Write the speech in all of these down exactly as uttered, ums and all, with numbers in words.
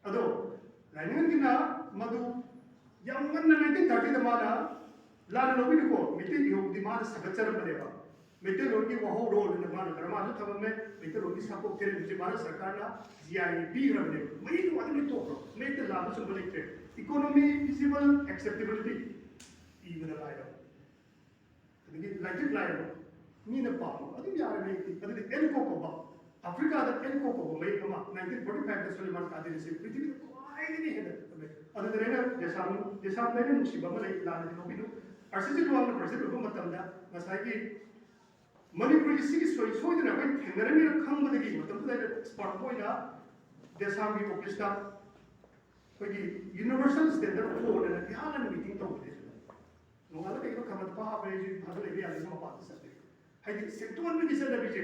ꯑꯗꯣ ꯂꯥꯏꯅꯤꯡꯍꯟꯒꯤꯅ ꯃꯗꯨ ꯌꯥꯝ ꯉꯟꯅ ꯅꯥꯏꯟꯇꯤꯟ ꯊꯥꯔꯇꯤꯗ ꯃꯥꯅ ꯂꯥꯟꯅ ꯂꯧꯕꯤꯅꯨꯀꯣ, ꯃꯩꯇꯩ ꯏꯍꯧꯗꯤ ꯃꯥꯅ ꯁꯥꯒꯠꯆꯔꯝꯕꯅꯦꯕ꯫ ꯃꯩꯇꯩꯂꯣꯟꯒꯤ ꯋꯥꯍꯧꯔꯣꯜ ꯑꯅ ꯃꯥꯅ ꯗ꯭ꯔꯃꯥꯁꯨ ꯊꯝꯃꯝꯃꯦ, ꯃꯩꯇꯩꯂꯣꯟꯒꯤ ꯁꯥꯄꯣꯛ ꯊꯦꯔꯦꯟꯁꯦ ꯃꯥꯅ ꯁꯔꯀꯥꯔꯅ ꯖꯤ ꯑꯥꯏ ꯄꯤꯈ꯭ꯔꯕꯅꯦꯕ꯫ ꯃꯌꯦꯛ ꯅꯨꯡꯉꯥꯏꯗ ꯂꯣꯏ ꯇꯣꯛꯈ꯭ꯔꯣ, ꯃꯌꯦꯛꯇ ꯂꯥꯟꯕ ꯆꯨꯝꯕ ꯂꯩꯇ꯭ꯔꯦ꯫ Economy feasible acceptability ꯏꯕꯗ ꯂꯥꯏꯔꯕ, ꯑꯗꯒꯤ ꯂꯥꯏꯔꯤꯛ ꯂꯥꯏꯔꯕ ꯃꯤꯅ ꯄꯥꯕ ꯑꯗꯨꯝ ꯌꯥꯔꯦ ꯃꯌꯦꯛꯇꯤ꯫ ꯑꯗꯨꯗꯤ ꯑꯦꯟꯀꯣ ꯀꯧꯕ, ꯑꯐ꯭ꯔꯤꯀꯥꯗ ꯑꯦꯟꯀꯣ ꯀꯧꯕ ꯃꯌꯦꯛ ꯑꯃ ꯅꯥꯏꯟꯇꯤꯟ ꯐꯣꯔꯇꯤ ꯐꯥꯏꯚꯇ ꯁꯨꯂꯦꯃꯥꯟ ꯀꯥꯗꯦꯔꯤꯁꯦ ꯄ꯭ꯔꯤꯊꯤꯕꯤꯗ ꯈ꯭ꯋꯥꯏꯗꯒꯤ ꯍꯦꯟꯅ ꯐꯪꯉꯦ꯫ ꯑꯗꯨꯗ ꯑꯩꯅ ꯗꯦꯁꯥꯝ ꯗꯦꯁꯥꯝꯗ ꯑꯩꯅ ꯅꯨꯡꯁꯤꯕ ꯑꯃ ꯂꯩ, ꯂꯥꯟꯅꯗꯤ ꯂꯧꯕꯤꯅꯨ꯫ ꯑꯥꯔꯁꯤꯖꯤ ꯂꯨꯋꯥꯡꯅ ꯄ꯭ꯔꯁꯤꯗꯦꯟ ꯑꯣꯏꯕ ꯃꯇꯝꯗ ꯉꯁꯥꯏꯒꯤ ꯃꯅꯤꯄꯨꯔꯒꯤ ꯁꯤꯒꯤ ꯁꯣꯏ ꯁꯣꯏꯗꯅ ꯑꯩꯈꯣꯏ ꯊꯦꯡꯅꯔꯅꯤꯅ ꯈꯪꯕꯗꯒꯤ ꯃꯇꯝꯗꯨꯗ ꯑꯩꯅ ꯑꯦꯛꯁꯄꯥꯔꯠ ꯑꯃ ꯑꯣꯏꯅ ꯗꯦꯁꯥꯝꯒꯤ ꯑꯣꯐꯤꯁꯇ ꯑꯩꯈꯣꯏꯒꯤ ꯌꯨꯅꯤꯚꯔꯁꯦꯜ ꯁ꯭ꯇꯦꯟꯗꯔꯗ ꯐꯣꯔ ꯍꯥꯏꯅ ꯏꯍꯥꯟ ꯍꯥꯟꯅ ꯃꯤꯇꯤꯡ ꯇꯧꯕꯅꯦ꯫ ꯅꯣꯡꯉꯥꯜꯂ ꯀꯩꯅꯣ ꯈꯔ ꯈꯔ ꯍꯥꯞꯄꯦ, ꯑꯩꯁꯨ ꯏꯝꯐꯥꯜꯗ ꯂꯩꯕ ꯌꯥꯗꯦ, ꯃꯄꯥꯟꯗ ꯆꯠꯂꯦ꯫ ꯍꯥꯏꯗꯤ ꯁꯦꯡꯇꯣꯛꯍꯟꯕꯒꯤ ꯆꯠꯅꯕꯤꯁꯦ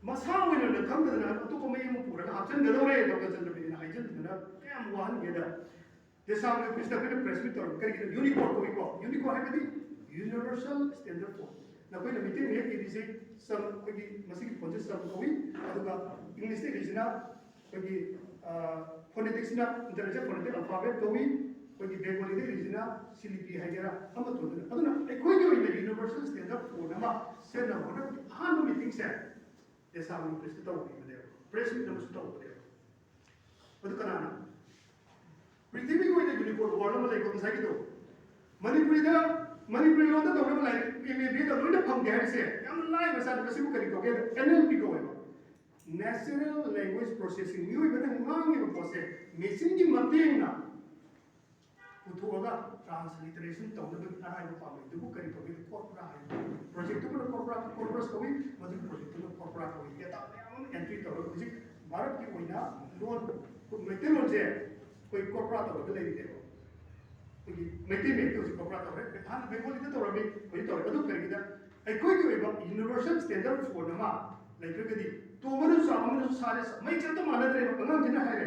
ꯃꯁꯥ ꯑꯣꯏꯅ ꯈꯪꯗꯗꯅ ꯑꯇꯣꯞꯄ ꯃꯌꯦꯛ ꯑꯃ ꯄꯨꯔꯒ ꯍꯥꯞꯆꯤꯟꯒꯗꯧꯔꯦ ꯗꯣꯛꯇꯔ ꯆꯟꯗ꯭ꯔꯕꯤꯅ ꯍꯥꯏꯖꯤꯟꯗꯅ ꯀꯌꯥꯝ ꯋꯥꯍꯟꯒꯦꯗ꯫ ꯗꯦꯁꯥꯝꯒꯤ ꯑꯣꯐꯤꯁꯇ ꯑꯩꯈꯣꯏꯅ ꯄ꯭ꯔꯦꯁ ꯃꯤꯠ ꯇꯧꯔꯒ ꯀꯔꯤꯒꯤꯅꯣ ꯌꯨꯅꯤꯀꯣꯗ ꯀꯧꯏꯀꯣ? ꯌꯨꯅꯤꯀꯣꯗ ꯍꯥꯏꯕꯗꯤ ꯌꯨꯅꯤꯚꯔꯁꯦꯜ ꯁ꯭ꯇꯦꯟꯗꯔꯗ ꯐꯣꯔꯝ꯫ ꯅꯈꯣꯏꯅ ꯃꯩꯇꯩ ꯃꯌꯦꯛ ꯏꯔꯤꯁꯦ ꯆꯝ ꯑꯩꯈꯣꯏꯒꯤ ꯃꯁꯤꯒꯤ ꯐꯣꯟꯁꯦ ꯆꯝ ꯀꯧꯏ, ꯑꯗꯨꯒ ꯏꯪꯂꯤꯁꯇ ꯏꯔꯤꯁꯤꯅ ꯑꯩꯈꯣꯏꯒꯤ ꯐꯣꯅꯦꯇꯤꯛꯁꯤꯅ ꯏꯟꯇꯔꯅꯦꯁꯅꯦꯜ ꯐꯣꯅꯦꯇꯤꯛ ꯑꯜꯐꯥꯕꯦꯠ ꯀꯧꯏ, ꯑꯩꯈꯣꯏꯒꯤ ꯕꯦꯡꯒꯣꯂꯤꯗ ꯏꯔꯤꯁꯤꯅ ꯁꯤꯂꯤꯄꯤ ꯍꯥꯏꯒꯦꯔꯥ ꯑꯃ ꯇꯧꯗꯅ꯫ ꯑꯗꯨꯅ ꯑꯩꯈꯣꯏꯒꯤ ꯑꯣꯏꯅ ꯌꯨꯅꯤꯚꯔꯁꯦꯜ ꯁ꯭ꯇꯦꯟꯗꯔꯗ ꯐꯣꯟ ꯑꯃ ꯁꯦꯝꯅꯕ ꯍꯣꯠꯅꯕꯒꯤ ꯑꯍꯥꯟꯕ ꯃꯤꯇꯤꯡꯁꯦ ꯗꯦꯁꯥꯝꯒꯤ ꯑꯣꯐꯤꯁꯇ ꯇꯧꯈꯤꯕꯅꯦꯕ, ꯄ꯭ꯔꯦꯁ ꯃꯤꯠ ꯑꯃꯁꯨ ꯇꯧꯕꯅꯦꯕ꯫ ꯑꯗꯨ ꯀꯅꯥꯅ? ꯄ꯭ꯔꯤꯊꯤꯕꯤꯒꯤ ꯑꯣꯏꯅ ꯌꯨꯅꯤꯀꯣꯗ ꯋꯥꯔꯜ ꯑꯃ ꯂꯩꯀꯣ ꯉꯁꯥꯏꯒꯤꯗꯣ꯫ ꯃꯅꯤꯄꯨꯔꯤꯗ, ꯃꯅꯤꯄꯨꯔꯤ ꯂꯣꯟꯗ ꯇꯧꯅꯕ ꯂꯥꯏꯔꯤꯛ ꯑꯦꯝ ꯑꯦ ꯕꯤ ꯑꯦꯗ ꯂꯣꯏꯅ ꯐꯪꯗꯦ ꯍꯥꯏꯔꯤꯁꯦ ꯌꯥꯝꯅ ꯂꯥꯏꯕ ꯆꯥꯠꯅꯤ꯫ ꯃꯁꯤꯕꯨ ꯀꯔꯤ ꯀꯧꯒꯦ ꯍꯥꯏꯗ ꯑꯦꯟ ꯑꯦꯜ ꯄꯤ ꯀꯧꯋꯦꯕ꯫ ꯅꯦꯆꯔꯦꯜ ꯂꯦꯡꯒ꯭ꯋꯦꯖ ꯄ꯭ꯔꯣꯁꯦꯁꯤꯡ, ꯃꯤꯑꯣꯏꯕꯅ ꯉꯥꯡꯉꯤꯕ ꯄꯣꯠꯁꯦ ꯃꯦꯆꯤꯟꯒꯤ ꯃꯇꯦꯡꯅ ꯄꯨꯊꯣꯛꯑꯒ ꯇ꯭ꯔꯥꯟꯁꯂꯤꯇꯔꯦꯁꯟ ꯇꯧꯅꯕꯒꯤ ꯑꯔꯥꯏꯕ ꯄꯥꯝꯕꯩꯗꯨꯕꯨ ꯀꯔꯤ ꯀꯧꯒꯦ? ꯀꯣꯔꯄ꯭ꯔꯥ ꯍꯥꯏꯕ ꯄ꯭ꯔꯣꯖꯦꯛꯇꯨꯕꯨꯅ ꯀꯣꯔꯄ꯭ꯔꯥ, ꯀꯣꯔꯄ꯭ꯔꯁ ꯀꯧꯏ꯫ ꯃꯗꯨꯒꯤ ꯄ꯭ꯔꯣꯖꯦꯛꯇꯨꯅ ꯀꯣꯔꯄ꯭ꯔꯥ ꯀꯧꯏ꯫ ꯗꯦꯇꯥ ꯃꯌꯥꯝ ꯑꯃ ꯑꯦꯟꯇ꯭ꯔꯤ ꯇꯧꯔꯒ ꯍꯧꯖꯤꯛ ꯚꯥꯔꯠꯀꯤ ꯑꯣꯏꯅ ꯂꯣꯟ, ꯃꯩꯇꯩꯂꯣꯟꯁꯦ ꯑꯩꯈꯣꯏ ꯀꯣꯔꯄ꯭ꯔꯥ ꯇꯧꯔꯒ ꯂꯩꯔꯤꯅꯦꯕ꯫ ꯑꯩꯈꯣꯏꯒꯤ ꯃꯩꯇꯩ ꯃꯌꯦꯛꯇ ꯍꯧꯖꯤꯛ ꯀꯣꯔꯄ꯭ꯔꯥ ꯇꯧꯔꯦ, ꯍꯥꯟꯅ ꯕꯦꯡꯒꯣꯂꯤꯗ ꯇꯧꯔꯝꯃꯤ, ꯍꯧꯖꯤꯛ ꯇꯧꯔꯦ꯫ ꯑꯗꯨ ꯀꯔꯤꯒꯤꯗ? ꯑꯩꯈꯣꯏꯒꯤ ꯑꯣꯏꯕ ꯌꯨꯅꯤꯚꯔꯁꯦꯜ ꯁ꯭ꯇꯦꯟꯗꯔꯗ ꯐꯣꯟ ꯑꯃ ꯂꯩꯇ꯭ꯔꯒꯗꯤ ꯇꯣꯝꯕꯅꯁꯨ ꯆꯥꯎ, ꯑꯃꯅꯁꯨ ꯁꯥꯔꯦ, ꯃꯩꯁꯦ ꯑꯝꯇ ꯃꯥꯟꯅꯗ꯭ꯔꯦꯕ꯫ ꯑꯉꯥꯡꯁꯤꯅ ꯍꯥꯏꯔꯦ,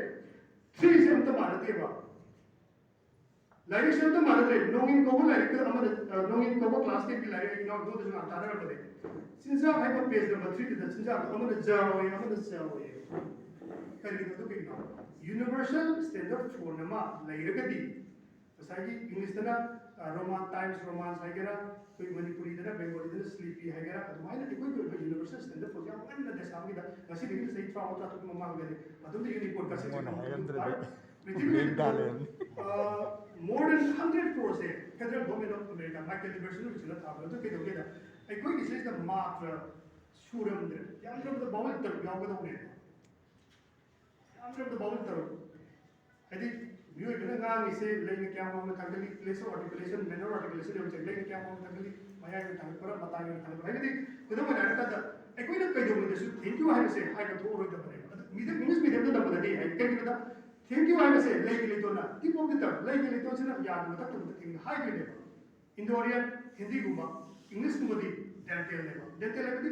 ꯊ꯭ꯔꯤꯁꯦ ꯑꯝꯇ ꯃꯥꯟꯅꯗꯦꯕ꯫ ꯂꯥꯏꯔꯤꯛꯁꯦ ꯑꯝꯇ ꯃꯥꯟꯅꯗ꯭ꯔꯦ꯫ ꯅꯣꯡꯏꯟ ꯀꯧꯕ ꯂꯥꯏꯔꯤꯛꯇ ꯑꯃꯅ, ꯑ, ꯅꯣꯡꯏꯟ ꯀꯧꯕ ꯀ꯭ꯂꯥꯁ ꯇꯦꯟꯒꯤ ꯂꯥꯏꯔꯤꯛ ꯑꯩ ꯏꯅꯥꯎ ꯏꯕꯣꯗꯁꯨ ꯉꯥꯏꯍꯥꯛ ꯇꯥꯟꯅꯔꯝꯕꯅꯦ꯫ ꯆꯤꯟꯖꯥꯛ ꯍꯥꯏꯕ ꯄꯦꯖ ꯅꯝꯕꯔ ꯊ꯭ꯔꯤꯗꯨꯗ ꯆꯤꯟꯖꯥꯛꯇꯣ ꯑꯃꯅ ꯖ ꯑꯣꯏ, ꯑꯃꯅ ꯁꯦꯜ ꯑꯣꯏꯌꯦ꯫ ꯀꯔꯤꯒꯤꯅꯣ ꯑꯗꯨ? ꯀꯩꯒꯤꯅꯣ? ꯌꯨꯅꯤꯚꯔꯁ ꯌꯨꯅꯤꯚꯔꯁꯦꯜ ꯁ꯭ꯇꯦꯟꯗꯔꯗ ꯐꯣꯟ ꯑꯃ ꯂꯩꯔꯒꯗꯤ, ꯉꯁꯥꯏꯒꯤ ꯏꯪꯂꯤꯁꯇꯅ ꯔꯣꯃꯥꯟ ꯇꯥꯏꯝꯁ ꯔꯣꯃꯥꯟꯁ ꯍꯥꯏꯒꯦꯔꯥ, ꯑꯩꯈꯣꯏ ꯃꯅꯤꯄꯨꯔꯤꯗꯅ ꯕꯦꯡꯒꯣꯂꯤꯗꯅ ꯁ꯭ꯂꯤꯄꯤ ꯍꯥꯏꯒꯦꯔꯥ, ꯑꯗꯨꯃꯥꯏꯅ ꯑꯩꯈꯣꯏꯒꯤ ꯑꯣꯏꯕ ꯌꯨꯅꯤꯚꯔꯁꯦꯜ ꯁ꯭ꯇꯦꯟꯗꯔꯗ ꯐꯣꯟꯁꯦ ꯌꯥꯝ ꯀꯟꯅ ꯗꯦꯁꯥꯝꯒꯤꯗ, ꯉꯁꯤꯗꯒꯤ ꯆꯍꯤ ꯇꯔꯥꯃꯉꯥ ꯇꯔꯥꯇꯔꯨꯛ ꯃꯃꯥꯡꯗꯗꯤ ꯑꯗꯨꯝꯗꯤ ꯌꯨꯅꯤꯀꯣꯗ ꯀꯟꯁꯦꯞꯁꯦ ꯃꯣꯏꯅ ꯍꯥꯏꯔꯝꯗ꯭ꯔꯗꯤ ꯄ꯭ꯔꯤꯊꯤꯕꯤꯗ brain talent. More than hundred ꯀ꯭ꯔꯣꯔꯁꯦ federal government of America Michael Liberson ꯂꯣꯏꯁꯤꯜꯂ ꯊꯥꯕ꯫ ꯑꯗꯨ ꯀꯩꯗꯧꯒꯦꯗ, ꯑꯩꯈꯣꯏꯒꯤ ꯁꯤꯗ ꯃꯥꯇ꯭ꯔ ꯁꯨꯔꯝꯗ꯭ꯔꯦ, ꯌꯥꯝꯗ꯭ꯔꯕꯗ ꯚꯥꯋꯦꯜ ꯇꯔꯨꯛ ꯌꯥꯎꯒꯗꯧꯅꯦꯕ꯫ ꯌꯥꯝꯗ꯭ꯔꯕꯗ ꯚꯥꯋꯦꯜ ꯇꯔꯨꯛ꯫ ꯍꯥꯏꯗꯤ ꯃꯤꯑꯣꯏꯕꯅ ꯉꯥꯡꯉꯤꯁꯦ ꯂꯩꯅ ꯀꯌꯥꯝ ꯋꯥꯡꯅ ꯊꯥꯡꯒꯠꯂꯤ, place of articulation, manner of articulation ꯌꯥꯎꯖꯩ, ꯂꯩꯅ ꯀꯌꯥꯝ ꯋꯥꯡꯅ ꯊꯥꯡꯒꯠꯂꯤ, ꯃꯌꯥꯏ ꯑꯣꯏꯅ ꯊꯥꯡꯒꯠꯄ꯭ꯔꯥ, ꯃꯇꯥꯏ ꯑꯣꯏꯅ ꯊꯥꯡꯒꯠꯄ꯭ꯔꯥ? ꯍꯥꯏꯕꯗꯤ ꯈꯨꯗꯝ ꯑꯣꯏꯅ ꯍꯥꯏꯔꯀꯥꯟꯗ ꯑꯩꯈꯣꯏꯅ ꯀꯩꯗꯧꯕꯗꯁꯨ thank you ꯍꯥꯏꯕꯁꯦ ꯍꯥꯏꯕ ꯊꯣꯛꯑꯔꯣꯏꯗꯕꯅꯦꯕ꯫ ꯑꯗꯨ ꯃꯤꯗ ꯏꯪꯂꯤꯁ ꯃꯤꯗꯤꯌꯝꯗ ꯇꯝꯕꯗꯗꯤ ꯍꯥꯏ ꯀꯩꯒꯤꯅꯣꯗ thank you ꯍꯥꯏꯕꯁꯦ ꯂꯩꯒꯤ ꯂꯩꯇꯣꯟꯅ tip of the tongue, ꯂꯩꯒꯤ ꯂꯩꯇꯣꯟꯁꯤꯅ ꯌꯥꯒꯤ ꯃꯊꯛꯇ ꯃꯊꯛ ꯊꯦꯡꯅ ꯍꯥꯏꯗꯣꯏꯅꯦꯕ꯫ ꯏꯟꯗꯣ ꯑꯥꯔꯤꯌꯥꯟ ꯍꯤꯟꯗꯤꯒꯨꯝꯕ ꯏꯪꯂꯤꯁꯀꯨꯝꯕꯗꯤ ꯗꯦꯟꯇꯦꯜꯅꯦꯕ꯫ ꯗꯦꯟꯇꯦꯜ ꯍꯥꯏꯕꯗꯤ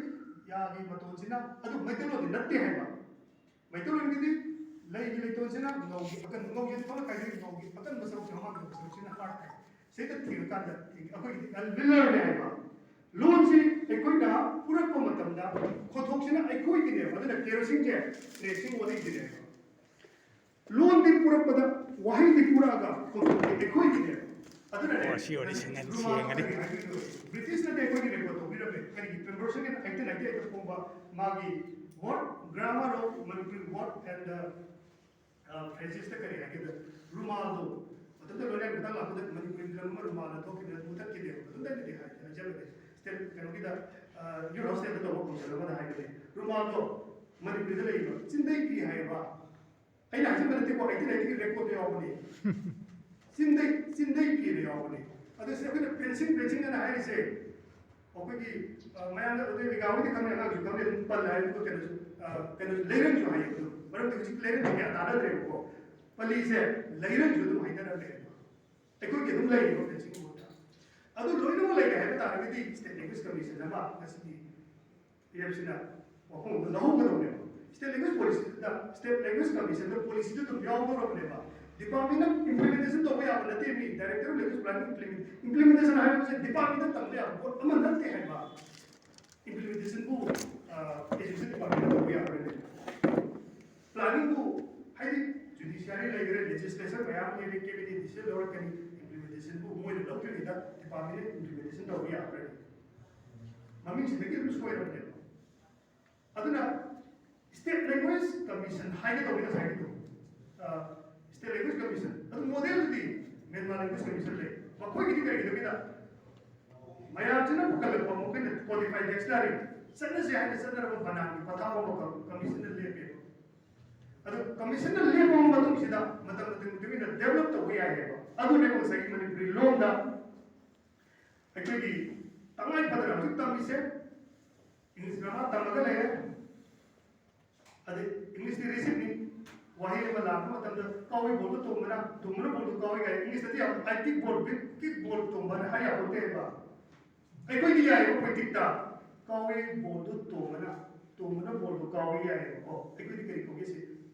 ꯌꯥꯒꯤ ꯃꯇꯣꯟꯁꯤꯅ, ꯑꯗꯨ ꯃꯩꯇꯩꯂꯣꯟꯗꯤ ꯅꯠꯇꯦ ꯍꯥꯏꯕ꯫ ꯃꯩꯇꯩꯂꯣꯟꯒꯤꯗꯤ ꯂꯩꯒꯤ ꯂꯩꯇꯣꯟꯁꯤꯅ ꯉꯧꯒꯤ ꯑꯀꯟꯕ, ꯉꯧꯒꯤ ꯊꯣꯛꯂꯛ ꯀꯥꯏꯗꯒꯤ ꯉꯧꯒꯤ ꯑꯀꯟꯕ ꯁꯔꯨꯛꯁꯦ ꯃꯃꯥꯡꯒꯤ ꯁꯔꯨꯛꯁꯤꯅ ꯍꯥꯔꯠ ꯍꯥꯏ꯫ ꯁꯤꯗ ꯊꯤꯔꯀꯥꯟꯗ ꯑꯩꯈꯣꯏꯒꯤꯗꯤ ꯑꯦꯜꯕꯤꯂꯔꯅꯦ ꯍꯥꯏꯕ꯫ ꯂꯣꯟꯁꯤ ꯑꯩꯈꯣꯏꯅ ꯄꯨꯔꯛꯄ ꯃꯇꯝꯗ ꯈꯣꯟꯊꯣꯛꯁꯤꯅ ꯑꯩꯈꯣꯏꯒꯤꯅꯦꯕ꯫ ꯑꯗꯨꯅ ꯀꯦꯔꯣꯁꯤꯟꯁꯦ ꯇ꯭ꯔꯦꯁꯤꯡ ꯋꯥꯔꯤꯒꯤꯅꯦꯕ꯫ ꯂꯣꯟꯗꯤ ꯄꯨꯔꯛꯄꯗ ꯋꯥꯍꯩꯗꯤ ꯄꯨꯔꯛꯑꯒ ꯈꯣꯟꯊꯣꯛꯇꯤ ꯑꯩꯈꯣꯏꯒꯤꯅꯦꯕ꯫ ꯑꯗꯨꯅꯅꯦ ꯑꯣ, ꯁꯤ ꯋꯥꯔꯤꯁꯤ ꯉꯟ-, ꯔꯨꯃꯥꯜ ꯁꯦꯡꯉꯅꯤ꯫ ꯀꯔꯤ ꯍꯥꯏꯕꯤꯕꯅꯣ? ꯕ꯭ꯔꯤꯇꯤꯁꯅꯗꯤ ꯑꯩꯈꯣꯏꯒꯤ ꯔꯦꯀꯣꯔꯗ ꯇꯧꯕꯤꯔꯝꯃꯦ꯫ ꯀꯔꯤꯒꯤ? ꯄ꯭ꯔꯤꯝꯕꯔꯁꯟꯒꯤ ꯑꯩꯠꯇꯤꯟ ꯅꯥꯏꯟꯇꯤ ꯑꯩꯠꯇ ꯐꯣꯡꯕ ꯃꯥꯒꯤ Word, Grammar of Manipuri Word and the, uh, Phrases ꯇ ꯀꯔꯤ ꯍꯥꯏꯒꯦꯗ, ꯔꯨꯃꯥꯜꯗꯣ ꯃꯇꯝꯗ ꯂꯣꯏꯅ ꯃꯇꯥꯡ ꯂꯥꯛꯄꯗ ꯃꯅꯤꯄꯨꯔꯤ ꯐꯤꯂꯝ ꯑꯃ ꯔꯨꯃꯥꯜꯅ ꯊꯣꯛꯈꯤꯕꯅ ꯃꯨꯊꯠꯈꯤꯗꯦꯕ꯫ ꯑꯗꯨꯝꯇꯪꯗꯤ ꯍꯥꯏ-, ꯍꯥꯏꯖꯕꯅꯦ꯫ ꯁ꯭ꯇꯦꯠ ꯀꯩꯅꯣꯒꯤꯗ, ꯑ, ꯌꯨꯠ ꯍꯣꯁꯇꯦꯜꯗ ꯇꯧꯕ ꯐꯪꯁꯟ ꯑꯃꯗ ꯍꯥꯏꯕꯅꯦ꯫ ꯔꯨꯃꯥꯜꯗꯣ ꯃꯅꯤꯄꯨꯔꯤꯗ ꯂꯩꯕ ꯆꯤꯟꯗꯩ ꯐꯤ ꯍꯥꯏꯕ꯫ ꯑꯩꯅ ꯍꯥꯏꯖꯕ ꯅꯠꯇꯦꯀꯣ, ꯑꯩꯠꯇꯤꯟ ꯅꯥꯏꯟꯇꯤꯒꯤ ꯔꯦꯀꯣꯔꯗꯇ ꯌꯥꯎꯕꯅꯦ꯫ ꯆꯤꯟꯗꯩ, ꯆꯤꯟꯗꯩ ꯐꯤꯗ ꯌꯥꯎꯕꯅꯦ꯫ ꯑꯗꯨ ꯁꯤ ꯑꯩꯈꯣꯏꯅ ꯐꯦꯟꯁꯤꯡ, ꯐꯦꯟꯁꯤꯡ ꯑꯅ ꯍꯥꯏꯔꯤꯁꯦ, ꯑꯩꯈꯣꯏꯒꯤ, ꯑ, ꯃꯌꯥꯝꯅ ꯑꯗꯨ ꯃꯦꯒꯥ ꯍꯣꯏꯗꯤ ꯈꯪꯉꯦ, ꯑꯉꯥꯡꯁꯨ ꯈꯪꯉꯦ, ꯑꯗꯨꯝ ꯄꯜꯂꯦ ꯍꯥꯏ, ꯑꯗꯨꯒ ꯀꯩꯅꯣꯁꯨ, ꯑ, ꯀꯩꯅꯣꯁꯨ ꯂꯩꯔꯪꯁꯨ ꯍꯥꯏꯌꯦ꯫ ꯑꯗꯨ ꯃꯔꯝꯗꯤ ꯍꯧꯖꯤꯛ ꯂꯩꯔꯪꯁꯦ ꯀꯌꯥ ꯇꯥꯟꯅꯗ꯭ꯔꯦꯕꯀꯣ꯫ ꯄꯜꯂꯤꯁꯦ ꯂꯩꯔꯪꯁꯨ ꯑꯗꯨꯝ ꯍꯥꯏꯅꯔꯝꯃꯦꯕ꯫ ꯑꯩꯈꯣꯏꯒꯤ ꯑꯗꯨꯝ ꯂꯩꯌꯦꯕ ꯐꯦꯟꯁꯤꯡ ꯃꯍꯨꯠꯇ꯫ ꯑꯗꯨ ꯂꯣꯏꯅꯃꯛ ꯂꯩꯔꯦ ꯍꯥꯏꯕ ꯇꯥꯔꯒꯗꯤ ꯁ꯭ꯇꯦꯠ ꯂꯦꯡꯒ꯭ꯋꯦꯖ ꯀꯃꯤꯁꯟ ꯑꯃ ꯉꯁꯤꯗꯤ ꯄꯤ ꯑꯦꯐ ꯁꯤꯅ ꯋꯥꯐꯝ ꯑꯗꯨ ꯂꯧꯍꯧꯒꯗꯧꯅꯦꯕ꯫ ꯁ꯭ꯇꯦꯠ ꯂꯦꯡꯒ꯭ꯋꯦꯖ ꯄꯣꯂꯤꯁꯤꯗ, ꯁ꯭ꯇꯦꯠ ꯂꯦꯡꯒ꯭ꯋꯦꯖ ꯀꯃꯤꯁꯟꯗ ꯄꯣꯂꯤꯁꯤꯗꯨ ꯑꯗꯨꯝ ꯌꯥꯎꯗꯧꯔꯕꯅꯦꯕ꯫ ꯗꯤꯄꯥꯔꯠꯃꯦꯟꯅ ꯏꯝꯄ꯭ꯂꯤꯃꯦꯟꯇꯦꯁꯟ ꯇꯧꯕ ꯌꯥꯕ ꯅꯠꯇꯦ, ꯃꯤ director of language planning implement-, implementation ꯍꯥꯏꯕꯁꯦ ꯗꯤꯄꯥꯔꯠꯃꯦꯟꯗ ꯇꯝꯕ ꯌꯥꯕ ꯄꯣꯠ ꯑꯃ ꯅꯠꯇꯦ ꯍꯥꯏꯕ꯫ ꯏꯝꯄ꯭ꯂꯤꯃꯦꯟꯇꯦꯁꯟꯕꯨ, ꯑ, ꯑꯦꯖꯨꯀꯦꯁꯟ ꯗꯤꯄꯥꯔꯠꯃꯦꯟꯅ ꯇꯧꯕ ꯌꯥꯕ꯭ꯔꯅꯦ? ꯄ꯭ꯂꯥꯅꯤꯡꯕꯨ, ꯍꯥꯏꯗꯤ ꯖꯨꯗꯤꯁꯤꯌꯦꯜ ꯌꯥꯔꯤ ꯂꯩꯈ꯭ꯔꯦ, ꯂꯦꯖꯤꯁꯂꯦꯁꯟ ꯃꯌꯥꯝ ꯂꯩꯔꯦ, ꯀꯦꯕꯤꯅꯦꯠ ꯗꯤꯁꯤꯖꯟ ꯂꯧꯔꯛꯀꯅꯤ, ꯏꯝꯄ꯭ꯂꯤꯃꯦꯟꯇꯦꯁꯟꯕꯨ ꯃꯣꯏꯅ ꯂꯧꯗ꯭ꯔꯤꯉꯩꯗ ꯗꯤꯄꯥꯔꯠꯃꯦꯟꯅ ꯏꯝꯄ꯭ꯂꯤꯃꯦꯟꯇꯦꯁꯟ ꯇꯧꯕ ꯌꯥꯈ꯭ꯔꯅꯤ꯫ ꯃꯃꯤꯡꯁꯤꯗꯒꯤ ꯑꯗꯨꯝ ꯁꯣꯏꯔꯕꯅꯦꯕ꯫ ꯑꯗꯨꯅ ꯁ꯭ꯇꯦꯠ ꯂꯦꯡꯒ꯭ꯋꯦꯖ ꯀꯃꯤꯁꯟ ꯍꯥꯏꯒꯗꯧꯕꯅꯤ ꯉꯁꯥꯏꯒꯤꯗꯣ, ꯁ꯭ꯇꯦꯠ ꯂꯦꯡꯒ꯭ꯋꯦꯖ ꯀꯃꯤꯁꯟ꯫ ꯑꯗꯨ ꯃꯣꯗꯦꯜꯗꯨꯗꯤ ꯃ꯭ꯌꯥꯟꯃꯥꯔ ꯂꯦꯡꯒ꯭ꯋꯦꯖ ꯀꯃꯤꯁꯟ ꯂꯩ꯫ ꯃꯈꯣꯏꯒꯤꯗꯤ ꯀꯔꯤꯒꯤꯅꯣ ꯍꯥꯏꯗ, ꯃꯌꯥꯝꯁꯤꯅ ꯄꯨꯈꯠꯂꯛꯄ ꯃꯈꯣꯏꯅ ꯀꯣꯗꯤꯐꯥꯏ ꯗꯤꯛꯁꯅꯔꯤ ꯆꯠꯅꯁꯦ ꯍꯥꯏꯅ ꯆꯠꯅꯔꯕ ꯕꯅꯥꯟꯒꯤ ꯄꯊꯥꯞ ꯑꯃꯈꯛ ꯀꯃꯤꯁꯟꯅ ꯂꯦꯞꯄꯦꯕ꯫ ꯑꯗꯨ ꯀꯃꯤꯁꯟꯅ ꯂꯦꯞꯄ ꯃꯇꯨꯡꯁꯤꯗ ꯃꯇꯝ ꯃꯇꯝꯒꯤ ꯃꯇꯨꯡ ꯏꯟꯅ ꯗꯦꯕꯂꯞ ꯇꯧꯕ ꯌꯥꯏ ꯍꯥꯏꯕ꯫ ꯑꯗꯨꯅꯦꯕ ꯉꯁꯥꯏꯒꯤ ꯃꯅꯤꯄꯨꯔꯤ ꯂꯣꯟꯗ ꯑꯩꯈꯣꯏꯒꯤ ꯇꯉꯥꯏ ꯐꯗꯅ ꯍꯧꯖꯤꯛ ꯇꯝꯃꯤꯁꯦ꯫ ꯏꯪꯂꯤꯁ ꯒ꯭ꯔꯥꯃꯥꯔ ꯇꯝꯃꯒ ꯂꯩꯔꯦ꯫ ꯑꯗꯩ ꯏꯪꯂꯤꯁꯇꯤ ꯔꯤꯖꯤꯠꯅꯤ꯫ ꯋꯥꯍꯩ ꯑꯃ ꯂꯥꯛꯄ ꯃꯇꯝꯗ ꯀꯥꯎꯏ ꯕꯣꯜꯗꯣ ꯇꯣꯡꯕꯅ, ꯇꯣꯡꯕꯅ ꯕꯣꯜꯗꯣ ꯀꯥꯎꯏ ꯀꯥꯏ꯫ ꯏꯪꯂꯤꯁꯇꯗꯤ ꯌꯥꯝ, "I kick ball, kick ball ꯇꯣꯡꯕꯅ" ꯍꯥꯏ ꯌꯥꯄꯣꯟꯇꯦꯕ꯫ ꯑꯩꯈꯣꯏꯗꯤ ꯌꯥꯏꯌꯦꯕ, ꯄꯣꯏꯇꯤꯛꯇ ꯀꯥꯎꯏ ꯕꯣꯜꯗꯣ ꯇꯣꯡꯕꯅ, ꯇꯣꯡꯕꯅ ꯕꯣꯜꯗꯣ ꯀꯥꯎꯏ ꯌꯥꯏꯌꯦꯕꯀꯣ꯫ ꯑꯩꯈꯣꯏꯗꯤ ꯀꯔꯤ ꯀꯧꯒꯦ ꯁꯤ?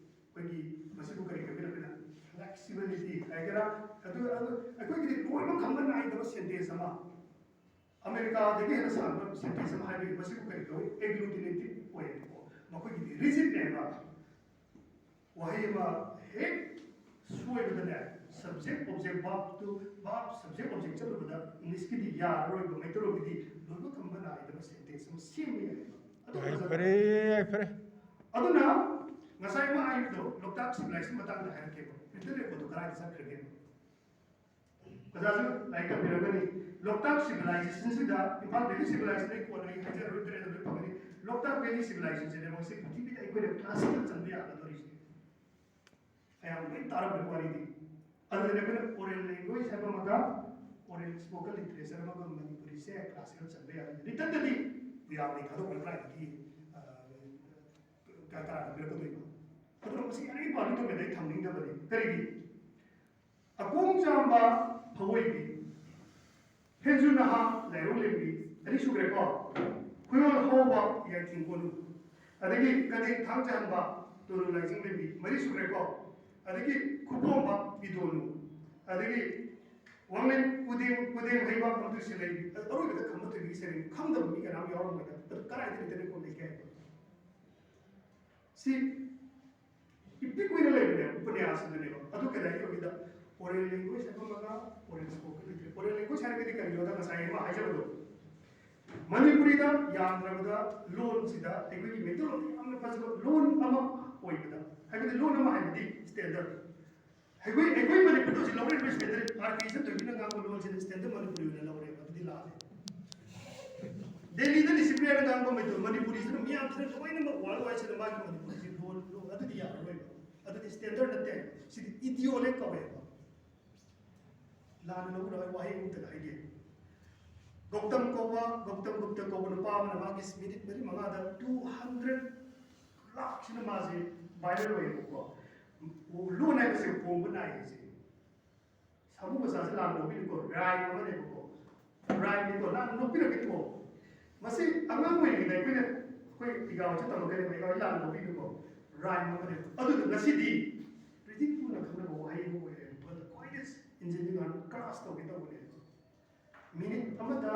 ꯑꯩꯈꯣꯏꯒꯤ ꯃꯁꯤꯕꯨ ꯀꯔꯤ ꯀꯧꯒꯦ? ꯑꯩꯈꯣꯏꯅ ꯐ꯭ꯂꯦꯛꯁꯤꯕꯤꯂꯤꯇꯤ ꯍꯥꯏꯒꯦꯔꯥ, ꯑꯗꯨ, ꯑꯗꯨ ꯑꯩꯈꯣꯏꯒꯤꯗꯤ ꯂꯣꯏꯕ ꯈꯪꯕ ꯅꯥꯏꯗꯕ ꯁꯦꯟꯇꯦꯟꯁ ꯑꯃ꯫ ꯑꯃꯦꯔꯤꯀꯥꯗꯒꯤ ꯍꯦꯟꯅ ꯁꯥꯡꯕ ꯁꯦꯟꯇꯦꯟꯁ ꯑꯃ ꯍꯥꯏꯕꯤꯌꯨ, ꯃꯁꯤꯕꯨ ꯀꯔꯤ ꯀꯧꯏ? ꯑꯦꯒ꯭ꯂꯨꯇꯤꯅꯦꯇꯤꯚ ꯑꯣꯏꯌꯦꯕꯀꯣ꯫ ꯃꯈꯣꯏꯒꯤꯗꯤ ꯔꯤꯖꯤꯠꯅꯦꯕ꯫ ꯋꯥꯍꯩ ꯑꯃ ꯍꯦꯛ ꯁꯣꯏꯕꯗꯅꯦ, ꯁꯕꯖꯦꯛ ꯑꯣꯕꯖꯦꯛ ꯚꯥꯔꯕꯇꯨ, ꯚꯥꯔꯕ ꯁꯕꯖꯦꯛ ꯑꯣꯕꯖꯦꯛ ꯆꯠꯂꯨꯕꯗ ꯏꯪꯂꯤꯁꯀꯤꯗꯤ ꯌꯥꯔꯔꯣꯏꯕ, ꯃꯩꯇꯩꯂꯣꯟꯒꯤꯗꯤ ꯂꯣꯏꯕ ꯈꯪꯕ ꯅꯥꯏꯗꯕ ꯁꯦꯟꯇꯦꯟꯁ ꯑꯃ ꯁꯦꯝꯕ ꯌꯥꯏꯌꯦꯕ꯫ ꯑꯗꯨ ꯌꯥꯏ ꯐꯖꯅ ꯐꯔꯦ, ꯌꯥꯏ ꯐꯔꯦ꯫ ꯑꯗꯨꯅ ꯉꯁꯥꯏ ꯑꯃ ꯍꯥꯏꯕꯗꯣ, ꯂꯣꯛꯇꯥꯛ ꯁꯤꯚꯤꯂꯥꯏꯖꯦꯁꯟ ꯃꯇꯥꯡꯗ ꯍꯥꯏꯔꯛꯀꯦꯕ꯫ ꯄ꯭ꯔꯤꯟꯇꯦꯠ ꯔꯦꯀꯣꯔꯗꯇꯣ ꯀꯗꯥꯏꯗ ꯆꯠꯈ꯭ꯔꯒꯦ? ꯑꯣꯖꯥꯁꯨ ꯂꯥꯏꯔꯤꯛ ꯇꯝꯕꯤꯔꯝꯒꯅꯤ꯫ ꯂꯣꯛꯇꯥꯛ ꯁꯤꯚꯤꯂꯥꯏꯖꯦꯁꯟꯁꯤꯗ, ꯏꯝꯐꯥꯜ ꯚꯦꯂꯤ ꯁꯤꯚꯤꯂꯥꯏꯖꯦꯁꯟꯗꯒꯤ ꯀꯣꯟꯅ ꯑꯩ ꯍꯥꯏꯖꯔꯔꯣꯏꯗ꯭ꯔꯦ, ꯑꯗꯨ ꯂꯣꯏ ꯐꯪꯒꯅꯤ꯫ ꯂꯣꯛꯇꯥꯛ ꯚꯦꯂꯤ ꯁꯤꯚꯤꯂꯥꯏꯖꯦꯁꯟꯁꯤꯅꯦ ꯃꯁꯤ ꯄ꯭ꯔꯤꯊꯤꯕꯤꯗ ꯑꯩꯈꯣꯏꯅ ꯀ꯭ꯂꯥꯁꯤꯀꯦꯜ ꯆꯟꯕ ꯌꯥꯒꯗꯧꯔꯤꯁꯦ꯫ ꯃꯌꯥꯝ ꯂꯣꯏ ꯇꯥꯔꯝꯕ ꯋꯥꯔꯤꯅꯤ꯫ ꯑꯗꯨꯅ ꯑꯩꯈꯣꯏꯅ ꯑꯣꯔꯦꯜ ꯂꯦꯡꯒ꯭ꯋꯦꯖ ꯍꯥꯏꯕ ꯑꯃꯒ ꯑꯣꯔꯦꯜ ꯁ꯭ꯄꯣꯀꯟ ꯂꯤꯇꯔꯦꯆꯔ ꯑꯃꯒ ꯃꯅꯤꯄꯨꯔꯤꯁꯦ ꯀ꯭ꯂꯥꯁꯤꯀꯦꯜ ꯆꯟꯕ ꯌꯥꯒꯅꯤ꯫ ꯔꯤꯇꯟꯗꯗꯤ ꯄꯨꯌꯥꯝꯅ ꯊꯥꯗꯣꯛꯈ꯭ꯔ ꯀꯗꯥꯏꯗꯒꯤ, ꯑ, ꯀ-, ꯀꯅꯥꯅ ꯄꯤꯔꯛꯀꯗꯣꯏꯅꯣ? ꯑꯗꯨꯅ ꯃꯁꯤ ꯑꯔꯤꯕ ꯄꯥꯔꯂꯤꯌꯥꯃꯦꯟꯗ ꯑꯩ ꯊꯝꯅꯤꯡꯗꯕꯅꯤ꯫ ꯀꯔꯤꯒꯤ? ꯑꯀꯣꯡ ꯆꯥꯝꯕ ꯐꯧꯑꯣꯏꯕꯤ, ꯍꯦꯟꯖꯨ ꯅꯍꯥ ꯂꯥꯏꯔꯣꯡ ꯂꯦꯝꯕꯤ, ꯑꯅꯤ ꯁꯨꯈ꯭ꯔꯦꯀꯣ꯫ ꯈꯨꯌꯣꯜ ꯍꯧꯕ ꯌꯥꯏꯊꯤꯡ ꯀꯣꯅꯨ, ꯑꯗꯒꯤ ꯀꯗꯦꯡ ꯊꯥꯡ ꯆꯥꯍꯟꯕ ꯇꯣꯅꯨ ꯂꯥꯏꯖꯤꯡ ꯂꯦꯝꯕꯤ, ꯃꯔꯤ ꯁꯨꯈ꯭ꯔꯦꯀꯣ꯫ ꯑꯗꯒꯤ ꯈꯨꯄꯣꯝꯕ ꯄꯤꯗꯣꯅꯨ, ꯑꯗꯒꯤ ꯋꯥꯡꯂꯦꯟ ꯀꯨꯗꯦꯡ, ꯀꯨꯗꯦꯡ ꯍꯩꯕ ꯑꯃꯗꯨ ꯁꯤꯂꯩꯕꯤ꯫ ꯑꯗꯨ ꯑꯔꯣꯏꯕꯗ ꯈꯝꯕ ꯊꯣꯏꯕꯤꯒꯤ ꯁꯩꯔꯦꯡ ꯈꯪꯗꯕ ꯃꯤ ꯀꯅꯥꯝ ꯌꯥꯎꯔꯝꯃꯣꯏꯗ꯫ ꯑꯗꯨ ꯀꯗꯥꯏꯗ ꯂꯩꯇꯅ ꯀꯣꯟ ꯂꯩꯒꯦ ꯍꯥꯏꯕ? ꯁꯤ ꯏꯄꯤꯛ ꯑꯣꯏꯅ ꯂꯩꯕꯅꯦ ꯎꯄꯅ꯭ꯌꯥꯁ꯫ ꯀꯗꯥꯏꯒꯤ ꯑꯣꯏꯒꯦꯗ? Oral language ꯍꯥꯏꯕ ꯑꯃꯒ oral spoken ꯂꯩꯇ꯭ꯔꯦ꯫ Oral language ꯍꯥꯏꯔꯒꯗꯤ ꯀꯔꯤꯅꯣꯗ ꯉꯁꯥꯏ ꯑꯃ ꯍꯥꯏꯖꯕꯗꯣ, ꯃꯅꯤꯄꯨꯔꯤꯗ ꯌꯥꯝꯗ꯭ꯔꯕꯗ ꯂꯣꯟꯁꯤꯗ ꯑꯩꯈꯣꯏꯒꯤ ꯃꯩꯇꯩꯂꯣꯟꯗ ꯌꯥꯝꯅ ꯐꯖꯕ ꯂꯣꯟ ꯑꯃ ꯑꯣꯏꯕꯗ, ꯍꯥꯏꯕꯗꯤ ꯂꯣꯟ ꯑꯃ ꯍꯥꯏꯕꯗꯤ standard, ꯑꯩꯈꯣꯏ ꯑꯩꯈꯣꯏ ꯃꯅꯤꯄꯨꯔꯗ ꯍꯧꯖꯤꯛ ꯂꯧꯔꯤꯕ standard, ꯑꯥꯔ ꯀꯦ ꯏꯆꯟꯊꯣꯏꯕꯤꯅ ꯉꯥꯡꯕ ꯂꯣꯟꯁꯤꯅ standard ꯃꯅꯤꯄꯨꯔꯤ ꯑꯣꯏꯅ ꯂꯧꯔꯦꯕ, ꯑꯗꯨꯗꯤ ꯂꯥꯜꯂꯦ꯫ ꯗꯦꯜꯂꯤꯗ ꯂꯤꯁꯤꯄ꯭ꯔꯤꯌꯥꯅ ꯉꯥꯡꯕ ꯃꯩꯇꯩ ꯃꯅꯤꯄꯨꯔꯤꯁꯤꯅ ꯃꯤꯌꯥꯝꯁꯤꯅ ꯂꯣꯏꯅꯃꯛ world wide ꯁꯤꯗ ꯃꯥꯒꯤ ꯃꯅꯤꯄꯨꯔꯤꯁꯤ ꯂꯣꯟ ꯂꯣꯟ ꯑꯗꯨꯗꯤ ꯌꯥꯔꯔꯣꯏꯕ꯫ ꯑꯗꯨꯗꯤ standard ꯅꯠꯇꯦ, ꯁꯤꯗꯤ ideologue ꯀꯧꯋꯦꯕ꯫ ꯂꯥꯟꯅ ꯂꯧꯕꯤꯔꯣ, ꯑꯩ ꯋꯥꯍꯩ ꯑꯃꯇꯒ ꯍꯥꯏꯒꯦ꯫ ꯒꯧꯇꯝ ꯀꯧꯕ, ꯒꯧꯇꯝ ꯒꯨꯞꯇ ꯀꯧꯕ ꯅꯨꯄꯥ ꯑꯃꯅ ꯃꯥꯒꯤ ꯃꯤꯅꯤꯠ ꯃꯔꯤ ꯃꯉꯥꯗ two hundred ꯂꯥꯛꯁꯤꯅ ꯃꯥꯁꯦ viral ꯑꯣꯏꯌꯦꯕꯀꯣ꯫ ꯂꯣꯟ ꯍꯥꯏꯕꯁꯦ ꯍꯣꯡꯕ ꯅꯥꯏ ꯍꯥꯏꯁꯦ꯫ ꯁꯥꯃꯨ ꯃꯆꯥꯁꯦ ꯂꯥꯟꯅ ꯂꯧꯕꯤꯅꯨꯀꯣ, rhyme ꯑꯃꯅꯦꯕꯀꯣ꯫ Rhyme ꯅꯤꯀꯣ, ꯂꯥꯟꯅ ꯂꯧꯕꯤꯔꯛꯀꯅꯤꯀꯣ꯫ ꯃꯁꯤ ꯑꯉꯥꯡ ꯑꯣꯏꯔꯤꯉꯩꯗ ꯑꯩꯈꯣꯏꯅ, ꯑꯩꯈꯣꯏ ꯏꯒꯥꯎꯁꯦ ꯇꯝꯃꯛꯀꯅꯦꯕ, ꯏꯒꯥꯎ ꯂꯥꯟꯅ ꯂꯧꯕꯤꯅꯨꯀꯣ, rhyme ꯑꯃꯅꯦꯕ꯫ ꯑꯗꯨꯅ ꯉꯁꯤꯗꯤ ꯄ꯭ꯔꯤꯊꯤꯕꯤ ꯄꯨꯝꯅ ꯈꯪꯅꯕ ꯋꯥꯍꯩ ꯑꯃ ꯑꯣꯏꯔꯦ꯫ World quietest engine ꯒꯥꯟ crash ꯇꯧꯒꯦ ꯇꯧꯕꯅꯦ꯫ ꯃꯤꯅꯤꯠ ꯑꯃꯗ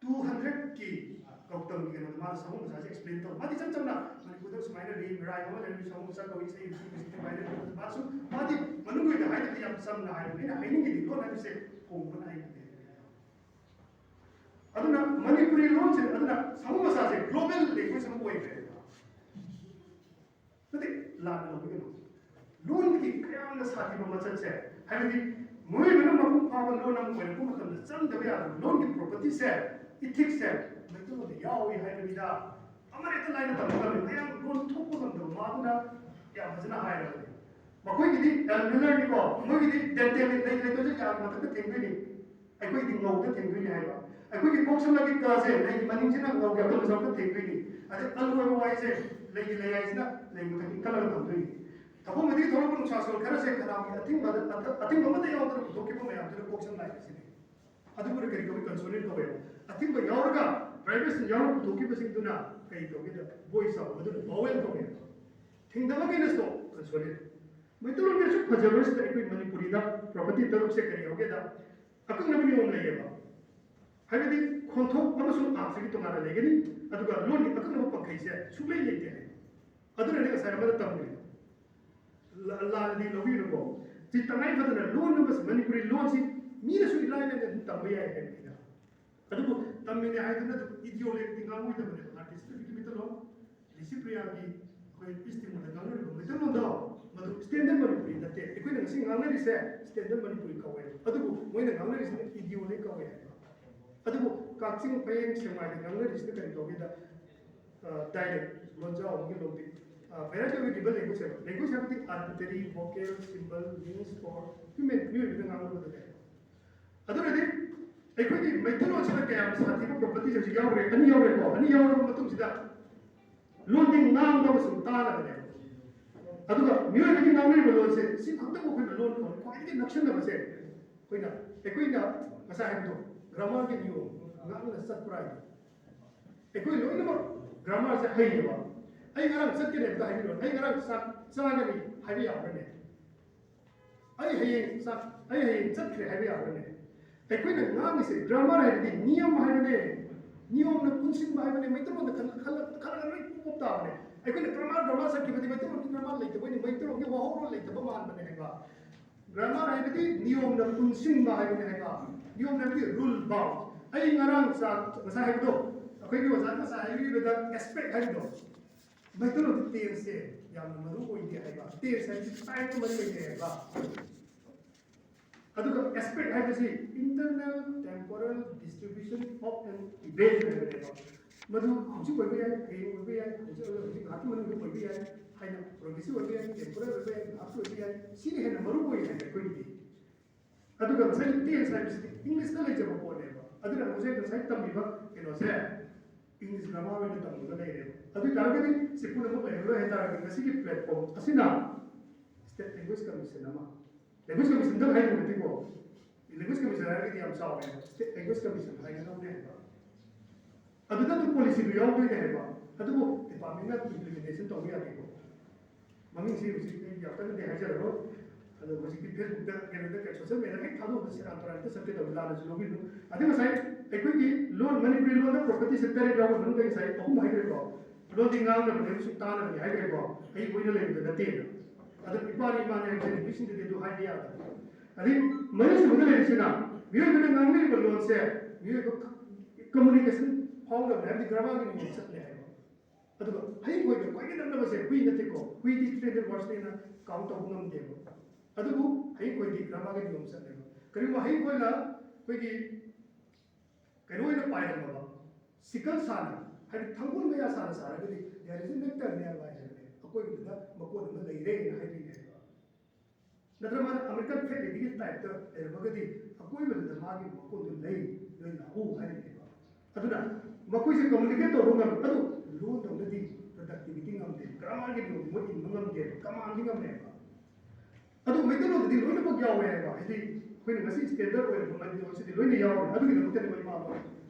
two hundred ꯀꯤ ꯒꯧꯇꯝꯒꯤ ꯀꯩꯅꯣꯗꯣ ꯃꯥꯅ ꯁꯥꯃꯨ ꯃꯆꯥꯁꯦ explain ꯇꯧ꯫ ꯃꯥꯗꯤ ꯏꯆꯝ ꯆꯝꯅ ꯃꯅꯤꯄꯨꯔꯗ ꯁꯨꯃꯥꯏꯅ ꯔꯤ-, rhyme ꯑꯃ ꯂꯩꯔꯝꯃꯤ, ꯁꯥꯃꯨ ꯃꯆꯥ ꯀꯧꯏ, ꯏꯁꯩ ꯁꯤ ꯃꯥꯁꯨ ꯃꯥꯗꯤ ꯃꯅꯨꯡ ꯑꯣꯏꯅ ꯍꯥꯏꯗꯕꯗꯤ ꯌꯥꯝ ꯆꯝꯅ ꯍꯥꯏꯕ꯫ ꯑꯩꯅ ꯍꯥꯏꯅꯤꯡꯉꯤꯗꯤ ꯂꯣꯟ ꯍꯥꯏꯕꯁꯦ ꯍꯣꯡꯕꯅ ꯍꯥꯏꯕꯅꯦ꯫ ꯑꯗꯨꯅ ꯃꯅꯤꯄꯨꯔꯤ ꯂꯣꯟꯁꯦ, ꯑꯗꯨꯅ ꯁꯥꯃꯨ ꯃꯆꯥꯁꯦ global language ꯑꯃ ꯑꯣꯏꯈ꯭ꯔꯦ꯫ ꯅꯠꯇꯦ, ꯂꯥꯟꯅ ꯂꯧꯕꯤꯒꯅꯨ꯫ ꯂꯣꯟꯒꯤ ꯀꯌꯥꯝꯅ ꯁꯥꯊꯤꯕ ꯃꯆꯠꯁꯦ, ꯍꯥꯏꯕꯗꯤ ꯃꯤꯑꯣꯏꯕꯅ ꯃꯄꯨꯡ ꯐꯥꯕ ꯂꯣꯟ ꯑꯃ ꯑꯣꯏꯔꯛꯄ ꯃꯇꯝꯗ ꯆꯪꯗꯕ ꯌꯥꯗꯕ ꯂꯣꯟꯒꯤ property ꯁꯦ, ethics ꯁꯦ ꯃꯩꯇꯩꯂꯣꯟꯗ ꯌꯥꯎꯏ ꯍꯥꯏꯕꯅꯤꯗ꯫ ꯑꯃꯅ ꯍꯦꯛꯇ ꯂꯥꯏꯅ ꯇꯝꯕ ꯉꯝꯃꯤ, ꯃꯌꯥꯝ ꯂꯣꯟ ꯊꯣꯛꯄ ꯉꯝꯗꯕ ꯃꯥꯗꯨꯅ ꯌꯥꯝ ꯐꯖꯅ ꯍꯥꯏꯔꯕꯅꯤ꯫ ꯃꯈꯣꯏꯒꯤꯗꯤ ꯑꯦꯜꯕꯤꯂꯔꯅꯤꯀꯣ, ꯃꯈꯣꯏꯒꯤꯗꯤ ꯗꯦꯟꯇꯦꯜ ꯂꯩ, ꯂꯩꯇ꯭ꯔꯁꯨ ꯌꯥꯒꯤ ꯃꯊꯛꯇ ꯊꯦꯡꯗꯣꯏꯅꯤ꯫ ꯑꯩꯈꯣꯏꯗꯤ ꯉꯧꯗ ꯊꯦꯡꯗꯣꯏꯅꯤ ꯍꯥꯏꯕ꯫ ꯑꯩꯈꯣꯏꯒꯤ ꯀꯣꯛ ꯁꯝ ꯂꯩꯒꯤ ꯀꯥꯁꯦ ꯂꯩꯒꯤ ꯃꯅꯤꯡꯁꯤꯅ ꯉꯧꯒꯤ ꯑꯀꯟꯕ ꯁꯔꯨꯛꯇ ꯊꯦꯡꯗꯣꯏꯅꯤ꯫ ꯑꯗꯩ ꯑꯂꯨ ꯍꯥꯏꯕ ꯋꯥꯍꯩꯁꯦ ꯂꯩꯒꯤ ꯂꯩꯌꯥꯏꯁꯤꯅ ꯂꯩ ꯃꯊꯛꯇ ꯏꯟꯈꯠꯂꯒ ꯊꯝꯗꯣꯏꯅꯤ꯫ ꯊꯕꯛ ꯃꯗꯤ ꯊꯣꯛꯂꯛꯄ ꯅꯨꯡꯁꯥ ꯁꯣꯔ ꯈꯔꯁꯦ ꯈꯅꯥꯎꯒꯤ ꯑꯊꯤꯡꯕꯗ, ꯑꯊ-, ꯑꯊꯤꯡꯕ ꯑꯃꯠꯇ ꯌꯥꯎꯗꯅ ꯄꯨꯊꯣꯛꯈꯤꯕ ꯃꯌꯥꯝꯗꯨꯅ ꯀꯣꯛ ꯁꯝ ꯂꯥꯏ ꯍꯥꯏꯁꯤꯅꯤ꯫ ꯑꯗꯨꯕꯨꯅ ꯀꯔꯤ ꯀꯧꯏ? Consonant ꯀꯧꯋꯦꯕ꯫ ꯑꯊꯤꯡꯕ ꯌꯥꯎꯔꯒ, vibration ꯌꯥꯎꯔꯒ ꯄꯨꯊꯣꯛꯈꯤꯕꯁꯤꯡꯗꯨꯅ ꯀꯔꯤ ꯀꯧꯒꯦꯗ? Voice ꯍꯥꯏꯕ, ꯃꯗꯨꯅ vowel ꯀꯧꯋꯦꯕ꯫ ꯊꯤꯡꯗꯕ ꯀꯩꯅꯁꯨ consonant꯫ ꯃꯩꯇꯩꯂꯣꯟꯒꯤ ꯑꯁꯨꯛ ꯐꯖꯕꯁꯤꯗ ꯑꯩꯈꯣꯏ ꯃꯅꯤꯄꯨꯔꯤꯗ property ꯇꯔꯨꯛꯁꯦ ꯀꯔꯤ ꯌꯥꯎꯒꯦꯗ? ꯑꯀꯛꯅꯕ ꯅꯤꯌꯣꯝ ꯂꯩꯌꯦꯕ꯫ ꯍꯥꯏꯕꯗꯤ ꯈꯣꯟꯊꯣꯛ ꯑꯃꯁꯨꯡ ꯑꯥꯔꯊꯒꯤ ꯇꯣꯉꯥꯟꯅ ꯂꯩꯒꯅꯤ, ꯑꯗꯨꯒ ꯂꯣꯟꯒꯤ ꯑꯀꯛꯅꯕ ꯄꯪꯈꯩꯁꯦ ꯁꯨꯡꯂꯩ ꯂꯩꯇꯦ ꯍꯥꯏ꯫ ꯑꯗꯨꯅꯅꯦ ꯉꯁꯥꯏ ꯑꯃꯗ ꯇꯝꯈ꯭ꯔꯤꯗꯣ꯫ ꯂꯥꯟꯅꯗꯤ ꯂꯧꯕꯤꯔꯨꯀꯣ꯫ ꯁꯤ ꯇꯉꯥꯏ ꯐꯗꯅ ꯂꯣꯟ ꯑꯃꯁꯤ, ꯃꯅꯤꯄꯨꯔꯤ ꯂꯣꯟꯁꯤ ꯃꯤꯅꯁꯨ ꯏꯂꯥꯏ ꯂꯥꯏꯅ ꯑꯗꯨꯝ ꯇꯝꯕ ꯌꯥꯏ ꯍꯥꯏꯕꯅꯤꯗ꯫ ꯑꯗꯨꯕꯨ ꯇꯝꯃꯤꯅꯦ ꯍꯥꯏꯗꯨꯅ ꯑꯗꯨꯝ ꯏꯗꯤꯑꯣꯂꯦꯛꯇꯤ ꯉꯥꯡꯉꯣꯏꯗꯕꯅꯦꯕ꯫ ꯑꯥꯔꯇꯤꯁꯇꯨꯒꯤ ꯃꯤꯇꯜꯂꯣꯟ, ꯂꯤꯁꯤꯄ꯭ꯔꯤꯌꯥꯒꯤ ꯑꯩꯈꯣꯏ ꯏꯁ ꯇꯤꯃꯣꯔꯗ ꯉꯥꯡꯅꯔꯤꯕ ꯃꯩꯇꯩꯂꯣꯟꯗꯣ, ꯃꯗꯨ ꯁ꯭ꯇꯦꯟꯗꯔꯠ ꯃꯅꯤꯄꯨꯔꯤ ꯅꯠꯇꯦ꯫ ꯑꯩꯈꯣꯏꯅ ꯉꯁꯤ ꯉꯥꯡꯅꯔꯤꯁꯦ ꯁ꯭ꯇꯦꯟꯗꯔꯠ ꯃꯅꯤꯄꯨꯔꯤ ꯀꯧꯋꯦ, ꯑꯗꯨꯕꯨ ꯃꯣꯏꯅ ꯉꯥꯡꯅꯔꯤꯁꯤꯅ ꯏꯗꯤꯑꯣꯂꯦꯛ ꯀꯧꯋꯦ ꯍꯥꯏꯕ꯫ ꯑꯗꯨꯕꯨ ꯀꯛꯆꯤꯡ, ꯐꯌꯦꯡ, ꯁꯦꯛꯃꯥꯏꯗ ꯉꯥꯡꯅꯔꯤꯁꯤꯅ ꯀꯔꯤ ꯀꯧꯒꯦꯗ? ꯗꯥꯏꯂꯦꯛ, ꯂꯣꯟꯖꯥꯎ ꯑꯃꯒꯤ ꯂꯣꯟꯗꯤ ꯚꯦꯔꯥꯏꯇꯤ ꯑꯣꯏꯔꯤꯕ ꯂꯦꯡꯒ꯭ꯋꯦꯖ ꯍꯥꯏꯕ꯫ ꯂꯦꯡꯒ꯭ꯋꯦꯖ ꯍꯥꯏꯕꯗꯤ arbitrary, vocal, symbol, means for human, ꯃꯤꯑꯣꯏꯕꯅ ꯉꯥꯡꯕꯗꯨꯅꯦ꯫ ꯑꯗꯨꯅꯗꯤ ꯑꯩꯈꯣꯏꯒꯤ ꯃꯩꯇꯩꯂꯣꯟꯁꯤꯗ ꯀꯌꯥꯝ ꯁꯥꯊꯤꯕ ꯄ꯭ꯔꯣꯄꯔꯇꯤꯁ ꯍꯧꯖꯤꯛ ꯌꯥꯎꯈ꯭ꯔꯦ, ꯑꯅꯤ ꯌꯥꯎꯔꯦꯀꯣ꯫ ꯑꯅꯤ ꯌꯥꯎꯔꯕ ꯃꯇꯨꯡꯁꯤꯗ ꯂꯣꯟꯗꯤ ꯉꯥꯡꯕ ꯑꯃꯁꯨꯡ ꯇꯥꯗꯕꯅꯦ꯫ ꯑꯗꯨꯒ ꯃꯤꯑꯣꯏꯕꯒꯤ ꯉꯥꯡꯅꯔꯤꯕ ꯂꯣꯟꯁꯦ ꯁꯤ ꯈꯛꯇꯕꯨ ꯑꯩꯈꯣꯏꯅ ꯂꯣꯟ ꯈ꯭ꯋꯥꯏꯗꯒꯤ ꯅꯛꯁꯤꯟꯅꯕꯁꯦ ꯑꯩꯈꯣꯏꯅ, ꯑꯩꯈꯣꯏꯅ ꯉꯁꯥꯏ ꯍꯥꯏꯕꯗꯣ, ꯒ꯭ꯔꯥꯃꯔꯒꯤ ꯅꯤꯌꯣꯝ ꯉꯥꯛꯅ ꯆꯠꯄ꯭ꯔꯥ ꯍꯥꯏꯗꯣ꯫ ꯑꯩꯈꯣꯏ ꯂꯣꯏꯅꯃꯛ ꯒ꯭ꯔꯥꯃꯔꯁꯦ ꯍꯩꯌꯦꯕ꯫ ꯑꯩ ꯉꯔꯥꯡ ꯆꯠꯀꯅꯤ ꯍꯥꯏꯕꯗ ꯍꯥꯏꯕꯤꯔꯣ, ꯑꯩ ꯉꯔꯥꯡ ꯆꯥꯛ ꯆꯥꯒꯅꯤ ꯍꯥꯏꯕ ꯌꯥꯕ꯭ꯔꯅꯦ? ꯑꯩ ꯍꯌꯦꯡ ꯆꯥꯛ, ꯑꯩ ꯍꯌꯦꯡ ꯆꯠꯈ꯭ꯔꯦ ꯍꯥꯏꯕ ꯌꯥꯕ꯭ꯔꯅꯦ? ꯑꯩꯈꯣꯏꯅ ꯉꯥꯡꯉꯤꯁꯦ ꯒ꯭ꯔꯥꯃꯔ ꯍꯥꯏꯕꯗꯤ ꯅꯤꯌꯝ ꯍꯥꯏꯕꯅꯦ, ꯅꯤꯌꯣꯝꯅ ꯄꯨꯟꯁꯤꯟꯕ ꯍꯥꯏꯕꯅꯦ꯫ ꯃꯩꯇꯩꯂꯣꯟꯗ ꯈꯜ-, ꯈꯜꯂ-, ꯈꯜꯂꯒ ꯂꯣꯏ ꯄꯣꯛ ꯇꯥꯕꯅꯦ꯫ ꯑꯩꯈꯣꯏꯅ ꯒ꯭ꯔꯥꯃꯔ, ꯒ꯭ꯔꯥꯃꯔ ꯆꯠꯈꯤꯕꯗꯤ ꯃꯩꯇꯩꯂꯣꯟꯒꯤ ꯒ꯭ꯔꯥꯃꯔ ꯂꯩꯇꯕꯅꯤ, ꯃꯩꯇꯩꯂꯣꯟꯒꯤ ꯋꯥꯍꯧꯔꯣꯜ ꯂꯩꯇꯕ ꯃꯥꯟꯕꯅꯦ ꯍꯥꯏꯕ꯫ ꯒ꯭ꯔꯥꯃꯔ ꯍꯥꯏꯕꯗꯤ ꯅꯤꯌꯣꯝꯅ ꯄꯨꯟꯁꯤꯟꯕ ꯍꯥꯏꯕꯅꯤ ꯍꯥꯏꯕ꯫ ꯅꯤꯌꯣꯝ ꯍꯥꯏꯕꯗꯤ ꯔꯨꯜ ꯕꯥꯎꯟ꯫ ꯑꯩ ꯉꯔꯥꯡ ꯆꯥꯛ ꯉꯁꯥꯏ ꯍꯥꯏꯕꯗꯣ, ꯑꯩꯈꯣꯏꯒꯤ ꯑꯣꯖꯥꯅ ꯉꯁꯥꯏ ꯍꯥꯏꯕꯤꯕꯗ ꯑꯦꯁꯄꯦꯛ ꯍꯥꯏꯕꯗꯣ, ꯃꯩꯇꯩꯂꯣꯟꯗ ꯇꯦꯟꯁꯁꯦ ꯌꯥꯝꯅ ꯃꯔꯨ ꯑꯣꯏꯗꯦ ꯍꯥꯏꯕ꯫ ꯇꯦꯟꯁ ꯍꯥꯏꯕꯁꯤ ꯇꯥꯏꯝꯒ ꯃꯔꯤ ꯂꯩꯅꯩ ꯍꯥꯏꯕ꯫ ꯑꯗꯨꯒ ꯑꯦꯁꯄꯦꯛ ꯍꯥꯏꯕꯁꯤ internal temporal distribution of an event ꯍꯥꯏꯕꯅꯦꯕ꯫ ꯃꯗꯨ ꯍꯧꯖꯤꯛ ꯑꯣꯏꯕ ꯌꯥꯏ, ꯍꯌꯦꯡ ꯑꯣꯏꯕ ꯌꯥꯏ, ꯍꯧꯖꯤꯛ ꯑꯣꯏꯕ, ꯍꯧꯖꯤꯛ ꯉꯥꯏꯍꯥꯛꯀꯤ ꯃꯅꯨꯡꯗ ꯑꯣꯏꯕ ꯌꯥꯏ, ꯍꯥꯏꯅ ꯄ꯭ꯔꯣꯒ꯭ꯔꯦꯁꯤꯞ ꯑꯣꯏꯕ ꯌꯥꯏ, ꯇꯦꯝꯄꯣꯔꯦꯜ ꯑꯣꯏꯕ ꯌꯥꯏ, ꯉꯥꯏꯍꯥꯛꯀꯤ ꯑꯣꯏꯕ ꯌꯥꯏ꯫ ꯁꯤꯅ ꯍꯦꯟꯅ ꯃꯔꯨ ꯑꯣꯏ ꯍꯥꯏꯕ ꯑꯩꯈꯣꯏꯒꯤꯗꯤ꯫ ꯑꯗꯨꯒ ꯉꯁꯥꯏꯒꯤ ꯇꯦꯟꯁ ꯍꯥꯏꯕꯁꯤꯗꯤ ꯏꯪꯂꯤꯁꯇ ꯂꯩꯖꯕ ꯄꯣꯠꯅꯦꯕ꯫ ꯑꯗꯨꯅ ꯍꯧꯖꯤꯛ ꯉꯁꯥꯏ ꯇꯝꯃꯤꯕ ꯀꯩꯅꯣꯁꯦ ꯏꯪꯂꯤꯁ ꯒ꯭ꯔꯥꯃꯔ ꯑꯣꯏꯅ ꯇꯝꯃꯒ ꯂꯩꯔꯦꯕ꯫ ꯑꯗꯨ ꯑꯣꯏ ꯇꯥꯔꯒꯗꯤ ꯁꯤ ꯄꯨꯝꯅꯃꯛ ꯂꯩꯔꯔꯣꯏ ꯍꯥꯏ ꯇꯥꯔꯒꯗꯤ ꯉꯁꯤꯒꯤ ꯄ꯭ꯂꯦꯠꯐꯣꯝ ꯑꯁꯤꯅ ꯁ꯭ꯇꯦꯠ ꯂꯦꯡꯒ꯭ꯋꯦꯖ ꯀꯃꯤꯁꯟ ꯑꯃ, ꯂꯦꯡꯒ꯭ꯋꯦꯖ ꯀꯃꯤꯁꯟꯗꯪ ꯍꯥꯏꯕ ꯅꯠꯇꯦꯀꯣ, ꯂꯦꯡꯒ꯭ꯋꯦꯖ ꯀꯃꯤꯁꯟ ꯍꯥꯏꯔꯒꯗꯤ ꯌꯥꯝ ꯆꯥꯎꯔꯦ, ꯁ꯭ꯇꯦꯠ ꯂꯦꯡꯒ꯭ꯋꯦꯖ ꯀꯃꯤꯁꯟ ꯍꯥꯏꯒꯗꯧꯅꯦ ꯍꯥꯏꯕ꯫ ꯑꯗꯨꯗ ꯑꯗꯨꯝ ꯄꯣꯂꯤꯁꯤꯗꯨ ꯌꯥꯎꯗꯣꯏꯅꯦ ꯍꯥꯏꯕ꯫ ꯑꯗꯨꯕꯨ ꯗꯤꯄꯥꯔꯠꯃꯦꯟꯅ ꯏꯝꯄ꯭ꯂꯤꯃꯦꯟꯇꯦꯁꯟ ꯇꯧꯕ ꯌꯥꯗꯦꯀꯣ꯫ ꯃꯃꯤꯡꯁꯤ ꯍꯧꯖꯤꯛ ꯑꯩ ꯌꯥꯝ ꯀꯟꯅꯗꯤ ꯍꯥꯏꯖꯔꯔꯣꯏ꯫ ꯑꯗꯣ ꯍꯧꯖꯤꯛꯇꯤ ꯐꯦꯁꯕꯨꯛꯇ, ꯀꯩꯅꯣꯗ, ꯀꯩ, ꯁꯣꯁꯤꯌꯦꯜ ꯃꯦꯗꯤꯌꯥꯗ ꯍꯦꯛ ꯊꯥꯗꯣꯛꯄꯗ ꯁꯦꯔꯥꯟ ꯇꯨꯔꯥꯟ ꯍꯦꯛꯇ ꯆꯠꯀꯦ ꯇꯧꯏ, ꯂꯥꯟꯅꯁꯨ ꯂꯧꯕꯤꯒꯅꯨ꯫ ꯑꯗꯩ ꯉꯁꯥꯏ ꯑꯩꯈꯣꯏꯒꯤ ꯂꯣꯟ, ꯃꯅꯤꯄꯨꯔꯤ ꯂꯣꯟꯗ ꯄ꯭ꯔꯣꯄꯔꯇꯤꯁꯦ ꯇꯔꯦꯠ ꯌꯥꯎꯕ ꯃꯅꯨꯡꯗ ꯉꯁꯥꯏ ꯑꯍꯨꯝ ꯍꯥꯏꯈ꯭ꯔꯦꯀꯣ꯫ ꯂꯣꯟꯗꯤ ꯉꯥꯡꯅꯕꯅꯦ ꯑꯃꯁꯨꯡ ꯇꯥꯅꯕꯅꯤ ꯍꯥꯏꯈ꯭ꯔꯦꯀꯣ꯫ ꯑꯩ ꯑꯣꯏꯅ ꯂꯩꯕꯗ ꯅꯠꯇꯦꯅ꯫ ꯑꯗꯨ ꯏꯄꯥꯅꯤ ꯏꯃꯥꯅꯤ ꯍꯥꯏꯕꯁꯦ ꯅꯨꯄꯤꯁꯤꯡꯗꯗꯤ ꯑꯗꯨ ꯍꯥꯏꯕ ꯌꯥꯗꯕ꯫ ꯑꯗꯩ ꯃꯔꯤꯁꯨꯕꯗ ꯂꯩꯔꯤꯁꯤꯅ ꯃꯤꯑꯣꯏꯕꯅ ꯉꯥꯡꯅꯔꯤꯕ ꯂꯣꯟꯁꯦ ꯃꯤꯑꯣꯏꯕ ꯀꯝꯃꯨꯅꯤꯀꯦꯁꯟ ꯐꯥꯎꯅꯕꯅꯦ, ꯍꯥꯏꯕꯗꯤ ꯒ꯭ꯔꯥꯃꯥꯔꯒꯤ ꯅꯤꯌꯣꯝ ꯆꯠꯂꯦ ꯍꯥꯏꯕ꯫ ꯑꯗꯨꯒ ꯍꯌꯦꯡ ꯈꯣꯏꯒ ꯈ꯭ꯋꯥꯏꯗꯒꯤ ꯅꯛꯅꯕꯁꯦ ꯍꯨꯏ ꯅꯠꯇꯦꯀꯣ, ꯍꯨꯏꯗꯤ ꯁ꯭ꯇꯦꯟꯗꯔꯗ ꯋꯥꯔꯗꯁꯅꯦꯅ ꯀꯥꯎꯟ ꯇꯧꯕ ꯉꯝꯗꯦꯕ꯫ ꯑꯗꯨꯕꯨ ꯍꯌꯦꯡ ꯈꯣꯏꯗꯤ ꯒ꯭ꯔꯥꯃꯥꯔꯒꯤ ꯅꯤꯌꯣꯝ ꯆꯠꯂꯦꯕ꯫ ꯀꯔꯤꯒꯨꯝꯕ ꯍꯌꯦꯡ ꯈꯣꯏꯅ ꯑꯩꯈꯣꯏꯒꯤ ꯀꯩꯅꯣ ꯑꯣꯏꯅ ꯄꯥꯏꯔꯝꯃꯕ, ꯁꯤꯀꯜ ꯁꯥꯅ, ꯍꯥꯏꯗꯤ ꯊꯥꯡꯒꯣꯜ ꯃꯌꯥ ꯁꯥꯅ ꯁꯥꯔꯒꯗꯤ there is a vector nearby ꯍꯥꯏꯕꯅꯦ, ꯑꯀꯣꯏꯕꯗꯨꯗ ꯃꯀꯣꯟ ꯑꯃ ꯂꯩꯔꯦꯅ ꯍꯥꯏꯗꯣꯏꯅꯦꯕ꯫ ꯅꯠꯇ꯭ꯔ ꯃꯥꯅ ꯑꯃꯦꯔꯤꯀꯟ ꯐꯦꯠ ꯂꯦꯗꯤꯒꯤ ꯇꯥꯏꯞꯇ ꯂꯩꯔꯝꯃꯒꯗꯤ ꯑꯀꯣꯏꯕꯗꯨꯗ ꯃꯥꯒꯤ ꯃꯀꯣꯟꯗꯨ ꯂꯩ, ꯅꯣꯏ ꯂꯥꯛꯎ ꯍꯥꯏꯔꯤꯅꯦꯕ꯫ ꯑꯗꯨꯅ ꯃꯈꯣꯏꯁꯦ ꯀꯝꯃꯨꯅꯤꯀꯦꯠ ꯇꯧꯕ ꯉꯝꯃꯤ, ꯑꯗꯨ ꯂꯣꯟꯗꯧꯅꯗꯤ ꯄ꯭ꯔꯗꯛꯇꯤꯚꯤꯇꯤ ꯉꯝꯗꯦ, ꯒ꯭ꯔꯥꯃꯥꯔꯒꯤ ꯅꯤꯌꯣꯝꯗꯤ ꯃꯣꯏ ꯏꯟꯕ ꯉꯝꯗꯦꯕ, ꯀꯃꯥꯟꯗꯤ ꯉꯝꯃꯦꯕ꯫ ꯑꯗꯨ ꯃꯩꯇꯩꯂꯣꯟꯗꯗꯤ ꯂꯣꯏꯅꯃꯛ ꯌꯥꯎꯋꯦ ꯍꯥꯏꯕ, ꯍꯥꯏꯗꯤ ꯑꯩꯈꯣꯏꯅ ꯉꯁꯤ ꯁ꯭ꯇꯦꯟꯗꯔꯗ ꯑꯣꯏꯔꯕ ꯃꯩꯇꯩꯂꯣꯟꯁꯤꯗꯤ ꯂꯣꯏꯅ ꯌꯥꯎꯔꯦ꯫ ꯑꯗꯨꯒꯤꯗꯃꯛꯇꯅꯦꯕ ꯏꯃꯥ ꯂꯣꯟ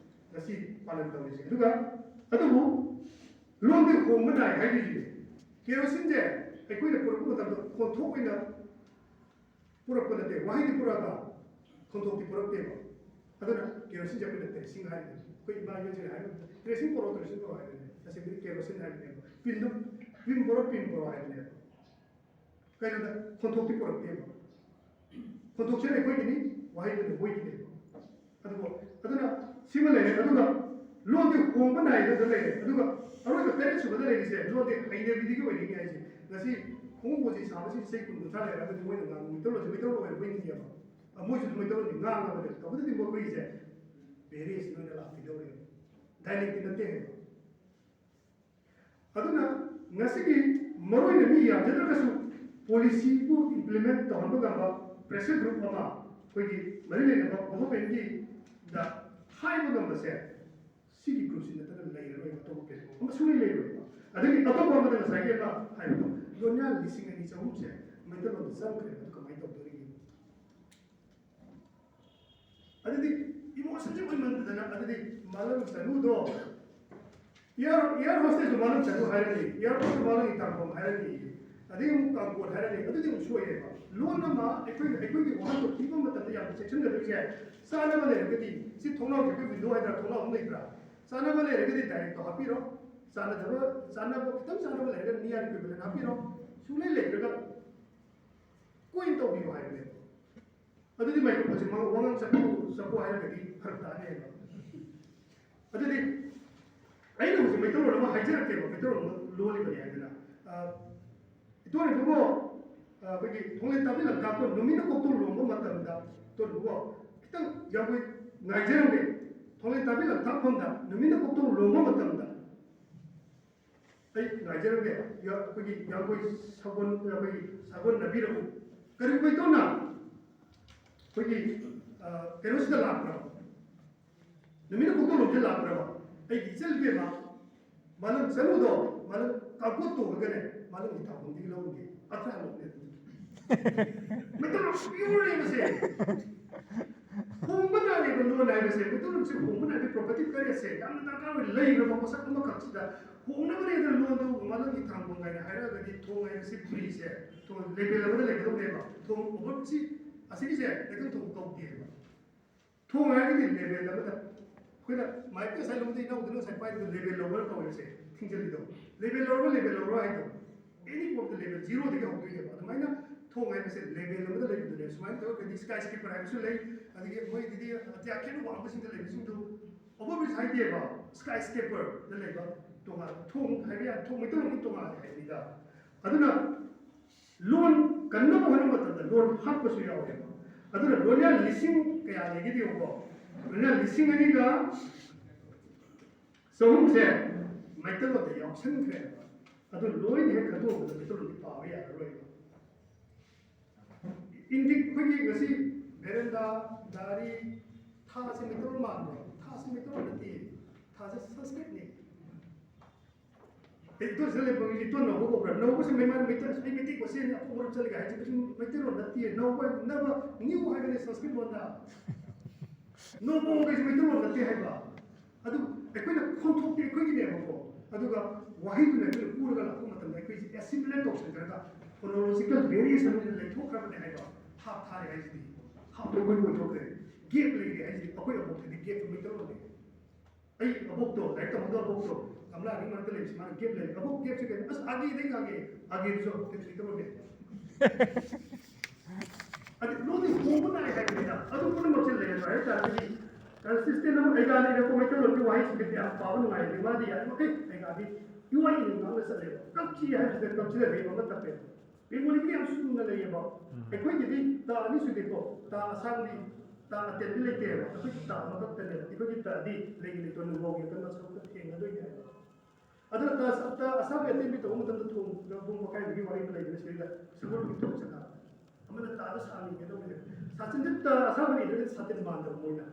ꯉꯁꯤ ꯄꯥꯂꯟ ꯇꯧꯔꯤꯁꯦ꯫ ꯑꯗꯨꯒ ꯑꯗꯨꯕꯨ ꯂꯣꯟꯗꯤ ꯍꯣꯡꯕ ꯅꯥꯏ ꯍꯥꯏꯔꯤꯁꯤꯅꯦ꯫ ꯀꯦꯔꯣꯁꯤꯟꯁꯦ ꯑꯩꯈꯣꯏꯅ ꯄꯨꯔꯛꯄ ꯃꯇꯝꯗ ꯈꯣꯟꯊꯣꯛ ꯑꯣꯏꯅ ꯄꯨꯔꯛꯄ ꯅꯠꯇꯦ, ꯋꯥꯍꯩꯗꯤ ꯄꯨꯔꯛꯑꯒ ꯈꯣꯟꯊꯣꯛꯇꯤ ꯄꯨꯔꯛꯇꯦꯕ꯫ ꯑꯗꯨꯅ ꯀꯦꯔꯣꯁꯤꯟꯁꯦ ꯑꯩꯈꯣꯏꯅ ꯇ꯭ꯔꯦꯁꯤꯡ ꯍꯥꯏꯔꯤꯅꯦ꯫ ꯑꯩꯈꯣꯏ ꯏꯃꯥ ꯏꯕꯦꯟꯁꯤꯡꯅ ꯍꯥꯏꯕ ꯃꯇꯝꯗ ꯇ꯭ꯔꯦꯁꯤꯡ ꯄꯨꯔꯛꯑꯣ, ꯇ꯭ꯔꯦꯁꯤꯡ ꯄꯨꯔꯛꯑꯣ ꯍꯥꯏꯕꯅꯦ꯫ ꯇꯁꯦꯡꯕꯗꯤ ꯀꯦꯔꯣꯁꯤꯟ ꯍꯥꯏꯕꯅꯦꯕ꯫ ꯄꯤꯟꯗꯣ, ꯄꯤꯟ ꯄꯨꯔꯛꯑꯣ, ꯄꯤꯟ ꯄꯨꯔꯛꯑꯣ ꯍꯥꯏꯕꯅꯦꯕ꯫ ꯀꯩꯅꯣꯗ ꯈꯣꯟꯊꯣꯛꯇꯤ ꯄꯨꯔꯛꯇꯦꯕ꯫ ꯈꯣꯟꯊꯣꯛꯁꯤꯅ ꯑꯩꯈꯣꯏꯒꯤꯅꯤ, ꯋꯥꯍꯩꯗꯨꯅ ꯃꯣꯏꯒꯤꯅꯦꯕ꯫ ꯑꯗꯨꯕꯨ ꯑꯗꯨꯅ ꯁꯤꯃ ꯂꯩꯔꯦ꯫ ꯑꯗꯨꯒ ꯂꯣꯟꯗꯤ ꯍꯣꯡꯕ ꯅꯥꯏꯗꯅ ꯂꯩꯔꯦ꯫ ꯑꯗꯨꯒ ꯑꯔꯣꯏꯕ ꯇꯔꯦꯠ ꯁꯨꯕꯗ ꯂꯩꯔꯤꯁꯦ ꯂꯣꯟꯗꯤ ꯍꯩꯅꯕꯤꯗꯒꯤ ꯑꯣꯏꯔꯤꯅꯤ ꯍꯥꯏꯁꯦ꯫ ꯉꯁꯤ ꯈꯣꯡꯎꯞ ꯄꯣꯠꯁꯤ ꯁꯥꯕꯁꯤ ꯆꯍꯤ ꯀꯨꯟ ꯀꯨꯟꯊ꯭ꯔꯥ ꯂꯩꯔꯒꯗꯤ ꯃꯣꯏꯅ ꯉꯥꯡꯕ ꯃꯩꯇꯩꯂꯣꯟꯁꯦ ꯃꯩꯇꯩꯂꯣꯟ ꯑꯣꯏꯔꯕꯣꯏ ꯅꯤꯡꯉꯦꯕ꯫ ꯃꯣꯏꯁꯨ ꯃꯩꯇꯩꯂꯣꯟꯗꯤ ꯉꯥꯡꯉꯕꯅꯦ꯫ ꯇꯧꯕꯇꯗꯤ ꯃꯈꯣꯏꯁꯦ ꯚꯦꯔꯤꯌꯦꯁꯟ ꯑꯣꯏꯅ ꯂꯥꯛꯈꯤꯗꯧꯔꯦꯕ, ꯗꯥꯏꯂꯦꯛꯇꯤ ꯅꯠꯇꯦ ꯍꯥꯏꯕ꯫ ꯑꯗꯨꯅ ꯉꯁꯤꯒꯤ ꯃꯔꯨꯑꯣꯏꯅ ꯃꯤ ꯌꯥꯝꯖꯗ꯭ꯔꯒꯁꯨ ꯄꯣꯂꯤꯁꯤꯕꯨ ꯏꯝꯄ꯭ꯂꯤꯃꯦꯟ ꯇꯧꯍꯟꯕ ꯉꯝꯕ ꯄ꯭ꯔꯦꯁꯔ ꯒ꯭ꯔꯨꯞ ꯑꯃ, ꯑꯩꯈꯣꯏꯒꯤ ꯃꯔꯤ ꯂꯩꯅꯕ ꯒꯣꯚꯔꯟꯃꯦꯟꯒꯤꯗ ꯍꯥꯏꯕ ꯉꯝꯕꯁꯦ ꯁꯤꯒꯤ ꯒ꯭ꯔꯨꯞꯁꯤ ꯅꯠꯇꯅ ꯂꯩꯔꯔꯣꯏꯕ, ꯑꯇꯣꯞꯄ ꯄ꯭ꯂꯦꯠꯐꯣꯝ ꯑꯃ ꯁꯨꯡꯂꯩ ꯂꯩꯔꯣꯏꯕ꯫ ꯑꯗꯒꯤ ꯑꯇꯣꯞꯄ ꯑꯃꯗ ꯉꯁꯥꯏꯒꯤ ꯑꯃ ꯍꯥꯏꯕꯗꯣ, ꯂꯣꯟꯌꯥꯟ ꯂꯤꯁꯤꯡ ꯑꯅꯤ ꯆꯍꯨꯝꯁꯦ ꯃꯩꯇꯩꯂꯣꯟꯗ ꯆꯪꯈ꯭ꯔꯦꯕ꯫ ꯑꯗꯨ ꯀꯃꯥꯏꯅ ꯇꯧꯗꯣꯔꯤꯒꯦ? ꯑꯗꯨꯗꯤ ꯏꯃꯣꯁꯟꯁꯦ ꯑꯣꯏꯃꯟꯗꯗꯅ, ꯑꯗꯨꯗꯤ ꯃꯥꯂꯪ ꯆꯅꯨꯗꯣ ꯏꯌꯥꯔ ꯏꯌꯥꯔ ꯍꯣꯁꯇꯦꯁꯇꯣ ꯃꯥꯂꯪ ꯆꯅꯨ ꯍꯥꯏꯔꯅꯤ, ꯏꯌꯥꯔꯄꯣꯔꯠꯇ ꯃꯥꯂꯪ ꯏꯇꯥꯡꯕꯝ ꯍꯥꯏꯔꯅꯤ, ꯑꯗꯒꯤ ꯑꯃꯨꯛ ꯀꯥꯡꯄꯣꯠ ꯍꯥꯏꯔꯅꯤ꯫ ꯑꯗꯨꯗꯤ ꯑꯃꯨꯛ ꯁꯣꯏꯔꯦꯕ꯫ ꯂꯣꯟ ꯑꯃ ꯑꯩꯈꯣꯏꯅ ꯑꯩꯈꯣꯏꯒꯤ ꯋꯥꯍꯟꯊꯣꯛ ꯄꯤꯕ ꯃꯇꯝꯗ ꯌꯥꯝꯅ ꯆꯦꯛꯁꯤꯟꯒꯗꯣꯏꯁꯦ, ꯆꯥꯅꯕ ꯂꯩꯔꯒꯗꯤ ꯁꯤ ꯊꯣꯡꯅꯥꯎꯁꯦ ꯑꯩꯈꯣꯏ ꯋꯤꯟꯗꯣ ꯍꯥꯏꯗ꯭ꯔꯥ, ꯊꯣꯡꯅꯥꯎ ꯑꯃ ꯂꯩꯕ꯭ꯔꯥ? ꯆꯥꯅꯕ ꯂꯩꯔꯒꯗꯤ ꯗꯥꯏꯔꯦꯛꯇꯣ ꯍꯥꯞꯄꯤꯔꯣ, ꯆꯥꯅꯗꯕ, ꯆꯥꯅꯕ, ꯈꯤꯇꯪ ꯆꯥꯅꯕ ꯂꯩꯔꯒ ꯅꯤꯌꯥꯔ ꯏꯀ꯭ꯋꯤꯚꯦꯂꯦꯟ ꯍꯥꯞꯄꯤꯔꯣ꯫ ꯁꯨꯡꯂꯩ ꯂꯩꯇ꯭ꯔꯒ ꯇꯧꯕꯤꯌꯨ ꯍꯥꯏꯕꯅꯦꯕ꯫ ꯑꯗꯨꯗꯤ ꯃꯥꯏꯀ꯭ꯔꯣꯐꯣꯟꯁꯦ ꯃꯥ ꯋꯥꯉꯥꯡ ꯆꯠꯊꯣꯛ ꯆꯠꯊꯣꯛ ꯍꯥꯏꯔꯒꯗꯤ ꯐꯔꯛ ꯇꯥꯅꯦꯕ꯫ ꯑꯗꯨꯗꯤ ꯑꯩꯅ ꯍꯧꯖꯤꯛ ꯃꯩꯇꯩꯂꯣꯟ ꯑꯃ ꯍꯥꯏꯖꯔꯛꯀꯦꯕ, ꯃꯩꯇꯩꯂꯣꯟ ꯑꯃ ꯂꯣꯜꯂꯤꯕꯅꯤ ꯍꯥꯏꯗꯅ꯫ ꯑ, ꯏꯇꯣꯟ ꯏꯕꯨꯡꯉꯣ, ꯑ, ꯑꯩꯈꯣꯏꯒꯤ ꯊꯣꯡꯂꯦꯟ ꯇꯥꯕꯤ ꯂꯝꯇꯥꯛꯄ ꯅꯨꯃꯤꯠꯅ ꯀꯣꯛꯇꯣꯟ ꯂꯣꯡꯕ ꯃꯇꯝꯗ, ꯏꯇꯣꯟ ꯏꯕꯨꯡꯉꯣ, ꯈꯤꯇꯪ ꯌꯥꯝꯕꯩ ꯉꯥꯏꯖꯔꯝꯒꯦ꯫ ꯊꯣꯡꯂꯦꯟ ꯇꯥꯕꯤ ꯂꯝꯇꯥꯛꯐꯝꯗ ꯅꯨꯃꯤꯠꯅ ꯀꯣꯛꯇꯣꯟ ꯂꯣꯡꯕ ꯃꯇꯝꯗ, ꯑꯩ ꯉꯥꯏꯖꯔꯝꯒꯦ꯫ ꯌꯥ-, ꯑꯩꯈꯣꯏꯒꯤ ꯌꯥꯡꯒꯣꯏ ꯁꯒꯣꯜ, ꯑꯩꯈꯣꯏꯒꯤ ꯁꯒꯣꯜꯅꯕꯤꯔꯛꯎ꯫ ꯀꯔꯤꯒꯨꯝꯕ ꯏꯇꯣꯟꯅ ꯑꯩꯈꯣꯏꯒꯤ, ꯑ, ꯀꯩꯅꯣꯁꯤꯗ ꯂꯥꯛꯄ꯭ꯔꯕ? ꯅꯨꯃꯤꯠꯅ ꯀꯣꯛꯇꯣꯟ ꯂꯣꯝꯁꯤꯗ ꯂꯥꯛꯄ꯭ꯔꯕ? ꯑꯩꯒꯤ ꯏꯆꯜ ꯏꯕꯦꯝꯃ, ꯃꯥꯂꯪ ꯆꯅꯨꯗꯣ, ꯃꯥꯂꯪ ꯀꯥꯡꯄꯣꯠ ꯇꯣꯡꯉꯒꯅꯦ, ꯃꯥꯂꯪꯒꯤ ꯊꯥꯎꯕꯝꯗꯒꯤ ꯂꯧꯔꯨꯒꯦ꯫ ꯑꯊ꯭ꯔꯥ ꯂꯣꯝꯅꯦ ꯑꯗꯨꯗꯤ꯫ ꯃꯩꯇꯩꯂꯣꯟ pure ꯅꯦꯕꯁꯦ꯫ ꯍꯣꯡꯕ ꯅꯥꯏꯗꯕ ꯂꯣꯟ ꯍꯥꯏꯕꯁꯦ, ꯃꯩꯇꯩꯂꯣꯟꯁꯦ ꯍꯣꯡꯕ ꯅꯥꯏꯗꯕ property ꯀꯔꯦꯁꯦ ꯌꯥꯝꯅ ꯗꯔꯀꯥꯔ ꯑꯣꯏ꯫ ꯂꯩꯈ꯭ꯔꯕ ꯄꯣꯠꯁꯛ ꯑꯃꯈꯛꯁꯤꯗ ꯍꯣꯡꯅꯕꯅꯦꯅ ꯂꯣꯟꯗꯨ ꯃꯥꯂꯪꯒꯤ ꯊꯥꯡꯕꯝ ꯀꯥꯏꯅ ꯍꯥꯏꯔꯛꯑꯒꯗꯤ ꯊꯣꯡ ꯍꯥꯏꯕꯁꯤ free ꯁꯦ, ꯊꯣꯡ level ꯑꯃꯗ ꯂꯩꯒꯗꯧꯅꯦꯕ꯫ ꯊꯣꯡ over ꯁꯤ, ꯑꯁꯤꯒꯤꯁꯦ ꯂꯩꯀꯪ ꯊꯣꯡ ꯀꯧꯗꯦꯕ꯫ ꯊꯣꯡ ꯍꯥꯏꯔꯒꯗꯤ level ꯑꯃꯗ ꯑꯩꯈꯣꯏꯅ ꯃꯥꯏꯛꯇ ꯉꯁꯥꯏ ꯂꯧꯕꯗ ꯏꯅꯥꯎꯗꯨꯅ ꯉꯁꯥꯏ ꯄꯥꯏꯔꯤꯗꯣ level lower ꯀꯧꯋꯦꯕꯁꯦ, ꯊꯤꯡꯖꯤꯜꯂꯤꯗꯣ꯫ Level lower, level lower ꯍꯥꯏꯗꯣ꯫ Any ꯄꯣꯠꯇ level zero ꯗꯒꯤ ꯍꯧꯗꯣꯏꯅꯦꯕ꯫ ꯑꯗꯨꯃꯥꯏꯅ ꯊꯣꯡ ꯍꯥꯏꯕꯁꯦ level ꯑꯃꯗ ꯂꯩꯕꯗꯨꯅꯦ꯫ ꯁꯨꯃꯥꯏꯅ ꯇꯧꯔꯒꯗꯤ skyscraper ꯍꯥꯏꯕꯁꯨ ꯂꯩ, ꯑꯗꯒꯤ ꯃꯣꯏꯒꯤꯗꯤ ꯑꯇꯤꯌꯥ ꯈꯦꯠꯅ ꯋꯥꯡꯕꯁꯤꯡꯗ ꯂꯩꯕꯁꯤꯡꯗꯨ over bridge ꯍꯥꯏꯗꯦꯕ, skyscraper ꯗ ꯂꯩꯕ ꯇꯣꯉꯥꯟ ꯊꯣꯡ ꯍꯥꯏꯕ ꯌꯥꯏ, ꯊꯣꯡ ꯃꯩꯇꯩꯂꯣꯟꯒꯤ ꯇꯣꯉꯥꯟꯅ ꯍꯥꯏꯕꯅꯤꯗ꯫ ꯑꯗꯨꯅ ꯂꯣꯟ ꯀꯟꯅꯕ ꯍꯣꯠꯅꯕ ꯃꯇꯝꯗ ꯂꯣꯟ ꯍꯥꯠꯄꯁꯨ ꯌꯥꯎꯋꯦꯕ꯫ ꯑꯗꯨꯅ ꯂꯣꯟꯌꯥꯟ ꯂꯤꯁꯤꯡ ꯀꯌꯥ ꯂꯩꯒꯦꯗꯤ ꯌꯦꯡꯉꯨꯀꯣ, ꯂꯣꯟꯌꯥꯟ ꯂꯤꯁꯤꯡ ꯑꯅꯤꯒ ꯆꯍꯨꯝꯁꯦ ꯃꯩꯇꯩꯂꯣꯟꯗ ꯌꯥꯎꯁꯟꯈ꯭ꯔꯦꯕ꯫ ꯑꯗꯨ ꯂꯣꯏꯅ ꯍꯦꯛ ꯈꯟꯗꯣꯛꯄꯗ ꯃꯩꯇꯩꯂꯣꯟꯗꯤ ꯄꯥꯕ ꯌꯥꯔꯔꯣꯏꯕ꯫ ꯏꯟꯗꯤꯛ ꯑꯩꯈꯣꯏꯒꯤ ꯉꯁꯤ ꯚꯦꯔꯦꯟꯗꯥ, ꯗꯥꯔꯤ, ꯊꯥꯁꯦ ꯃꯩꯇꯩꯂꯣꯟ ꯃꯥꯟꯕ꯭ꯔꯣ? ꯊꯥꯁꯦ ꯃꯩꯇꯩꯂꯣꯟ ꯅꯠꯇꯦ, ꯊꯥꯁꯦ ꯁꯪꯁꯀ꯭ꯔꯤꯠꯅꯤ꯫ ꯏꯇꯣꯟꯁꯤꯗ ꯂꯩꯕ ꯏꯇꯣꯟ ꯅꯧꯕ ꯀꯧꯕ꯭ꯔꯥ? ꯅꯧꯕꯁꯦ ꯃꯩꯃꯥꯟ ꯃꯩꯇꯩ, ꯑꯩ ꯃꯩꯇꯩ ꯀꯣꯠꯁꯦꯅꯤ, ꯑꯄꯣꯛ ꯃꯔꯝ ꯆꯠꯂꯒ ꯍꯥꯏꯁꯦ ꯀꯩꯁꯨ ꯃꯩꯇꯩꯂꯣꯟ ꯅꯠꯇꯦ꯫ ꯅꯧꯕ, ꯅꯕ, new ꯍꯥꯏꯕꯅꯦ ꯁꯪꯁꯀ꯭ꯔꯤꯠ ꯂꯣꯟꯗ꯫ ꯅꯧꯕ ꯀꯩꯁꯨ ꯃꯩꯇꯩꯂꯣꯟ ꯅꯠꯇꯦ ꯍꯥꯏꯕ꯫ ꯑꯗꯨ ꯑꯩꯈꯣꯏꯅ ꯈꯣꯟꯊꯣꯛꯇꯤ ꯑꯩꯈꯣꯏꯒꯤꯅꯦꯕꯀꯣ, ꯑꯗꯨꯒ ꯋꯥꯍꯩꯗꯨꯅ ꯑꯩꯈꯣꯏꯅ ꯄꯨꯔꯒ ꯂꯥꯛꯄ ꯃꯇꯝꯗ ꯑꯩꯈꯣꯏꯁꯦ assimilate ꯇꯧꯁꯤꯟꯈ꯭ꯔꯒ phonological variation ꯑꯣꯏꯅ ꯂꯩꯊꯣꯛꯈ꯭ꯔꯕꯅꯦ ꯍꯥꯏꯕ꯫ ꯍꯥꯞ ꯊꯥꯔꯦ ꯍꯥꯏꯁꯤꯗꯤ, ꯍꯥꯞ ꯂꯣꯏꯕ ꯑꯣꯏꯊꯣꯛꯈ꯭ꯔꯦ, gap ꯂꯩꯔꯦ ꯍꯥꯏꯁꯤꯗꯤ꯫ ꯑꯩꯈꯣꯏ ꯑꯕꯣꯛꯇꯗꯤ gap ꯃꯩꯇꯩꯂꯣꯟꯅꯦ꯫ ꯑꯩ ꯑꯕꯣꯛꯇꯣ, ꯂꯥꯏꯔꯤꯛ ꯇꯝꯕꯗꯣ ꯑꯕꯣꯛꯇꯣ, ꯀꯪꯂꯥꯒꯤ ꯃꯔꯛꯇ ꯂꯩꯕꯁꯤ ꯃꯥꯅ gap ꯂꯩꯔꯦ꯫ "ꯑꯕꯣꯛ, gapꯁꯦ ꯀꯩꯅꯣ?" "ꯑꯁ, ꯑꯥꯒꯦꯗꯩ ꯉꯥꯡꯉꯦ, ꯑꯥꯒꯦꯗꯨꯁꯨ ꯑꯕꯣꯛꯇꯗꯤ ꯃꯩꯇꯩꯂꯣꯟꯅꯦ"꯫ ꯍꯥꯏꯕꯗꯤ ꯀꯟꯁꯤꯁꯇꯦꯟ ꯑꯃ ꯑꯩꯒꯥꯅ ꯏꯔꯛꯄ ꯃꯩꯇꯩꯂꯣꯟꯒꯤ ꯋꯥꯍꯩꯁꯤꯡꯁꯦ ꯀꯌꯥꯝ ꯄꯥꯕ ꯅꯨꯡꯉꯥꯏꯔꯗꯤ ꯃꯥꯗꯤ ꯌꯥꯔꯤꯃꯈꯩ ꯑꯩꯒꯥꯗꯤ ꯏꯋꯥ ꯏꯅ ꯉꯥꯡꯅ ꯆꯠꯂꯦꯕ꯫ ꯀꯞꯁꯤ ꯍꯥꯏꯕꯁꯤꯗ ꯀꯞꯁꯤꯗ ꯔꯦꯞ ꯑꯃ ꯇꯞꯄꯦꯕ꯫ ꯕꯦꯡꯒꯣꯂꯤꯒꯤꯗꯤ ꯌꯥꯝ ꯁꯨꯝꯅ ꯂꯩꯌꯦꯕ꯫ ꯑꯩꯈꯣꯏꯒꯤꯗꯤ ꯇꯥ ꯑꯅꯤ ꯁꯨꯗꯦꯀꯣ, ꯇꯥ ꯑꯁꯥꯡꯕꯤ, ꯇꯥ ꯑꯇꯦꯟꯕꯤ ꯂꯩꯇꯦꯕ꯫ ꯑꯩꯈꯣꯏꯒꯤ ꯇꯥ ꯑꯃꯈꯛꯇꯅꯦꯕ꯫ ꯑꯩꯈꯣꯏꯒꯤ ꯇꯥꯗꯤ ꯂꯩꯒꯤ ꯂꯩꯇꯣꯟ ꯅꯨꯡꯒꯥꯎꯒꯤ ꯑꯀꯟꯕ ꯁꯔꯨꯛꯇ ꯊꯦꯡꯅꯗꯣꯏꯅꯦ ꯍꯥꯏꯕ꯫ ꯑꯗꯨꯅ ꯇꯥ ꯁ-, ꯇꯥ ꯑꯁꯥꯡꯕꯤ ꯑꯇꯦꯟꯕꯤ ꯇꯧꯕ ꯃꯇꯝꯗ ꯊꯣꯡ ꯄꯨꯡ ꯃꯈꯥꯏ ꯑꯃꯒꯤ ꯋꯥꯔꯤ ꯑꯃ ꯂꯩꯕꯅꯦ ꯁꯤꯗꯩꯗ ꯁꯒꯣꯜꯒꯤ ꯊꯣꯡ ꯆꯠꯅꯕ꯫ ꯑꯃꯅ ꯇꯥꯗ ꯁꯥꯡꯉꯤꯒꯦ ꯇꯧꯕꯅꯦ꯫ ꯁꯥꯆꯤꯟꯗꯤ ꯇꯥ ꯑꯁꯥꯡꯕꯅ ꯏꯗꯨꯅ ꯁꯥꯇꯤꯟ ꯃꯥꯟꯗꯕ ꯃꯣꯏꯅ꯫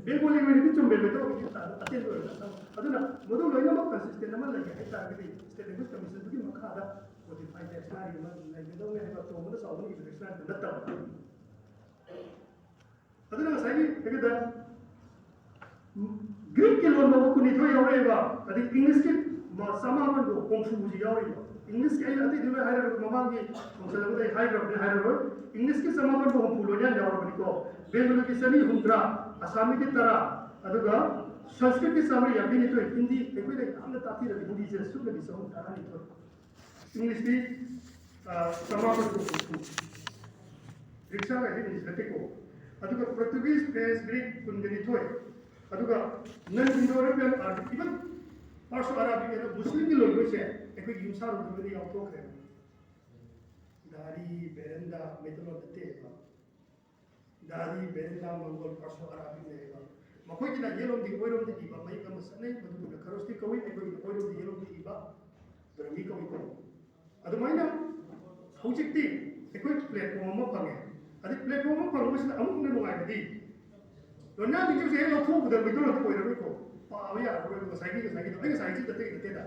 ꯕꯦꯡꯒꯣꯂꯤ ꯑꯣꯏꯅꯗꯤ ꯆꯨꯝꯃꯦ, ꯃꯩꯇꯩꯒꯤ ꯇꯥꯗ ꯑꯇꯦꯟꯕ ꯑꯣꯏꯔꯒ ꯑꯁꯥꯡꯕ꯫ ꯑꯗꯨꯅ ꯃꯗꯨ ꯂꯣꯏꯅꯃꯛ ꯀꯟꯁꯤꯁꯇꯦꯟ ꯑꯃ ꯂꯩꯒꯦ ꯍꯥꯏ ꯇꯥꯔꯒꯗꯤ ꯁ꯭ꯇꯦꯠ ꯂꯦꯡꯒ꯭ꯋꯦꯖ ꯀꯃꯤꯁꯟꯗꯨꯒꯤ ꯃꯈꯥꯗ ꯀꯣꯗꯤꯐꯥꯏ ꯗꯤꯛꯁꯅꯥꯔꯤ ꯑꯃ ꯂꯩꯒꯗꯧꯅꯦ ꯍꯥꯏꯕ ꯇꯣꯝꯕꯅ ꯆꯥꯎꯕꯅ ꯏꯕ ꯗꯤꯛꯁꯅꯥꯔꯤꯗꯨ ꯅꯠꯇꯕ꯫ ꯑꯗꯨꯅ ꯉꯁꯥꯏꯒꯤ ꯑꯩꯈꯣꯏꯗ ꯒ꯭ꯔꯤꯛꯀꯤ ꯂꯣꯟ ꯐꯥꯎꯕ ꯀꯨꯟꯅꯤꯊꯣꯏ ꯌꯥꯎꯔꯛꯑꯦꯕ, ꯑꯗꯩ ꯏꯪꯂꯤꯁꯀꯤ ꯃ-, ꯆꯃꯥꯄꯟꯗꯣ ꯍꯨꯝꯐꯨꯁꯤ ꯌꯥꯎꯔꯤꯕ꯫ ꯏꯪꯂꯤꯁꯀꯤ ꯑꯩ ꯑꯇꯩꯗꯤ ꯂꯣꯏ ꯍꯥꯏꯔꯔꯣꯏ, ꯃꯃꯥꯡꯒꯤ ꯐꯪꯁꯟ ꯑꯃꯗ ꯑꯩ ꯍꯥꯏꯈ꯭ꯔꯕꯅꯤ, ꯍꯥꯏꯔꯔꯣꯏ꯫ ꯏꯪꯂꯤꯁꯀꯤ ꯆꯃꯥꯄꯟꯗꯣ ꯍꯨꯝꯐꯨ ꯂꯣꯏꯅ ꯌꯥꯎꯔꯕꯅꯤꯀꯣ꯫ ꯕꯦꯡꯒꯂꯤꯒꯤ ꯆꯅꯤ ꯍꯨꯝꯗ꯭ꯔꯥ, ꯑꯁꯥꯃꯤꯒꯤ ꯇꯔꯥ, ꯑꯗꯨꯒ ꯁꯪꯁꯀ꯭ꯔꯤꯠꯀꯤ ꯆꯥꯃꯔꯤ ꯌꯥꯡꯈꯩ ꯅꯤꯊꯣꯏ, ꯍꯤꯟꯗꯤ ꯑꯩꯈꯣꯏꯅ ꯌꯥꯝꯅ ꯇꯥꯛꯄꯤꯔꯕ ꯍꯤꯟꯗꯤꯁꯦ ꯁꯨꯞꯅꯒꯤ ꯆꯍꯨꯝ ꯇꯔꯥꯅꯤꯊꯣꯏ꯫ ꯏꯪꯂꯤꯁꯇꯤ, ꯑ, ꯆꯃꯥꯄꯟ ꯍꯨꯝꯐꯨ꯫ ꯔꯤꯛꯁꯥꯒ ꯍꯦꯛ ꯏꯪꯂꯤꯁ ꯅꯠꯇꯦꯀꯣ꯫ ꯑꯗꯨꯒ ꯄꯣꯔꯇꯨꯒꯤꯁ, ꯐ꯭ꯔꯦꯟꯁ, ꯒ꯭ꯔꯤꯛ ꯀꯨꯟꯒ ꯅꯤꯊꯣꯏ꯫ ꯑꯗꯨꯒ non Indo European art, even Perso Arabic ꯑꯗ ꯃꯨꯁꯂꯤꯝꯒꯤ ꯂꯣꯟ ꯂꯣꯏꯁꯦ ꯑꯩꯈꯣꯏꯒꯤ ꯌꯨꯝꯁꯥꯔꯣꯟꯗ ꯂꯣꯏꯅ ꯌꯥꯎꯊꯣꯛꯈ꯭ꯔꯦ꯫ ꯗꯥꯔꯤ, ꯕꯦꯔꯟꯗꯥ, ꯃꯩꯇꯩꯂꯣꯟ ꯅꯠꯇꯦꯕ꯫ ꯗꯥꯔꯤ, ꯕꯦꯔꯟꯗꯥ, ꯃꯪꯒꯣꯜ, ꯄꯥꯔꯁꯣ, ꯑꯔꯥꯕꯤꯛ ꯂꯩꯔꯤꯕ꯫ ꯃꯈꯣꯏꯒꯤꯅ ꯌꯦꯠꯂꯣꯝꯗꯒꯤ ꯑꯣꯏꯔꯣꯝꯗ ꯏꯕ ꯃꯌꯦꯛ ꯑꯃ ꯆꯠꯅꯩ, ꯃꯗꯨꯕꯨꯅ ꯈꯔꯣꯁꯇꯤ ꯀꯧꯏ, ꯑꯩꯈꯣꯏꯒꯤꯅ ꯑꯣꯏꯔꯣꯝꯗꯒꯤ ꯌꯦꯠꯂꯣꯝꯗ ꯏꯕ ꯕ꯭ꯔꯍꯃꯤ ꯀꯧꯏꯀꯣ꯫ ꯑꯗꯨꯃꯥꯏꯅ ꯍꯧꯖꯤꯛꯇꯤ ꯑꯩꯈꯣꯏ ꯄ꯭ꯂꯦꯠꯐꯣꯝ ꯑꯃ ꯐꯪꯉꯦ꯫ ꯑꯗꯩ ꯄ꯭ꯂꯦꯠꯐꯣꯝ ꯑꯃ ꯐꯪꯕꯁꯤꯗ ꯑꯃꯨꯛ ꯍꯦꯟꯅ ꯅꯨꯡꯉꯥꯏꯕꯗꯤ ꯂꯣꯟꯌꯥꯟ ꯂꯤꯛꯆꯠꯁꯦ ꯍꯦꯛ ꯂꯧꯊꯣꯛꯎꯕꯗ ꯃꯩꯇꯩꯂꯣꯟꯗ ꯑꯣꯏꯔꯔꯣꯏꯀꯣ꯫ ꯄꯥꯕ ꯌꯥꯔꯔꯣꯏ꯫ ꯉꯁꯥꯏꯒꯤ, ꯉꯁꯥꯏꯒꯤꯗꯣ, ꯑꯩ ꯉꯁꯥꯏꯒꯤ ꯆꯤꯟꯗ ꯑꯇꯩ ꯅꯠꯇꯦꯗ꯫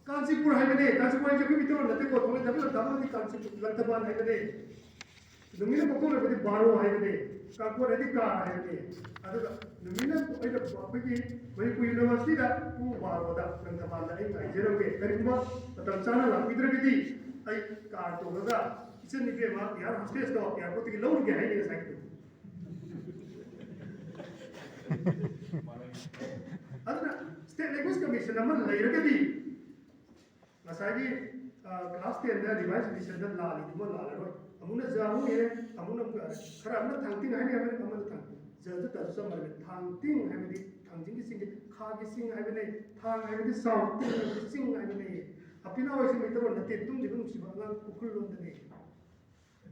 ꯀꯥꯟꯆꯤꯄꯨꯔ ꯍꯥꯏꯕꯅꯦ꯫ ꯀꯥꯟꯆꯤꯄꯨꯔ ꯍꯥꯏꯁꯦ ꯑꯩꯈꯣꯏ ꯃꯤꯇꯩꯂꯣꯟ ꯅꯠꯇꯦꯀꯣ꯫ ꯊꯣꯡꯂꯩ ꯊꯥꯡꯒꯩ ꯂꯝꯇꯥ ꯃꯅꯨꯡꯒꯤ ꯀꯥꯟꯆꯤꯄꯨꯔ, ꯂꯪꯊꯕꯥꯜ ꯍꯥꯏꯕꯅꯦ꯫ ꯅꯨꯃꯤꯠꯅ ꯃꯀꯣꯛ ꯂꯩꯕꯗꯤ ꯕꯥꯔꯣ ꯍꯥꯏꯕꯅꯦ꯫ ꯀꯥꯡꯄꯣꯟ ꯍꯥꯏꯗꯤ ꯀꯥꯔ ꯍꯥꯏꯕꯅꯦ꯫ ꯑꯗꯨꯒ ꯅꯨꯃꯤꯠꯅ ꯑꯩꯅ ꯑꯩꯈꯣꯏꯒꯤ ꯃꯅꯤꯄꯨꯔ ꯌꯨꯅꯤꯚꯔꯁꯤꯇꯤꯗ ꯄꯨꯡ ꯕꯥꯔꯣꯗ ꯂꯪꯊꯕꯥꯜꯗ ꯑꯩ ꯉꯥꯏꯖꯔꯝꯒꯦ꯫ ꯀꯔꯤꯒꯨꯝꯕ ꯃꯇꯝ ꯆꯥꯅ ꯂꯥꯛꯄꯤꯗ꯭ꯔꯒꯗꯤ ꯑꯩ ꯀꯥꯔ ꯇꯣꯡꯉꯒ ꯏꯆꯟ ꯏꯕꯦꯝꯃ ꯑꯦꯌꯥꯔ ꯍꯣꯁꯇꯦꯁꯇꯣ ꯑꯦꯌꯥꯔꯄꯣꯔꯠꯇꯒꯤ ꯂꯧꯔꯨꯒꯦ ꯍꯥꯏꯅꯤ ꯉꯁꯥꯏꯒꯤꯗꯣ꯫ ꯑꯗꯨꯅ ꯁ꯭ꯇꯦꯠ ꯂꯦꯡꯒ꯭ꯋꯦꯖ ꯀꯃꯤꯁꯟ ꯑꯃ ꯂꯩꯔꯒꯗꯤ ꯉꯁꯥꯏꯒꯤ, ꯑ, ꯀ꯭ꯂꯥꯁ ꯇꯦꯟꯗ ꯔꯤꯚꯥꯏꯁ ꯏꯗꯤꯁꯟꯗ ꯂꯥꯜꯂꯤꯗꯨꯃ ꯂꯥꯜꯂꯔꯣꯏ꯫ ꯑꯃꯨꯛꯅ ꯖꯥ ꯑꯃꯨꯛ ꯏꯔꯦ, ꯑꯃꯨꯛꯅ ꯑꯃꯨꯛ ꯈꯔ ꯑꯃꯅ ꯊꯥꯡꯇꯤꯡ ꯍꯥꯏꯅꯤ, ꯑꯃꯅ, ꯑꯃꯅ ꯊꯥꯡꯇꯤꯡ꯫ ꯖꯗꯨꯇꯁꯨ ꯆꯞ ꯃꯥꯟꯅꯩ꯫ ꯊꯥꯡ ꯇꯤꯡ ꯍꯥꯏꯕꯗꯤ ꯊꯥꯡꯖꯤꯡꯒꯤ ꯆꯤꯡꯒꯤ ꯈꯥꯒꯤ ꯆꯤꯡ ꯍꯥꯏꯕꯅꯤ꯫ ꯊꯥꯡ ꯍꯥꯏꯕꯗꯤ ꯆꯥꯎ, ꯇꯤꯡ ꯍꯥꯏꯕꯗꯤ ꯆꯤꯡ ꯍꯥꯏꯕꯅꯤ꯫ ꯑꯄꯤꯅꯥꯎ ꯍꯥꯏꯁꯤ ꯃꯩꯇꯩꯂꯣꯟ ꯅꯠꯇꯦ, ꯇꯨꯝꯂꯤꯕ ꯅꯨꯡꯁꯤꯕ ꯑꯉꯥꯡ ꯎꯈ꯭ꯔꯨꯜ ꯂꯣꯟꯗꯅꯤ꯫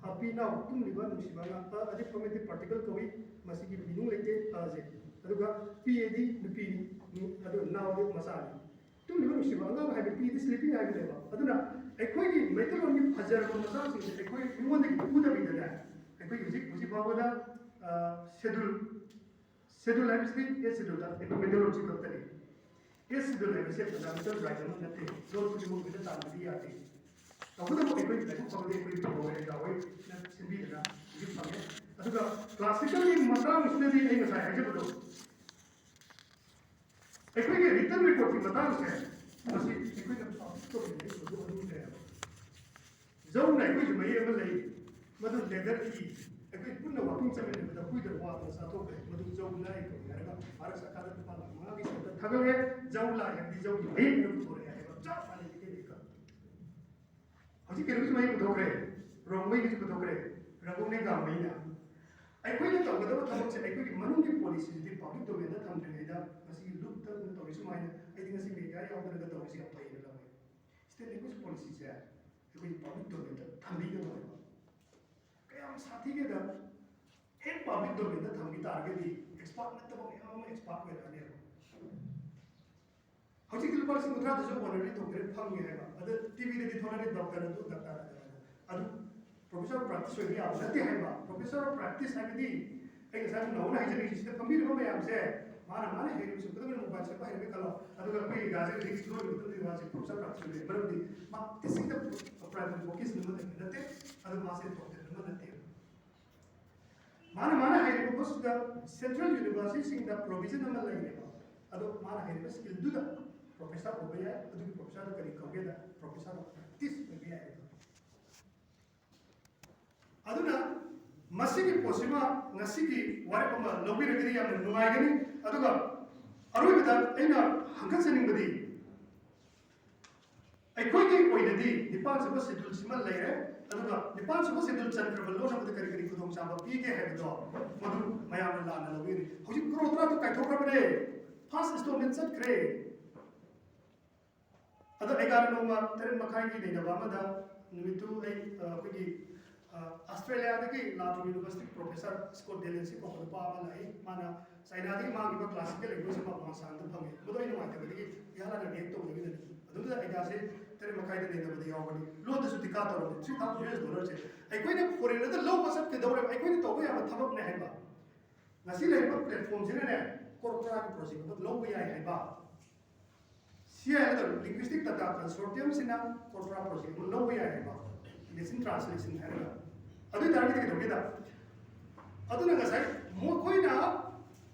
ꯑꯄꯤꯅꯥꯎ, ꯇꯨꯝꯂꯤꯕ ꯅꯨꯡꯁꯤꯕ ꯑꯉꯥꯡ꯫ ꯑ ꯑꯗꯤ ꯐꯣꯔꯃꯦꯇꯤꯚ ꯄꯥꯔꯇꯤꯀꯜ ꯀꯧꯏ꯫ ꯃꯁꯤꯒꯤ ꯃꯤꯅꯤꯡ ꯂꯩꯇꯦ꯫ ꯑꯁꯦ ꯑꯗꯨꯒ ꯄꯤ ꯑꯦꯗꯤ ꯅꯨꯄꯤꯅꯤ, ꯅꯨ- ꯑꯗꯨꯒ ꯅꯥꯎꯗꯤ ꯃꯆꯥꯅꯤ꯫ ꯇꯨꯝꯂꯤꯕ ꯅꯨꯡꯁꯤꯕ ꯑꯉꯥꯡ ꯍꯥꯏꯕ ꯄꯤ ꯑꯦꯗꯤ ꯁ꯭ꯂꯤꯄꯤꯡ ꯍꯥꯏꯕꯅꯦꯕ꯫ ꯑꯗꯨꯅ ꯑꯩꯈꯣꯏꯒꯤ ꯃꯩꯇꯩꯂꯣꯟꯒꯤ ꯐꯖꯔꯕ ꯃꯆꯥꯛꯁꯤꯡꯁꯦ ꯑꯩꯈꯣꯏ ꯃꯤꯉꯣꯟꯗꯒꯤ ꯄꯨꯗꯕꯤꯗꯅꯦ, ꯑꯩꯈꯣꯏꯒꯤ ꯍꯧꯖꯤꯛ ꯍꯧꯖꯤꯛ ꯐꯥꯎꯕꯗ ꯁꯦꯗꯨꯜ ꯁꯦꯗꯨꯜ ꯍꯥꯏꯕꯁꯤꯗꯤ ꯑꯦꯠ ꯁꯦꯗꯨꯜꯗ ꯑꯩꯈꯣꯏ ꯃꯩꯇꯩꯂꯣꯟꯁꯤ ꯈꯛꯇꯅꯤ꯫ ꯑꯦꯠ ꯁꯦꯗꯨꯜ ꯍꯥꯏꯕꯁꯦ ꯐꯟꯗꯥꯃꯦꯟꯇꯦꯜ ꯔꯥꯏꯠ ꯑꯃ ꯅꯠꯇꯦ꯫ ꯂꯣꯟ ꯈꯨꯗꯤꯡꯃꯛ ꯂꯣꯏꯅ ꯇꯥꯟꯕꯗꯤ ꯌꯥꯗꯦ꯫ ꯇꯧꯕꯇꯕꯨ ꯑꯩꯈꯣꯏ ꯂꯥꯏꯕꯛ ꯐꯕꯗꯤ ꯑꯩꯈꯣꯏꯒꯤ ꯕꯕꯥ ꯍꯣꯏ ꯗꯥ ꯍꯣꯏꯅ ꯁꯤꯟꯕꯤꯗꯅ ꯍꯧꯖꯤꯛ ꯐꯪꯉꯦ꯫ ꯑꯗꯨꯒ ꯀ꯭ꯂꯥꯁꯤꯀꯦꯜꯒꯤ ꯃꯇꯥꯡꯁꯤꯗꯗꯤ ꯑꯩ ꯉꯁꯥꯏ ꯍꯥꯏꯖꯕꯗꯣ, ꯑꯩꯈꯣꯏꯒꯤ ꯔꯤꯇꯟ ꯔꯦꯀꯣꯔꯠꯀꯤ ꯃꯇꯥꯡꯁꯦ, ꯃꯁꯤ ꯑꯩꯈꯣꯏꯅ ꯄꯥꯕ꯭ꯂꯤꯛ ꯗꯣꯃꯦꯟꯗ ꯍꯨꯟꯗꯣꯛꯍꯟꯅꯤꯡꯗ꯭ꯔꯦꯕ꯫ ꯖꯧꯅ ꯑꯩꯈꯣꯏꯁꯨ ꯃꯌꯦꯛ ꯑꯃ ꯂꯩ, ꯃꯗꯨ ꯂꯦꯗꯔ ꯏ꯫ ꯑꯩꯈꯣꯏ ꯄꯨꯟꯅ ꯋꯥꯀꯤꯡ ꯆꯠꯃꯤꯟꯅꯕꯗ ꯍꯨꯏꯗ ꯋꯥꯗꯅ ꯆꯥꯊꯣꯛꯈ꯭ꯔꯦ, ꯃꯗꯨ ꯖꯧ ꯂꯥꯏ ꯀꯧꯏ ꯍꯥꯏꯔꯒ ꯚꯥꯔꯠ ꯁꯔꯀꯥꯔꯗ ꯂꯨꯄꯥ ꯂꯥꯈ ꯃꯉꯥꯒꯤ ꯁꯦꯜꯗ ꯊꯥꯒꯠꯂꯦ꯫ ꯖꯧ ꯂꯥꯏ ꯍꯥꯏꯕꯗꯤ ꯖꯧꯒꯤ ꯃꯍꯩ ꯑꯃ ꯄꯨꯊꯣꯔꯛꯑꯦ ꯍꯥꯏꯕ ꯆꯞ ꯃꯥꯟꯅꯩ ꯀꯩꯀꯩ꯫ ꯍꯧꯖꯤꯛ ꯀꯩꯅꯣꯒꯤꯁꯨ ꯃꯍꯩ ꯄꯨꯊꯣꯛꯈ꯭ꯔꯦ, ꯔꯣꯡꯃꯩꯒꯤꯁꯨ ꯄꯨꯊꯣꯛꯈ꯭ꯔꯦ, ꯔꯒꯨꯡꯅꯦ ꯒꯥꯡꯃꯩꯅ꯫ ꯑꯩꯈꯣꯏꯅ ꯇꯧꯒꯗꯕ ꯊꯕꯛꯁꯦ ꯑꯩꯈꯣꯏꯒꯤ ꯃꯅꯨꯡꯒꯤ ꯄꯣꯂꯤꯁꯤꯁꯤꯗꯤ ꯄꯥꯕ꯭ꯂꯤꯛ ꯗꯣꯃꯦꯟꯗ ꯊꯝꯗ꯭ꯔꯤꯉꯩꯗ ꯉꯁꯤꯒꯤ ꯂꯨꯞꯇ ꯇꯧꯔꯤ ꯁꯨꯃꯥꯏꯅ ꯑꯩꯗꯤ ꯉꯁꯤ ꯃꯦꯗꯤꯌꯥ ꯌꯥꯎꯗꯅꯒ ꯇꯧꯔꯤꯁꯦ ꯌꯥꯝ ꯐꯩꯅ ꯂꯧꯋꯦ꯫ ꯁ꯭ꯇꯦꯠ ꯂꯦꯡꯒ꯭ꯋꯦꯖ ꯄꯣꯂꯤꯁꯤꯁꯦ ꯑꯩꯈꯣꯏꯒꯤ ꯄꯥꯕ꯭ꯂꯤꯛ ꯗꯣꯃꯦꯟꯗ ꯊꯝꯕꯤꯒꯗꯕꯅꯦꯕ꯫ ꯀꯌꯥꯝ ꯁꯥꯊꯤꯒꯦꯗ, ꯍꯦꯛ ꯄꯥꯕ꯭ꯂꯤꯛ ꯗꯣꯃꯦꯟꯗ ꯊꯝꯈꯤ ꯇꯥꯔꯒꯗꯤ ꯑꯦꯛꯁꯄꯥꯔꯠ ꯅꯠꯇꯕ ꯃꯌꯥꯝ ꯑꯃ ꯑꯦꯛꯁꯄꯥꯔꯠ ꯑꯣꯏꯔꯛꯑꯅꯦꯕ꯫ ꯍꯧꯖꯤꯛꯇꯤ ꯂꯨꯄꯥ ꯂꯤꯁꯤꯡ ꯀꯨꯟꯊ꯭ꯔꯥꯗꯁꯨ ꯑꯣꯅꯔꯔꯤ ꯗꯣꯛꯇꯔꯦꯠ ꯐꯪꯉꯦ ꯍꯥꯏꯕ꯫ ꯑꯗ ꯇꯤꯚꯤꯗꯗꯤ ꯊꯣꯛꯂꯛꯑꯦ ꯗꯣꯛꯇꯔ ꯑꯗꯨ ꯗꯥꯛꯇꯔ ꯑꯗꯨ꯫ ꯑꯗꯨ ꯄ꯭ꯔꯣꯐꯦꯁꯔ ꯑꯣꯐ ꯄ꯭ꯔꯦꯛꯇꯤꯁ ꯑꯣꯏꯕ ꯌꯥꯕ ꯅꯠꯇꯦ ꯍꯥꯏꯕ꯫ ꯄ꯭ꯔꯣꯐꯦꯁꯔ ꯑꯣꯐ ꯄ꯭ꯔꯦꯛꯇꯤꯁ ꯍꯥꯏꯕꯗꯤ ꯑꯩ ꯉꯁꯥꯏ ꯅꯧꯅ ꯍꯥꯏꯖꯔꯤꯁꯤꯗ ꯐꯝꯕꯤꯔꯤꯕ ꯃꯌꯥꯝꯁꯦ ꯃꯥꯅ ꯃꯥꯅ ꯍꯩꯔꯤꯕꯁꯨ ꯈꯨꯗꯝ ꯑꯣꯏꯅ ꯃꯣꯕꯥꯏꯜ ꯁꯦꯝꯕ ꯍꯩꯔꯝꯃꯦ ꯈꯜꯂꯣ꯫ ꯑꯗꯨꯒ ꯑꯩꯈꯣꯏ ꯒꯥꯔꯖꯤꯌꯟ ꯍꯧꯖꯤꯛ ꯂꯣꯏꯔꯕ ꯃꯇꯨꯡꯗ ꯃꯥꯁꯦ ꯄ꯭ꯔꯣꯐꯦꯁꯔ ꯑꯣꯐ ꯄ꯭ꯔꯦꯛꯇꯤꯁ ꯑꯣꯏꯕ ꯌꯥꯏ꯫ ꯃꯔꯝꯗꯤ ꯃꯥ ꯇꯤꯆꯤꯡꯗ ꯄ꯭ꯔꯥꯏꯃꯔꯤ ꯚꯣꯀꯦꯁꯟ ꯑꯃ ꯂꯩꯕ ꯅꯠꯇꯦ꯫ ꯑꯗꯨ ꯃꯥꯁꯦ ꯗꯣꯛꯇꯔ ꯑꯃ ꯅꯠꯇꯦꯕ꯫ ꯃꯥꯅ ꯃꯥꯅ ꯍꯩꯔꯤꯕ ꯄꯣꯠꯁꯤꯗ ꯁꯦꯟꯇ꯭ꯔꯦꯜ ꯌꯨꯅꯤꯚꯔꯁꯤꯇꯤꯁꯤꯡꯗ ꯄ꯭ꯔꯣꯚꯤꯖꯟ ꯑꯃ ꯂꯩꯔꯦꯕ꯫ ꯑꯗꯣ ꯃꯥꯅ ꯍꯩꯔꯤꯕ ꯁ꯭ꯀꯤꯜꯗꯨꯗ ꯄ꯭ꯔꯣꯐꯦꯁꯔ ꯑꯣꯏꯕ ꯌꯥꯏ꯫ ꯑꯗꯨꯒꯤ ꯄ꯭ꯔꯣꯐꯦꯁꯔꯗꯣ ꯀꯔꯤ ꯀꯧꯒꯦꯗ ꯄ꯭ꯔꯣꯐꯦꯁꯔ ꯑꯣꯐ ꯄ꯭ꯔꯦꯛꯇꯤꯁ ꯑꯣꯏꯕ ꯌꯥꯏ꯫ ꯑꯗꯨꯅ ꯃꯁꯤꯒꯤ ꯄꯣꯠꯁꯤꯃ ꯉꯁꯤꯒꯤ ꯋꯥꯔꯦꯞ ꯑꯃ ꯂꯧꯕꯤꯔꯒꯗꯤ ꯌꯥꯝꯅ ꯅꯨꯡꯉꯥꯏꯒꯅꯤ꯫ ꯑꯗꯨꯒ ꯑꯔꯣꯏꯕꯗ ꯑꯩꯅ ꯍꯪꯒꯠꯆꯅꯤꯡꯕꯗꯤ ꯑꯩꯈꯣꯏꯒꯤ ꯑꯣꯏꯅꯗꯤ ꯅꯤꯄꯥꯟ ꯁꯨꯕ ꯁꯦꯗꯨꯜꯁꯤꯃ ꯂꯩꯔꯦ꯫ ꯑꯗꯨꯒ ꯅꯤꯄꯥꯟ ꯁꯨꯕ ꯁꯦꯗꯨꯜ ꯆꯟꯈ꯭ꯔꯕ ꯂꯣꯟ ꯑꯃꯗ ꯀꯔꯤ ꯀꯔꯤ ꯈꯨꯗꯣꯡꯆꯥꯕ ꯄꯤꯒꯦ ꯍꯥꯏꯕꯗꯣ ꯃꯗꯨ ꯃꯌꯥꯝꯅ ꯂꯥꯟꯅ ꯂꯧꯕꯤꯔꯤ꯫ ꯍꯧꯖꯤꯛ ꯀ꯭ꯔꯣꯔ ꯇꯔꯥ ꯇꯨꯛ ꯀꯥꯏꯊꯣꯛꯈ꯭ꯔꯕꯅꯦ꯫ ꯐꯥꯔꯁ ꯏꯟꯁꯇꯣꯜꯃꯦꯟ ꯆꯠꯈ꯭ꯔꯦ꯫ ꯑꯗꯣ ꯑꯩꯒꯥꯅ ꯅꯣꯡꯃ ꯇꯔꯦꯠ ꯃꯈꯥꯏꯒꯤ ꯅꯩꯅꯕ ꯑꯃꯗ ꯅꯨꯃꯤꯠꯇꯨ ꯑꯩ ꯑ, ꯑꯩꯈꯣꯏꯒꯤ ꯑ, ꯑꯁꯇ꯭ꯔꯦꯂꯤꯌꯥꯗꯒꯤ ꯂꯥꯛꯄ ꯌꯨꯅꯤꯚꯔꯁꯤꯇꯤ ꯄ꯭ꯔꯣꯐꯦꯁꯔ ꯁ꯭ꯀꯣꯠ ꯗꯦꯂꯦꯟꯁꯤ ꯀꯧꯕ ꯅꯨꯄꯥ ꯑꯃ ꯂꯥꯛꯏ꯫ ꯃꯥꯅ ꯆꯥꯏꯅꯥꯗꯒꯤ ꯃꯥꯡꯈꯤꯕ ꯀ꯭ꯂꯥꯁꯤꯀꯦꯜ ꯂꯦꯡꯒ꯭ꯋꯦꯖ ꯑꯃ ꯃꯥꯡꯁꯥꯡꯗ ꯐꯪꯉꯤ꯫ ꯃꯗꯨ ꯑꯩ ꯅꯨꯡꯉꯥꯏꯇꯕꯗꯒꯤ ꯏꯍꯥꯟ ꯍꯥꯟꯅ ꯔꯤꯌꯦꯛ ꯇꯧꯕꯗꯒꯤꯅꯅꯤ꯫ ꯑꯗꯨꯗ ꯑꯩꯒꯥꯁꯦ ꯇꯔꯦꯠ ꯃꯈꯥꯏꯗ ꯅꯩꯅꯕꯗ ꯌꯥꯎꯒꯅꯤ꯫ ꯂꯣꯟꯗꯁꯨ ꯇꯤꯀꯥ ꯇꯧꯔꯝꯃꯤ꯫ ꯊ꯭ꯔꯤ ꯊꯥꯎꯖꯟ ꯌꯨ ꯑꯦꯁ ꯗꯣꯂꯔꯁꯦ ꯑꯩꯈꯣꯏꯅ ꯐꯣꯔꯦꯟꯗ ꯂꯧꯕ ꯆꯠꯀꯗꯧꯔꯦꯕ꯫ ꯑꯩꯈꯣꯏꯅ ꯇꯧꯕ ꯌꯥꯕ ꯊꯕꯛꯅꯦ ꯍꯥꯏꯕ꯫ ꯉꯁꯤ ꯂꯩꯔꯤꯕ ꯄ꯭ꯂꯦꯠꯐꯣꯝꯁꯤꯅꯅꯦ, ꯀ꯭ꯔꯣꯔ ꯇꯔꯥꯒꯤ ꯄ꯭ꯔꯣꯖꯦꯛ ꯑꯃ ꯂꯧꯕ ꯌꯥꯏ ꯍꯥꯏꯕ꯫ ꯁꯤ ꯍꯥꯏꯔꯒ ꯂꯤꯡꯒ꯭ꯋꯤꯁꯇꯤꯛ ꯗꯥꯇꯥ ꯀꯟꯁꯣꯔꯇꯤꯌꯝꯁꯤꯅ ꯀ꯭ꯔꯣꯔ ꯇꯔꯥ ꯄ꯭ꯔꯣꯖꯦꯛ ꯑꯃ ꯂꯧꯕ ꯌꯥꯏ ꯍꯥꯏꯕ, ꯃꯦꯆꯤꯟ ꯇ꯭ꯔꯥꯟꯁꯂꯦꯁꯟ ꯍꯥꯏꯔꯒ꯫ ꯑꯗꯨ ꯑꯣꯏ ꯇꯥꯔꯒꯗꯤ ꯀꯩꯗꯧꯒꯦꯗ, ꯑꯗꯨꯅ ꯉꯁꯥꯏ ꯃꯈꯣꯏꯅ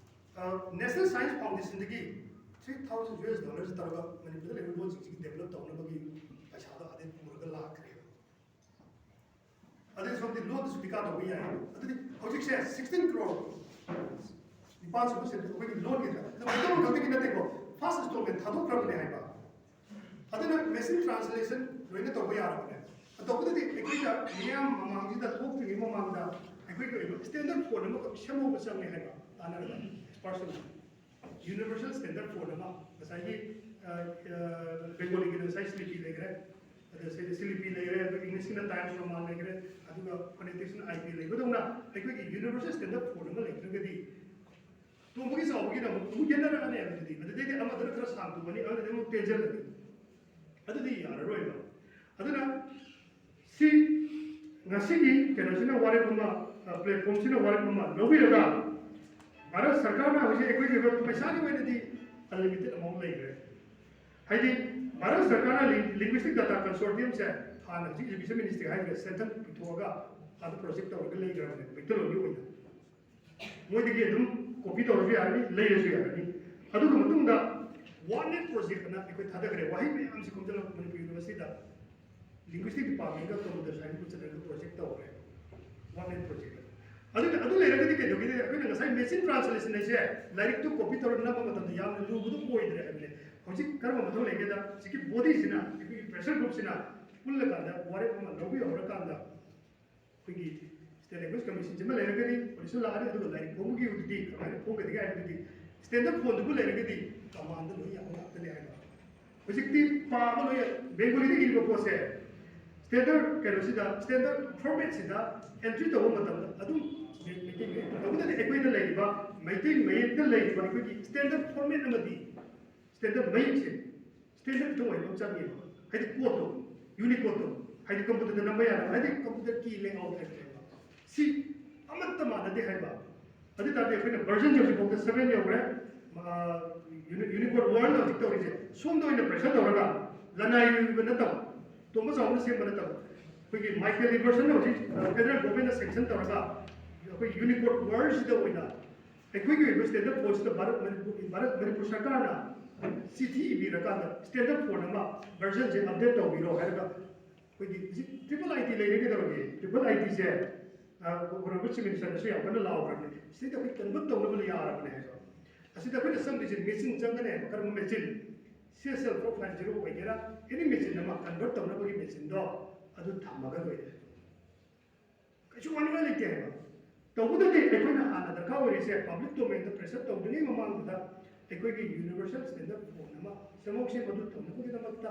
ꯅꯦꯁꯅꯦꯜ ꯁꯥꯏꯟꯁ ꯐꯥꯎꯟꯗꯦꯁꯟꯗꯒꯤ three thousand U S dollars ꯇꯧꯔꯒ ꯃꯅꯤꯄꯨꯔꯗ ꯂꯩꯔꯤꯕ ꯂꯣꯟꯁꯤꯡꯁꯤꯒꯤ ꯗꯦꯕꯂꯞ ꯇꯧꯅꯕꯒꯤ ꯄꯩꯁꯥꯗꯣ ꯑꯗꯩ ꯄꯨꯔꯒ ꯂꯥꯛꯈ꯭ꯔꯦꯕ꯫ ꯑꯗꯩ ꯁꯣꯝꯗꯤ ꯂꯣꯟꯗꯁꯨ ꯄꯤꯀꯥ ꯇꯧꯕ ꯌꯥꯏ꯫ ꯑꯗꯨꯗꯤ ꯍꯧꯖꯤꯛꯁꯦ ꯁꯤꯛꯁꯇꯤꯟ ꯀ꯭ꯔꯣꯔ, ꯅꯤꯄꯥꯟ ꯁꯨꯕ ꯁꯦꯗꯨꯜ ꯑꯩꯈꯣꯏꯒꯤ ꯂꯣꯟꯒꯤꯗ, ꯑꯗꯨ ꯃꯩꯇꯩꯂꯣꯟ ꯈꯛꯇꯒꯤ ꯅꯠꯇꯦꯀꯣ, ꯐꯥꯔꯁ ꯏꯟꯁꯇꯣꯜꯃꯦꯟ ꯊꯥꯗꯣꯛꯈ꯭ꯔꯕꯅꯦ ꯍꯥꯏꯕ꯫ ꯑꯗꯨꯅ ꯃꯦꯆꯤꯟ ꯇ꯭ꯔꯥꯟꯁꯂꯦꯁꯟ ꯂꯣꯏꯅ ꯇꯧꯕ ꯌꯥꯔꯕꯅꯦ꯫ ꯇꯧꯕꯗꯗꯤ ꯑꯩꯈꯣꯏꯅ ꯃꯤꯌꯥꯝ ꯃꯃꯥꯡꯁꯤꯗ ꯊꯣꯛꯇ꯭ꯔꯤꯉꯩ ꯃꯃꯥꯡꯗ ꯑꯩꯈꯣꯏꯒꯤ ꯑꯣꯏꯕ ꯁ꯭ꯇꯦꯟꯗꯔꯗ ꯐꯣꯟ ꯑꯃꯈꯛ ꯁꯦꯝꯍꯧꯕ ꯆꯪꯉꯦ ꯍꯥꯏꯕ ꯇꯥꯟꯅꯔꯒ ꯑꯦꯛꯁꯄꯔꯠꯁꯤꯡꯅ꯫ ꯌꯨꯅꯤꯚꯔꯁꯦꯜ ꯁ꯭ꯇꯦꯟꯗꯔꯗ ꯐꯣꯟ ꯑꯃ, ꯉꯁꯥꯏꯒꯤ, ꯑ, ꯑ, ꯕꯦꯡꯒꯣꯂꯤꯒꯤꯗ ꯉꯁꯥꯏ ꯁ꯭ꯂꯤꯄꯤ ꯂꯩꯈ꯭ꯔꯦ, ꯑꯗ ꯁꯤ-, ꯁ꯭ꯂꯤꯄꯤ ꯂꯩꯔꯦ, ꯑꯗ ꯏꯪꯂꯤꯁꯀꯤꯅ ꯇꯥꯏꯝꯁ ꯔꯣꯃꯥꯟ ꯂꯩꯈ꯭ꯔꯦ, ꯑꯗꯨꯒ ꯐꯣꯅꯦꯇꯤꯛꯁꯅ ꯑꯥꯏ ꯄꯤ ꯂꯩꯕꯗꯧꯅ ꯑꯩꯈꯣꯏꯒꯤ ꯌꯨꯅꯤꯚꯔꯁꯦꯜ ꯁ꯭ꯇꯦꯟꯗꯔꯗ ꯐꯣꯟ ꯑꯃ ꯂꯩꯇ꯭ꯔꯒꯗꯤ ꯇꯣꯡꯕꯒꯤ ꯆꯥꯎꯕꯒꯤꯗꯃꯛ ꯑꯃꯨꯛ ꯌꯦꯠꯅꯔꯛꯑꯅꯦꯕ꯫ ꯑꯗꯨꯗꯤ ꯑꯗꯨꯗꯩꯗꯤ ꯑꯃꯗꯨꯅ ꯈꯔ ꯁꯥꯡ ꯇꯣꯡꯉꯅꯤ, ꯑꯃꯗꯨꯗꯤ ꯑꯃꯨꯛ ꯇꯦꯟꯖꯜꯂꯅꯤ꯫ ꯑꯗꯨꯗꯤ ꯌꯥꯔꯔꯣꯏꯕ꯫ ꯑꯗꯨꯅ ꯁꯤ ꯉꯁꯤꯒꯤ ꯀꯩꯅꯣꯁꯤꯅ ꯋꯥꯔꯦꯞ ꯑꯃ, ꯑ, ꯄ꯭ꯂꯦꯠꯐꯣꯝꯁꯤꯅ ꯋꯥꯔꯦꯞ ꯑꯃ ꯂꯧꯕꯤꯔꯒ ꯚꯥꯔꯠ ꯁꯔꯀꯥꯔꯅ ꯍꯧꯖꯤꯛ ꯑꯩꯈꯣꯏꯒꯤ ꯑꯣꯏꯕ ꯄꯩꯁꯥꯒꯤ ꯑꯣꯏꯅꯗꯤ ꯑꯟꯂꯤꯃꯤꯇꯦꯠ ꯑꯃꯥꯎꯟ ꯂꯩꯈ꯭ꯔꯦ꯫ ꯍꯥꯏꯗꯤ ꯚꯥꯔꯠ ꯁꯔꯀꯥꯔꯅ ꯂꯤ-, ꯂꯤꯡꯒ꯭ꯋꯤꯁꯇꯤꯛ ꯗꯥꯇꯥ ꯀꯟꯁꯣꯔꯇꯤꯌꯝꯁꯦ ꯍꯥꯟꯅ ꯍꯧꯖꯤꯛ ꯏꯖꯨꯀꯦꯁꯟ ꯃꯤꯅꯤꯁꯇ꯭ꯔꯤ ꯍꯥꯏꯈ꯭ꯔꯦ, ꯁꯦꯟꯇꯔ ꯄꯨꯊꯣꯛꯑꯒ ꯑꯗꯨ ꯄ꯭ꯔꯣꯖꯦꯛ ꯇꯧꯔꯒ ꯂꯩꯈ꯭ꯔꯕꯅꯦ ꯃꯩꯇꯩꯂꯣꯟꯒꯤ ꯑꯣꯏꯅ꯫ ꯃꯣꯏꯗꯒꯤ ꯑꯗꯨꯝ ꯀꯣꯄꯤ ꯇꯧꯔꯁꯨ ꯌꯥꯔꯅꯤ, ꯂꯩꯔꯁꯨ ꯌꯥꯔꯅꯤ꯫ ꯑꯗꯨꯒꯤ ꯃꯇꯨꯡꯗ ꯋꯥꯟ ꯅꯦꯠ ꯄ꯭ꯔꯣꯖꯦꯛ ꯑꯅ ꯑꯩꯈꯣꯏ ꯊꯥꯗꯈ꯭ꯔꯦ꯫ ꯋꯥꯍꯩ ꯃꯌꯥꯝꯁꯤ ꯈꯣꯝꯖꯤꯜꯂꯒ ꯃꯅꯤꯄꯨꯔ ꯌꯨꯅꯤꯚꯔꯁꯤꯇꯤꯗ ꯂꯤꯡꯒ꯭ꯋꯤꯁꯇꯤꯛ ꯗꯤꯄꯥꯔꯠꯃꯦꯟꯒ ꯀꯝꯄ꯭ꯌꯨꯇꯔ ꯁꯥꯏꯟꯁ ꯄꯨꯟꯁꯤꯜꯂꯒ ꯄ꯭ꯔꯣꯖꯦꯛ ꯇꯧꯈ꯭ꯔꯦ꯫ One net project. ꯑꯗꯨꯅ ꯑꯗꯨ ꯂꯩꯔꯒꯗꯤ ꯀꯩꯗꯧꯒꯦꯗꯤ ꯑꯩꯈꯣꯏꯅ ꯉꯁꯥꯏ ꯃꯦꯆꯤꯟ ꯇ꯭ꯔꯥꯟꯁꯂꯦꯁꯟ ꯍꯥꯏꯁꯦ ꯂꯥꯏꯔꯤꯛꯇꯨ ꯀꯣꯄꯤ ꯇꯧꯔꯒ ꯅꯝꯕ ꯃꯇꯝꯗ ꯌꯥꯝꯅ ꯂꯨꯕꯗꯨ ꯑꯣꯏꯗ꯭ꯔꯦ ꯍꯥꯏꯕꯅꯦ꯫ ꯍꯧꯖꯤꯛ ꯀꯔꯝꯕ ꯃꯊꯧ ꯂꯩꯒꯦꯗ ꯍꯧꯖꯤꯛꯀꯤ ꯕꯣꯗꯤꯁꯤꯅ ꯑꯩꯈꯣꯏꯒꯤ ꯄ꯭ꯔꯦꯁꯔ ꯒ꯭ꯔꯨꯞꯁꯤꯅ ꯄꯨꯜꯂꯀꯥꯟꯗ ꯋꯥꯔꯦꯞ ꯑꯃ ꯂꯧꯕꯤꯍꯧꯔꯀꯥꯟꯗ ꯑꯩꯈꯣꯏꯒꯤ ꯁ꯭ꯇꯦꯠ ꯂꯦꯡꯒ꯭ꯋꯦꯖ ꯀꯃꯤꯁꯟꯁꯤꯃ ꯂꯩꯔꯒꯗꯤ ꯄꯣꯂꯤꯁꯤ ꯂꯥꯛꯑꯅꯤ꯫ ꯑꯗꯨꯒ ꯂꯥꯏꯔꯤꯛ ꯐꯣꯡꯕꯒꯤꯗꯨꯗꯤ ꯀꯃꯥꯏꯅ ꯐꯣꯡꯒꯗꯒꯦ ꯍꯥꯏꯕꯗꯨꯗꯤ ꯁ꯭ꯇꯦꯟꯗꯔꯠ ꯐꯣꯟꯗꯨꯕꯨ ꯂꯩꯔꯒꯗꯤ ꯀꯃꯥꯟꯗ ꯂꯣꯏ ꯌꯥꯕ ꯉꯥꯛꯇꯅꯤ ꯍꯥꯏꯕ꯫ ꯍꯧꯖꯤꯛꯇꯤ ꯄꯥꯕ ꯂꯣꯏ ꯕꯦꯡꯒꯣꯂꯤꯗ ꯏꯔꯤꯕ ꯄꯣꯠꯁꯦ ꯁ꯭ꯇꯦꯟꯗꯔꯠ ꯀꯩꯅꯣꯁꯤꯗ, ꯁ꯭ꯇꯦꯟꯗꯔꯠ ꯐꯣꯔꯃꯦꯠꯁꯤꯗ ꯑꯦꯟꯇ꯭ꯔꯤ ꯇꯧꯕ ꯃꯇꯝꯗ ꯑꯗꯨꯝ ꯃꯩꯇꯩ ꯃꯌꯦꯛ, ꯇꯧꯕꯇꯗꯤ ꯑꯩꯈꯣꯏꯗ ꯂꯩꯔꯤꯕ ꯃꯩꯇꯩ ꯃꯌꯦꯛꯇ ꯂꯩꯔꯤꯕ ꯑꯩꯈꯣꯏꯒꯤ ꯁ꯭ꯇꯦꯟꯗꯔꯠ ꯐꯣꯔꯃꯦꯠ ꯑꯃꯗꯤ ꯁ꯭ꯇꯦꯟꯗꯔꯠ ꯃꯌꯦꯛꯁꯦ ꯁ꯭ꯇꯦꯟꯗꯔꯠ ꯑꯣꯏꯕ ꯑꯃ ꯆꯪꯉꯦꯕ꯫ ꯍꯥꯏꯗꯤ ꯀꯣꯠꯇꯣ, ꯌꯨꯅꯤꯀꯣꯠꯇꯣ, ꯍꯥꯏꯗꯤ ꯀꯝꯄ꯭ꯌꯨꯇꯔꯗ ꯅꯝꯕ ꯌꯥꯅꯕ, ꯍꯥꯏꯗꯤ ꯀꯝꯄ꯭ꯌꯨꯇꯔ ꯀꯤ ꯂꯦꯑꯥꯎꯠ ꯍꯥꯏꯕꯅꯦꯕ꯫ ꯁꯤ ꯑꯃꯠꯇ ꯃꯥꯟꯅꯗꯦ ꯍꯥꯏꯕ꯫ ꯑꯗꯨ ꯇꯥꯔꯗꯤ ꯑꯩꯈꯣꯏꯅ ꯚꯔꯖꯟꯁꯦ ꯍꯧꯖꯤꯛꯐꯥꯎꯗ ꯁꯚꯦꯟ ꯌꯧꯈ꯭ꯔꯦ꯫ ꯌꯨꯅꯤꯀꯣꯠ ꯋꯥꯔꯜꯗ ꯍꯧꯖꯤꯛ ꯇꯧꯔꯤꯁꯦ ꯁꯣꯝꯗ ꯑꯣꯏꯅ ꯄ꯭ꯔꯦꯁꯔ ꯇꯧꯔꯒ, ꯂꯅꯥꯏꯒꯤ ꯑꯣꯏꯕ ꯅꯠꯇꯕ, ꯇꯣꯝꯕ ꯆꯥꯎꯕꯅ ꯁꯦꯝꯕ ꯅꯠꯇꯕ, ꯑꯩꯈꯣꯏꯒꯤ ꯃꯥꯏꯀꯦꯜ ꯂꯤꯕꯔꯁꯟꯅ ꯍꯧꯖꯤꯛ ꯐꯦꯗꯔꯦꯜ ꯒꯣꯔꯃꯦꯟꯅ ꯁꯦꯡꯁꯟ ꯇꯧꯔꯒ ꯑꯩꯈꯣꯏ ꯌꯨꯅꯤꯀꯣꯠ ꯋꯥꯔꯜꯁꯤꯗ ꯑꯣꯏꯅ ꯑꯩꯈꯣꯏꯒꯤ ꯑꯣꯏꯕ ꯁ꯭ꯇꯦꯟꯗꯔꯠ ꯐꯣꯟꯁꯤꯗ ꯚꯥꯔꯠ ꯃꯅꯤꯄꯨꯔ, ꯚꯥꯔꯠ ꯃꯅꯤꯄꯨꯔ ꯁꯔꯀꯥꯔꯅ ꯆꯤꯊꯤ ꯏꯕꯤꯔꯀꯥꯟꯗ ꯁ꯭ꯇꯦꯟꯗꯔꯠ ꯐꯣꯟ ꯑꯃ ꯚꯔꯖꯟꯁꯦ ꯑꯞꯗꯦꯠ ꯇꯧꯕꯤꯔꯣ ꯍꯥꯏꯔꯒ ꯑꯩꯈꯣꯏꯒꯤ ꯍꯧꯖꯤꯛ ꯇ꯭ꯔꯤꯄꯜ ꯑꯥꯏ ꯇꯤ ꯂꯩꯔꯦ ꯀꯩꯗꯧꯔꯒꯦ? ꯇ꯭ꯔꯤꯄꯜ ꯑꯥꯏ ꯇꯤꯁꯦ ꯑꯣꯅꯔꯦꯕꯜ ꯆꯤꯐ ꯃꯤꯅꯤꯁꯇꯔꯅꯁꯨ ꯌꯥꯝ ꯀꯟꯅ ꯂꯥꯎꯈ꯭ꯔꯕꯅꯤ, ꯁꯤꯗꯩꯗ ꯑꯩꯈꯣꯏ ꯀꯟꯚꯔꯠ ꯇꯧꯅꯕ ꯌꯥꯔꯕꯅꯦ ꯍꯥꯏꯕ꯫ ꯑꯁꯤꯗ ꯑꯩꯈꯣꯏꯅ ꯆꯪꯗꯣꯏꯁꯦ ꯃꯦꯆꯤꯟ ꯆꯪꯒꯅꯦꯕ꯫ ꯀꯔꯝꯕ machine? C S L four five zero ꯑꯣꯏꯒꯦꯔꯥ, ꯑꯦꯅꯤ ꯃꯦꯆꯤꯟ ꯑꯃ ꯀꯟꯚꯔꯠ ꯇꯧꯅꯕꯒꯤ ꯃꯦꯆꯤꯟꯗꯣ ꯑꯗꯨ ꯊꯝꯃꯒ ꯂꯣꯏꯔꯦ꯫ ꯀꯩꯁꯨ ꯋꯥꯅꯤꯡꯉꯥꯏ ꯂꯩꯇꯦ ꯍꯥꯏꯕ꯫ ꯇꯧꯕꯗꯗꯤ ꯑꯩꯈꯣꯏꯅ ꯍꯥꯟꯅ ꯗꯔꯀꯥꯔ ꯑꯣꯏꯔꯤꯁꯦ ꯄꯕ꯭ꯂꯤꯛ ꯗꯣꯃꯦꯟꯗ ꯄ꯭ꯔꯦꯁꯔ ꯇꯧꯗ꯭ꯔꯤꯉꯩ ꯃꯃꯥꯡꯗꯨꯗ ꯑꯩꯈꯣꯏꯒꯤ ꯌꯨꯅꯤꯚꯔꯁꯦꯜ ꯁ꯭ꯇꯦꯟꯗꯔꯠ ꯐꯣꯟ ꯑꯃ ꯁꯦꯝꯍꯧꯁꯦ꯫ ꯃꯗꯨ ꯇꯧꯅꯕꯒꯤꯗꯃꯛꯇ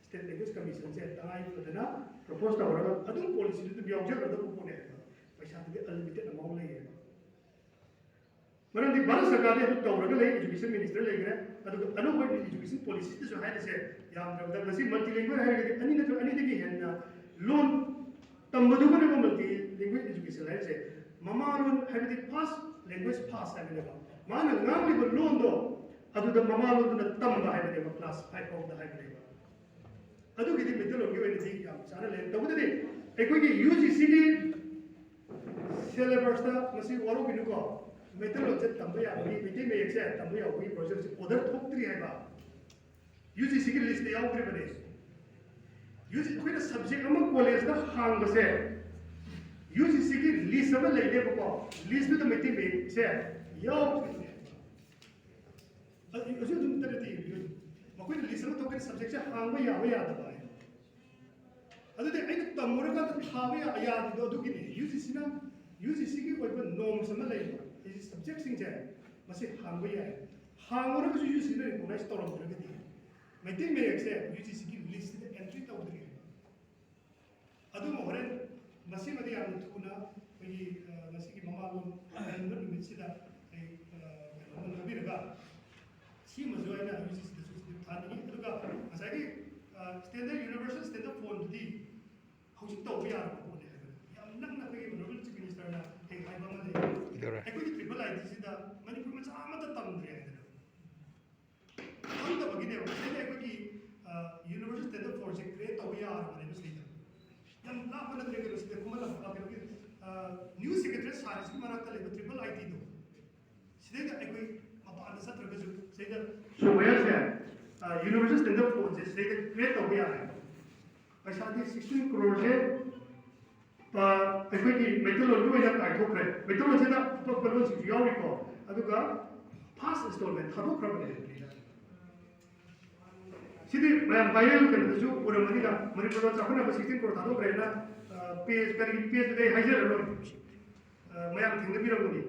ꯁ꯭ꯇꯦꯠ ꯂꯦꯡꯒ꯭ꯋꯦꯖ ꯀꯃꯤꯁꯟꯁꯦ ꯇꯉꯥꯏ ꯐꯗꯅ ꯄ꯭ꯔꯣꯄꯣꯁ ꯇꯧꯔꯒ ꯑꯗꯨꯝ ꯄꯣꯂꯤꯁꯤꯗꯨ ꯑꯗꯨꯝ ꯌꯥꯎꯖꯒꯗꯕ ꯄꯣꯠꯅꯦ ꯍꯥꯏꯕ꯫ ꯄꯩꯁꯥꯗꯨꯗꯤ ꯑꯟꯂꯤꯃꯤꯇꯦꯠ ꯑꯃꯥꯎꯟ ꯂꯩꯌꯦꯕ꯫ ꯃꯔꯝꯗꯤ ꯚꯥꯔꯠ ꯁꯔꯀꯥꯔꯗꯤ ꯑꯗꯨ ꯇꯧꯔꯒ ꯂꯩ, ꯏꯖꯨꯀꯦꯁꯟ ꯃꯤꯅꯤꯁꯇꯔ ꯂꯩꯈ꯭ꯔꯦ꯫ ꯑꯗꯨꯒ ꯑꯅꯧꯕ ꯏꯖꯨꯀꯦꯁꯟ ꯄꯣꯂꯤꯁꯤꯗꯁꯨ ꯍꯥꯏꯔꯤꯁꯦ ꯌꯥꯝꯗ꯭ꯔꯕꯗ ꯉꯁꯤ ꯃꯜꯇꯤ ꯂꯦꯡꯒ꯭ꯋꯦꯖ ꯍꯥꯏꯔꯒꯗꯤ ꯑꯅꯤ ꯅꯠꯇ꯭ꯔꯒ ꯑꯅꯤꯗꯒꯤ ꯍꯦꯟꯅ ꯂꯣꯟ ꯇꯝꯕꯗꯨꯕꯨꯅꯦꯕ ꯃꯜꯇꯤ ꯂꯦꯡꯒ꯭ꯋꯦꯖ ꯏꯖꯨꯀꯦꯁꯟ ꯍꯥꯏꯔꯤꯁꯦ꯫ ꯃꯃꯥ ꯂꯣꯟ ꯍꯥꯏꯕꯗꯤ ꯐꯥꯔꯁ ꯂꯦꯡꯒ꯭ꯋꯦꯖ ꯐꯥꯔꯁ ꯍꯥꯏꯕꯅꯦꯕ꯫ ꯃꯥꯅ ꯉꯥꯡꯂꯤꯕ ꯂꯣꯟꯗꯣ ꯑꯗꯨꯗ ꯃꯃꯥ ꯂꯣꯟꯗꯨꯅ ꯇꯝꯕ ꯍꯥꯏꯕꯅꯦꯕ, ꯀ꯭ꯂꯥꯁ ꯐꯥꯏꯚ ꯐꯥꯎꯗ ꯍꯥꯏꯕꯅꯦꯕ꯫ ꯑꯗꯨꯒꯤꯗꯤ ꯃꯩꯇꯩꯂꯣꯟꯒꯤ ꯑꯣꯏꯅꯗꯤ ꯌꯥꯝ ꯆꯥꯟꯅ ꯂꯩ꯫ ꯇꯧꯕꯗꯗꯤ ꯑꯩꯈꯣꯏꯒꯤ ꯌꯨ ꯖꯤ ꯁꯤꯒꯤ ꯁꯤꯂꯦꯕꯁꯇ ꯃꯁꯤ ꯋꯥꯔꯧꯕꯤꯅꯨꯀꯣ, ꯃꯩꯇꯩꯂꯣꯟꯁꯦ ꯇꯝꯕ ꯌꯥꯕꯒꯤ, ꯃꯩꯇꯩ ꯃꯌꯦꯛꯁꯦ ꯇꯝꯕ ꯌꯥꯕꯒꯤ ꯄ꯭ꯔꯣꯖꯦꯛꯁꯦ ꯑꯣꯔꯗꯔ ꯊꯣꯛꯇ꯭ꯔꯤ ꯍꯥꯏꯕ꯫ ꯌꯨ ꯖꯤ ꯁꯤꯒꯤ ꯂꯤꯁꯇ ꯌꯥꯎꯗ꯭ꯔꯤꯕꯅꯦ꯫ ꯌꯨ ꯖꯤ, ꯑꯩꯈꯣꯏꯅ ꯁꯕꯖꯦꯛ ꯑꯃ ꯀꯣꯂꯦꯖꯇ ꯍꯥꯡꯕꯁꯦ ꯌꯨ ꯖꯤ ꯁꯤꯒꯤ ꯂꯤꯁ ꯑꯃ ꯂꯩꯅꯦꯕꯀꯣ, ꯂꯤꯁꯇꯨꯗ ꯃꯩꯇꯩ ꯃꯌꯦꯛꯁꯦ ꯌꯥꯎꯗ꯭ꯔꯤꯕꯅꯦ꯫ ꯑꯗꯨ ꯍꯧꯖꯤꯛ ꯑꯗꯨꯝ ꯇꯔꯦꯠꯇ ꯌꯦꯡꯕꯤꯌꯨ꯫ ꯃꯈꯣꯏꯅ ꯂꯤꯁ ꯑꯃ ꯊꯣꯛꯀꯅꯤ, ꯁꯕꯖꯦꯛꯁꯦ ꯍꯥꯡꯕ ꯌꯥꯕ ꯌꯥꯗꯕ ꯍꯥꯏ꯫ ꯑꯗꯨꯗꯤ ꯑꯩꯅ ꯇꯝꯃꯨꯔꯀꯥꯟꯗ ꯊꯥꯕ ꯌꯥ- ꯌꯥꯗ꯭ꯔꯤꯗꯣ ꯑꯗꯨꯒꯤꯅꯤ꯫ ꯌꯨ ꯖꯤ ꯁꯤꯅ, ꯌꯨ ꯖꯤ ꯁꯤꯒꯤ ꯑꯣꯏꯕ ꯅꯣꯔꯝꯁ ꯑꯃ ꯂꯩꯌꯦꯕ꯫ ꯑꯩꯁꯦ ꯁꯕꯖꯦꯛꯁꯤꯡꯁꯦ ꯃꯁꯤ ꯍꯥꯡꯕ ꯌꯥꯏ꯫ ꯍꯥꯡꯉꯨꯔꯒꯁꯨ ꯌꯨ ꯖꯤ ꯁꯤꯅ ꯔꯤꯀꯣꯛꯅꯥꯏꯁ ꯇꯧꯔꯝꯗ꯭ꯔꯒꯗꯤ ꯃꯩꯇꯩ ꯃꯌꯦꯛꯁꯦ ꯌꯨ ꯖꯤ ꯁꯤꯒꯤ ꯂꯤꯁꯁꯤꯗ ꯑꯦꯟꯇ꯭ꯔꯤ ꯇꯧꯗ꯭ꯔꯤ꯫ ꯑꯗꯨꯕꯨ ꯍꯣꯔꯦꯟ ꯃꯁꯤꯃꯗꯤ ꯌꯥꯝꯅ ꯊꯨꯅ ꯑꯩꯈꯣꯏꯒꯤ, ꯑ, ꯉꯁꯤꯒꯤ ꯃꯃꯥ ꯂꯣꯟ ꯍꯟꯕ ꯅꯨꯃꯤꯠꯁꯤꯗ ꯑꯩ, ꯑ, ꯀꯩꯅꯣꯝꯃ ꯂꯧꯕꯤꯔꯒ ꯁꯤꯃꯁꯨ ꯑꯩꯅ ꯌꯨ ꯖꯤ ꯁꯤꯗꯁꯨ ꯊꯥꯅꯤꯡꯉꯤ꯫ ꯑꯗꯨꯒ ꯉꯁꯥꯏꯒꯤ, ꯑ, ꯁ꯭ꯇꯦꯟꯗꯔꯗ, ꯌꯨꯅꯤꯚꯔꯁꯦꯜ ꯁ꯭ꯇꯦꯟꯗꯔꯗ ꯐꯣꯟꯗꯨꯗꯤ ꯍꯧꯖꯤꯛ ꯇꯧꯕ ꯌꯥꯔꯕ ꯄꯣꯠꯅꯤ ꯍꯥꯏꯕꯅꯤ꯫ ꯌꯥꯝ ꯅꯛꯅ ꯑꯩꯈꯣꯏꯒꯤ ꯑꯣꯅꯔꯦꯕꯜ ꯆꯤꯐ ꯃꯤꯅꯤꯁꯇꯔꯅ ꯍꯦꯛ ꯍꯥꯏꯕ ꯑꯃ ꯂꯩ, ꯀꯩꯗꯧꯔꯦ? ꯑꯩꯈꯣꯏꯒꯤ ꯇ꯭ꯔꯤꯄꯜ ꯑꯥꯏ ꯇꯤꯁꯤꯗ ꯃꯅꯤꯄꯨꯔ ꯃꯆꯥ ꯑꯃꯠꯇ ꯇꯝꯗ꯭ꯔꯦ ꯍꯥꯏꯗꯅ꯫ ꯈꯪꯗꯕꯒꯤꯅꯦꯕ꯫ ꯁꯤꯗꯩꯗ ꯑꯩꯈꯣꯏꯒꯤ, ꯑ, ꯌꯨꯅꯤꯚꯔꯁꯦꯜ ꯁ꯭ꯇꯦꯟꯗꯔꯗ ꯐꯣꯟꯁꯦ ꯀ꯭ꯔꯤꯌꯦꯠ ꯇꯧꯕ ꯌꯥꯔꯕꯅꯦꯕ ꯁꯤꯗꯩꯗ꯫ ꯌꯥꯝ ꯂꯥꯞꯄ ꯅꯠꯇ꯭ꯔꯦ ꯀꯩꯅꯣ, ꯁꯤꯗ ꯈꯨꯃꯟ ꯂꯝꯄꯥꯛ ꯀꯩꯅꯣꯒꯤ, ꯑ, ꯅ꯭ꯌꯨ ꯁꯦꯀ꯭ꯔꯦꯇꯔꯤ ꯁꯥꯔꯤꯁꯤꯒꯤ ꯃꯅꯥꯛꯇ ꯂꯩꯕ ꯇ꯭ꯔꯤꯄꯜ ꯑꯥꯏ ꯇꯤꯗꯣ, ꯁꯤꯗꯩꯗ ꯑꯩꯈꯣꯏ ꯃꯄꯥꯟꯗ ꯆꯠꯇ꯭ꯔꯒꯁꯨ ꯁꯤꯗꯩꯗ ꯁꯣꯐꯋꯦꯌꯔꯁꯦ, ꯑ, ꯌꯨꯅꯤꯚꯔꯁꯦꯜ ꯁ꯭ꯇꯦꯟꯗꯔꯗ ꯐꯣꯟꯁꯦ ꯁꯤꯗꯩꯗ ꯀ꯭ꯔꯤꯌꯦꯠ ꯇꯧꯕ ꯌꯥꯔꯦ꯫ ꯄꯩꯁꯥꯗꯤ ꯁꯤꯛꯁꯇꯤꯟ ꯀ꯭ꯔꯣꯔꯁꯦ, ꯑ, ꯑꯩꯈꯣꯏꯒꯤ ꯃꯩꯇꯩꯂꯣꯟꯒꯤ ꯑꯣꯏꯅ ꯀꯥꯏꯊꯣꯛꯈ꯭ꯔꯦ꯫ ꯃꯩꯇꯩꯂꯣꯟꯁꯤꯗ ꯑꯇꯣꯞꯄ ꯂꯣꯟꯁꯤꯡꯁꯨ ꯌꯥꯎꯔꯤꯀꯣ꯫ ꯑꯗꯨꯒ ꯐꯥꯔꯁ ꯏꯟꯁꯇꯣꯜꯃꯦꯟ ꯊꯥꯗꯣꯛꯈ꯭ꯔꯕꯅꯦ꯫ ꯁꯤꯗꯤ ꯃꯌꯥꯝ ꯚꯥꯏꯔꯦꯜ ꯀꯩꯅꯣꯗꯁꯨ ꯎꯔꯝꯒꯅꯤꯗ, ꯃꯅꯤꯄꯨꯔ ꯂꯣꯟ ꯆꯥꯎꯈꯠꯅꯕ ꯁꯤꯛꯁꯇꯤꯟ ꯀ꯭ꯔꯣꯔ ꯊꯥꯗꯣꯛꯈ꯭ꯔꯦꯅ, ꯑ, ꯄꯦꯖ, ꯀꯔꯤꯒꯤ ꯄꯦꯖꯇꯨꯗꯤ ꯑꯩ ꯍꯥꯏꯖꯔꯔꯣꯏ꯫ ꯑ, ꯃꯌꯥꯝ ꯊꯦꯡꯅꯕꯤꯔꯝꯒꯅꯤ꯫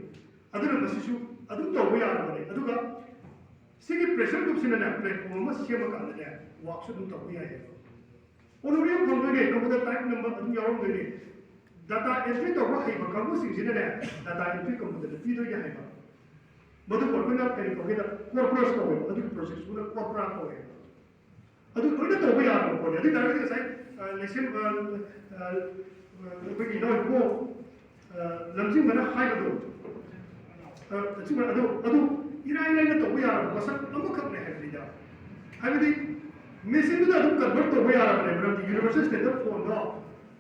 ꯑꯗꯨꯅ ꯃꯁꯤꯁꯨ ꯑꯗꯨꯝ ꯇꯧꯕ ꯌꯥꯔꯕꯅꯦ꯫ ꯑꯗꯨꯒ ꯁꯤꯒꯤ ꯄ꯭ꯔꯦꯁꯔ ꯒ꯭ꯔꯨꯞꯁꯤꯅꯅꯦ, ꯄ꯭ꯂꯦꯠꯐꯣꯝ ꯑꯃ ꯁꯦꯝꯃꯀꯥꯟꯗꯅꯦ, ꯋꯥꯛꯁꯨ ꯑꯗꯨꯝ ꯇꯧꯕ ꯌꯥꯏꯌꯦ꯫ ꯑꯣꯅꯔꯦꯕꯜ ꯐꯪꯗꯣꯏꯅꯦ, ꯀꯝꯄ꯭ꯌꯨꯇꯔ ꯇꯥꯏꯞ ꯅꯝꯕ ꯑꯗꯨꯝ ꯌꯥꯎꯔꯝꯗꯣꯏꯅꯦ꯫ ꯗꯥꯇꯥ ꯑꯦꯟꯇ꯭ꯔꯤ ꯇꯧꯕ ꯍꯩꯕ ꯀꯥꯡꯕꯨꯁꯤꯡꯁꯤꯅꯅꯦ, ꯗꯥꯇꯥ ꯑꯦꯟꯇ꯭ꯔꯤ ꯀꯝꯄ꯭ꯌꯨꯇꯔꯗ ꯄꯤꯗꯣꯏꯅꯦ ꯍꯥꯏꯕ꯫ ꯃꯗꯨꯕꯨ ꯑꯩꯈꯣꯏꯅ ꯀꯔꯤ ꯀꯧꯒꯦꯗ, ꯀꯣꯔꯄꯁ ꯀꯧꯋꯦꯕ꯫ ꯑꯗꯨꯒꯤ ꯄ꯭ꯔꯣꯁꯦꯁꯇꯨꯅ ꯀꯣꯔꯄꯔꯥ ꯀꯧꯋꯦꯕ꯫ ꯑꯗꯨ ꯂꯣꯏꯅ ꯇꯧꯕ ꯌꯥꯔꯕ ꯄꯣꯠꯅꯤ꯫ ꯑꯗꯨ ꯑꯣꯏ ꯇꯥꯔꯒꯗꯤ ꯉꯁꯥꯏ, ꯑ, ꯂꯩꯁꯦꯝ-, ꯑ, ꯑ, ꯑꯩꯈꯣꯏꯒꯤ ꯏꯅꯥꯎ ꯏꯕꯨꯡꯉꯣ, ꯑ, ꯂꯝꯖꯤꯡꯕꯅ ꯍꯥꯏꯕꯗꯣ, ꯑ, ꯂꯝꯖꯤꯡꯕꯅ ꯑꯗꯨ, ꯑꯗꯨ ꯏꯔꯥꯏ ꯂꯥꯏꯅ ꯇꯧꯕ ꯌꯥꯔꯕ ꯄꯣꯠꯁꯛ ꯑꯃꯈꯛꯅꯦ ꯍꯥꯏꯕꯅꯤꯗ꯫ ꯍꯥꯏꯕꯗꯤ ꯃꯦꯆꯤꯟꯗꯨꯗ ꯑꯗꯨꯝ ꯀꯟꯚꯔꯠ ꯇꯧꯕ ꯌꯥꯔꯕꯅꯦ, ꯃꯔꯝꯗꯤ ꯌꯨꯅꯤꯚꯔꯁꯦꯜ ꯁ꯭ꯇꯦꯟꯗꯔꯗ ꯐꯣꯟꯗꯣ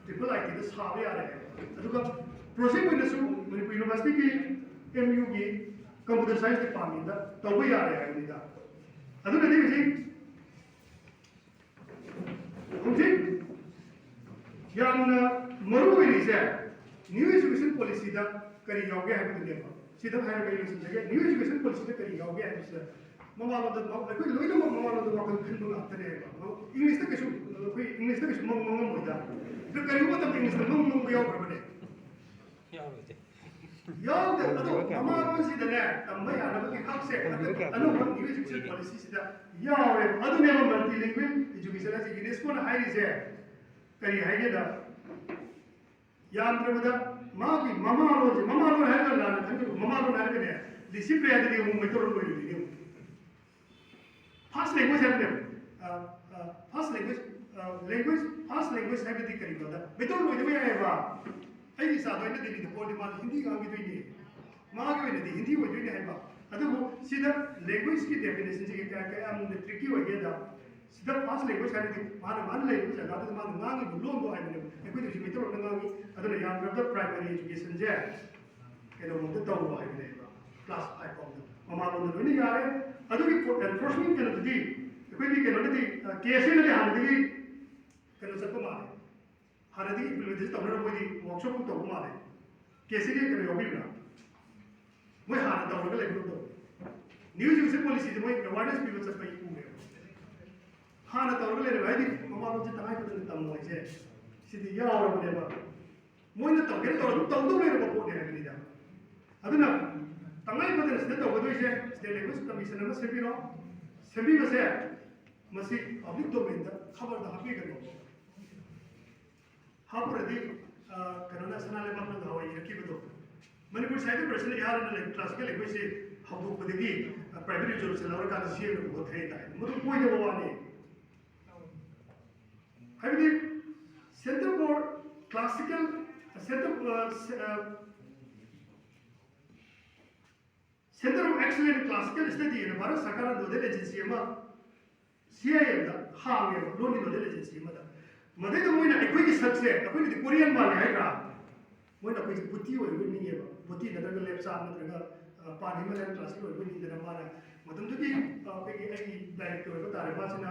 ꯇ꯭ꯔꯤꯄꯜ ꯑꯥꯏ ꯇꯤꯗ ꯁꯥꯕ ꯌꯥꯔꯦ ꯍꯥꯏꯕ꯫ ꯑꯗꯨꯒ ꯄ꯭ꯔꯣꯖꯦꯛ ꯑꯣꯏꯅꯁꯨ ꯃꯅꯤꯄꯨꯔ ꯌꯨꯅꯤꯚꯔꯁꯤꯇꯤꯒꯤ ꯑꯦꯝ ꯌꯨꯒꯤ ꯀꯝꯄ꯭ꯌꯨꯇꯔ ꯁꯥꯏꯟꯁ ꯗꯤꯄꯥꯔꯠꯃꯦꯟꯗ ꯇꯧꯕ ꯌꯥꯔꯦ ꯍꯥꯏꯕꯅꯤꯗ꯫ ꯑꯗꯨꯅꯗꯤ ꯍꯧꯖꯤꯛ ꯍꯧꯖꯤꯛ ꯌꯥꯝꯅ ꯃꯔꯨ ꯑꯣꯏꯔꯤꯁꯦ ꯅ꯭ꯌꯨ ꯑꯦꯖꯨꯀꯦꯁꯟ ꯄꯣꯂꯤꯁꯤꯗ ꯀꯔꯤ ꯌꯥꯎꯒꯦ ꯍꯥꯏꯕꯗꯨꯅꯦꯕ꯫ ꯁꯤꯗ ꯍꯥꯏꯔꯒ ꯑꯩ ꯂꯣꯏꯁꯤꯟꯖꯒꯦ꯫ ꯅ꯭ꯌꯨ ꯑꯦꯖꯨꯀꯦꯁꯟ ꯄꯣꯂꯤꯁꯤꯗ ꯀꯔꯤ ꯌꯥꯎꯒꯦ ꯍꯥꯏꯕꯁꯤꯗ ꯃꯃꯥꯂꯣꯟꯗ ꯑꯩꯈꯣꯏ ꯂꯣꯏꯅꯃꯛ ꯃꯃꯥꯂꯣꯟꯗ ꯋꯥꯈꯜ ꯈꯟꯕ ꯉꯥꯛꯇꯅꯦꯕ꯫ ꯏꯪꯂꯤꯁꯇ ꯀꯩꯁꯨ, ꯑꯩꯈꯣꯏ ꯏꯪꯂꯤꯁꯇ ꯀꯩꯁꯨ ꯃꯪ ꯃꯪꯉꯝꯃꯣꯏꯗ꯫ ꯑꯗꯣ ꯀꯔꯤꯒꯨꯝꯕ ꯃꯇꯝꯗ ꯏꯪꯂꯤꯁꯇ ꯃꯪ ꯃꯪꯕ ꯌꯥꯎꯈ꯭ꯔꯕꯅꯦ꯫ ꯌꯥꯎꯗꯦ꯫ ꯑꯗꯣ ꯃꯃꯥꯂꯣꯟꯁꯤꯗꯅꯦ ꯇꯝꯕ ꯌꯥꯅꯕꯒꯤ ꯍꯛꯁꯦ ꯑꯅꯧꯕ ꯅ꯭ꯌꯨ ꯑꯦꯖꯨꯀꯦꯁꯟ ꯄꯣꯂꯤꯁꯤꯁꯤꯗ ꯌꯥꯎꯔꯦ꯫ ꯑꯗꯨꯅꯦꯕ ꯃꯜꯇꯤꯂꯤꯡꯒ꯭ꯋꯦꯜ ꯑꯦꯖꯨꯀꯦꯁꯟ ꯍꯥꯏꯁꯦ ꯌꯨꯅꯦꯁꯀꯣꯅ ꯍꯥꯏꯔꯤꯁꯦ꯫ ꯀꯔꯤ ꯍꯥꯏꯒꯦꯗ, ꯌꯥꯝꯗ꯭ꯔꯕꯗ ꯃꯥꯒꯤ ꯃꯃꯥꯂꯣꯟꯁꯦ, ꯃꯃꯥꯂꯣꯟ ꯍꯥꯏꯔꯒ ꯂꯥꯟꯅ ꯈꯟꯕꯤꯕ, ꯃꯃꯥꯂꯣꯟ ꯍꯥꯏꯔꯒꯅꯦ ꯂꯤꯁꯤꯡ ꯀꯌꯥꯗꯗꯤ ꯑꯃꯨꯛ ꯃꯩꯇꯩꯂꯣꯟ ꯑꯣꯏꯔꯣꯏꯗꯣꯏꯅꯦ꯫ ꯐꯥꯔꯁ ꯂꯦꯡꯒ꯭ꯋꯦꯖ ꯍꯥꯏꯕꯅꯦꯕ꯫ First language, language, first language ꯍꯥꯏꯕꯗꯤ ꯀꯔꯤꯅꯣꯗ ꯃꯩꯇꯩꯂꯣꯟ ꯑꯣꯏꯗꯕ ꯌꯥꯏꯑꯕ꯫ ꯑꯩꯒꯤ ꯏꯆꯥꯗꯣ ꯑꯩꯅ ꯗꯦꯜꯂꯤꯗ ꯄꯣꯛꯑꯗꯤ ꯃꯥꯅ ꯍꯤꯟꯗꯤ ꯉꯥꯡꯈꯤꯗꯣꯏꯅꯦ꯫ ꯃꯥꯒꯤ ꯑꯣꯏꯅꯗꯤ ꯍꯤꯟꯗꯤ ꯑꯣꯏꯗꯣꯏꯅꯦ ꯍꯥꯏꯕ꯫ ꯑꯗꯨꯕꯨ ꯁꯤꯗ ꯂꯦꯡꯒ꯭ꯋꯦꯖꯀꯤ ꯗꯦꯐꯤꯅꯦꯁꯟꯁꯤꯒꯤ ꯀꯌꯥ ꯀꯌꯥ ꯑꯃꯨꯛ ꯇ꯭ꯔꯤꯛꯀꯤ ꯑꯣꯏꯒꯦꯗ, ꯁꯤꯗ ꯐꯥꯔꯁ ꯂꯦꯡꯒ꯭ꯋꯦꯖ ꯍꯥꯏꯔꯗꯤ ꯃꯥꯅ ꯃꯥꯅ ꯂꯩꯔꯤꯕ ꯖꯒꯥꯗꯨꯗ ꯃꯥꯅ ꯉꯥꯡꯉꯤꯕ ꯂꯣꯟꯗꯣ ꯍꯥꯏꯕꯅꯦꯕ꯫ ꯑꯩꯈꯣꯏꯗꯁꯨ ꯃꯩꯇꯩꯂꯣꯟꯗ ꯉꯥꯡꯉꯤ꯫ ꯑꯗꯨꯅ ꯌꯥꯝꯗ꯭ꯔꯕꯗ ꯄ꯭ꯔꯥꯏꯃꯔꯤ ꯑꯦꯖꯨꯀꯦꯁꯟꯁꯦ ꯀꯩꯅꯣꯐꯥꯎꯗ ꯇꯧꯔꯣ ꯍꯥꯏꯕꯅꯦꯕ꯫ ꯀ꯭ꯂꯥꯁ ꯐꯥꯏꯚ ꯐꯥꯎꯗ ꯃꯃꯥꯂꯣꯟꯗ ꯂꯣꯏꯅ ꯌꯥꯔꯦ꯫ ꯑꯗꯨꯒꯤ ꯑꯦꯟꯐꯣꯔꯁꯃꯦꯟ ꯀꯩꯅꯣꯗꯨꯗꯤ ꯑꯩꯈꯣꯏꯒꯤ ꯀꯩꯅꯣꯗꯗꯤ, ꯀꯦ ꯑꯦꯁ ꯑꯦꯅꯗꯤ ꯍꯥꯟꯅꯗꯒꯤ ꯀꯩꯅꯣ ꯆꯠꯄ ꯃꯥꯜꯂꯦ꯫ ꯍꯥꯟꯅꯗꯒꯤ ꯏꯝꯄ꯭ꯂꯤꯃꯦꯟꯇꯦꯁꯟ ꯇꯧꯅꯔ ꯃꯣꯏꯗꯤ ꯋꯥꯔꯛꯁꯣꯞ ꯇꯧꯕ ꯃꯥꯜꯂꯦ꯫ ꯀꯦ ꯑꯦꯁ ꯑꯦꯒꯤ ꯀꯩꯅꯣ ꯌꯥꯎꯕꯤꯕ꯭ꯔꯥ? ꯃꯣꯏ ꯍꯥꯟꯅ ꯇꯧꯔꯒ ꯂꯩꯕ ꯇꯧꯋꯦ꯫ ꯅ꯭ꯌꯨ ꯑꯦꯖꯨꯀꯦꯁꯟ ꯄꯣꯂꯤꯁꯤꯗꯤ ꯃꯣꯏ ꯑꯦꯋꯥꯔꯅꯦꯁ ꯄꯤꯕ ꯆꯠꯄ ꯑꯩ ꯎꯔꯦꯕ꯫ ꯍꯥꯟꯅ ꯇꯧꯔꯒ ꯂꯩꯔꯝꯃꯦ ꯍꯥꯏꯗꯤ ꯃꯃꯥ ꯂꯣꯟꯁꯦ ꯇꯉꯥꯏ ꯐꯗꯅ ꯇꯝꯃꯣ ꯍꯥꯏꯁꯦ ꯁꯤꯗꯤ ꯌꯥꯎꯔꯕꯅꯦꯕ꯫ ꯃꯣꯏꯅ ꯇꯧꯒꯦꯅ ꯇꯧꯔ ꯑꯗꯨꯝ ꯇꯧꯗꯧ ꯂꯩꯔꯕ ꯄꯣꯠꯅꯦ ꯍꯥꯏꯕꯅꯤꯗ꯫ ꯑꯗꯨꯅ ꯇꯉꯥꯏ ꯐꯗꯅ ꯁꯤꯗ ꯇꯧꯒꯗꯣꯏꯁꯦ ꯁ꯭ꯇꯦꯠ ꯂꯦꯡꯒ꯭ꯋꯦꯖ ꯀꯃꯤꯁꯟ ꯑꯃ ꯁꯦꯝꯕꯤꯔꯣ꯫ ꯁꯦꯝꯕꯤꯕꯁꯦ ꯃꯁꯤ ꯄꯕ꯭ꯂꯤꯛ ꯗꯣꯃꯦꯟꯗ ꯈꯕꯔꯗ ꯍꯥꯞꯄꯤꯒꯅꯣ꯫ ꯍꯥꯞꯄꯨꯔꯗꯤ ꯀꯩꯅꯣꯅ ꯁꯅꯥ ꯂꯩꯕꯥꯛꯅ ꯅꯍꯥꯟꯋꯥꯏ ꯏꯔꯛꯈꯤꯕꯗꯣ, ꯃꯅꯤꯄꯨꯔ ꯁꯥꯍꯤꯇ꯭ꯌ ꯄꯔꯤꯁꯠꯅ ꯏꯍꯥꯟ ꯍꯥꯟꯅ ꯂꯩ ꯀ꯭ꯂꯥꯁꯤꯀꯦꯜ ꯂꯦꯡꯒ꯭ꯋꯦꯖꯁꯦ ꯍꯧꯗꯣꯛꯄꯗꯒꯤ ꯄ꯭ꯔꯥꯏꯚꯦꯠ ꯔꯤꯖꯣꯂꯨꯁꯟ ꯂꯧꯔꯀꯥꯟꯗ ꯁꯦꯝꯅꯕ ꯍꯣꯠꯅꯩ ꯀꯥꯏꯅ ꯃꯗꯨ ꯑꯣꯏꯗꯕ ꯋꯥꯅꯤ꯫ ꯍꯥꯏꯕꯗꯤ Center for Classical, Center, Center of Excellence Classical Study ꯍꯥꯏꯅ ꯚꯥꯔꯠ ꯁꯔꯀꯥꯔꯅ ꯅꯣꯗꯦꯜ ꯑꯦꯖꯦꯟꯁꯤ ꯑꯃ ꯁꯤ ꯑꯥꯏ ꯑꯦꯝꯗ ꯍꯥꯡꯉꯦꯕ, ꯂꯣꯟꯒꯤ ꯅꯣꯗꯦꯜ ꯑꯦꯖꯦꯟꯁꯤ ꯑꯃꯗ꯫ ꯃꯗꯩꯗ ꯃꯣꯏꯅ ꯑꯩꯈꯣꯏꯒꯤ ꯁꯛꯁꯦ, ꯑꯩꯈꯣꯏꯅꯗꯤ ꯀꯣꯔꯤꯌꯟ ꯃꯥꯜꯂꯦ ꯍꯥꯏꯗ꯭ꯔꯥ? ꯃꯣꯏꯅ ꯑꯩꯈꯣꯏꯁꯦ ꯕꯨꯇꯤ ꯑꯣꯏꯕ ꯅꯤꯡꯉꯦꯕ꯫ ꯕꯨꯇꯤ ꯅꯠꯇ꯭ꯔꯒ ꯂꯦꯞꯆꯥ ꯅꯠꯇ꯭ꯔꯒ ꯄꯥꯟ ꯍꯤꯃꯥꯂꯌꯥꯟ ꯀ꯭ꯂꯥꯁꯤꯀꯦꯜ ꯑꯣꯏꯕ ꯅꯤꯡꯗꯅ ꯃꯥꯅ ꯃꯇꯝꯗꯨꯒꯤ ꯑꯩꯈꯣꯏꯒꯤ ꯑꯩꯒꯤ ꯗꯥꯏꯔꯦꯛꯇꯔ ꯑꯣꯏꯕ ꯇꯥꯔꯦ꯫ ꯃꯥꯁꯤꯅ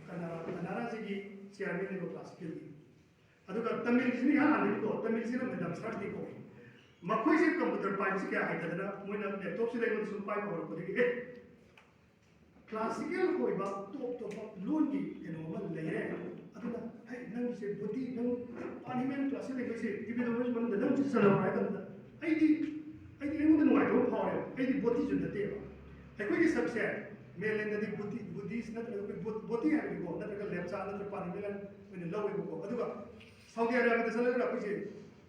ꯀꯅꯥ ꯀꯅꯥꯔꯥꯁꯤꯒꯤ ꯆꯤꯌꯥꯔꯃꯦꯟ ꯑꯣꯏꯕ ꯀ꯭ꯂꯥꯁꯤꯀꯦꯜꯒꯤ꯫ ꯑꯗꯨꯒ ꯇꯥꯃꯤꯜꯁꯤꯅ ꯏꯍꯥꯟ ꯍꯥꯟꯅꯗꯤꯀꯣ, ꯇꯥꯃꯤꯜꯁꯤꯅ ꯃꯦꯗꯥꯝ ꯁꯥꯔꯁꯇꯤꯀꯣ, ꯃꯈꯣꯏꯁꯦ ꯀꯝꯄ꯭ꯌꯨꯇꯔ ꯄꯥꯏꯕꯁꯤ ꯀꯌꯥ ꯍꯩꯇꯗꯅ ꯃꯣꯏꯅ ꯂꯦꯞꯇꯣꯞꯁꯤꯗ ꯑꯩꯉꯣꯟꯗ ꯁꯨꯝ ꯄꯥꯏꯕ ꯍꯧꯔꯛꯄꯗꯒꯤ, "ꯑꯦ, ꯀ꯭ꯂꯥꯁꯤꯀꯦꯜ ꯑꯣꯏꯕ ꯇꯣꯞ ꯇꯣꯞꯄ ꯂꯣꯟꯒꯤ ꯀꯩꯅꯣ ꯑꯃ ꯂꯩꯔꯦ꯫ ꯑꯗꯨꯅ ꯍꯩ, ꯅꯪꯒꯤꯁꯦ ꯕꯣꯗꯤ, ꯅꯪ ꯄꯥꯔꯂꯤꯃꯦꯟ ꯀ꯭ꯂꯥꯁꯤꯀꯦꯜ ꯂꯦꯡꯒ꯭ꯋꯦꯖꯁꯦ ꯗꯤꯕꯦꯂꯞꯃꯦꯟ ꯃꯅꯨꯡꯗ ꯅꯪ ꯆꯠꯁꯜꯂꯣ ꯍꯥꯏ ꯀꯥꯟꯗ ꯑꯩꯗꯤ ꯑꯩꯗꯤ ꯑꯩꯉꯣꯟꯗ ꯅꯨꯡꯉꯥꯏꯇꯕ ꯐꯥꯎꯔꯦꯕ꯫ ꯑꯩꯗꯤ ꯕꯣꯗꯤꯁꯨ ꯅꯠꯇꯦꯕ꯫ ꯑꯩꯈꯣꯏꯒꯤ ꯁꯛꯁꯦ ꯃꯦꯟꯂꯦꯟꯗꯗꯤ ꯕꯣꯗꯤ, ꯕꯣꯗꯤꯁ ꯅꯠꯇ꯭ꯔꯒ ꯑꯩꯈꯣꯏ ꯕꯣ- ꯕꯣꯗꯤ ꯍꯥꯏꯕꯅꯤꯀꯣ, ꯅꯠꯇ꯭ꯔꯒ ꯂꯦꯞꯆꯥ ꯅꯠꯇ꯭ꯔꯒ ꯄꯥꯔꯂꯤꯃꯦꯟ ꯑꯣꯏꯅ ꯂꯧꯋꯦꯕꯀꯣ꯫ ꯑꯗꯨꯒ ꯁꯥꯎꯗꯤ ꯑꯔꯥꯕꯤꯌꯥꯗ ꯆꯠꯂꯒꯅ ꯑꯩꯈꯣꯏꯁꯦ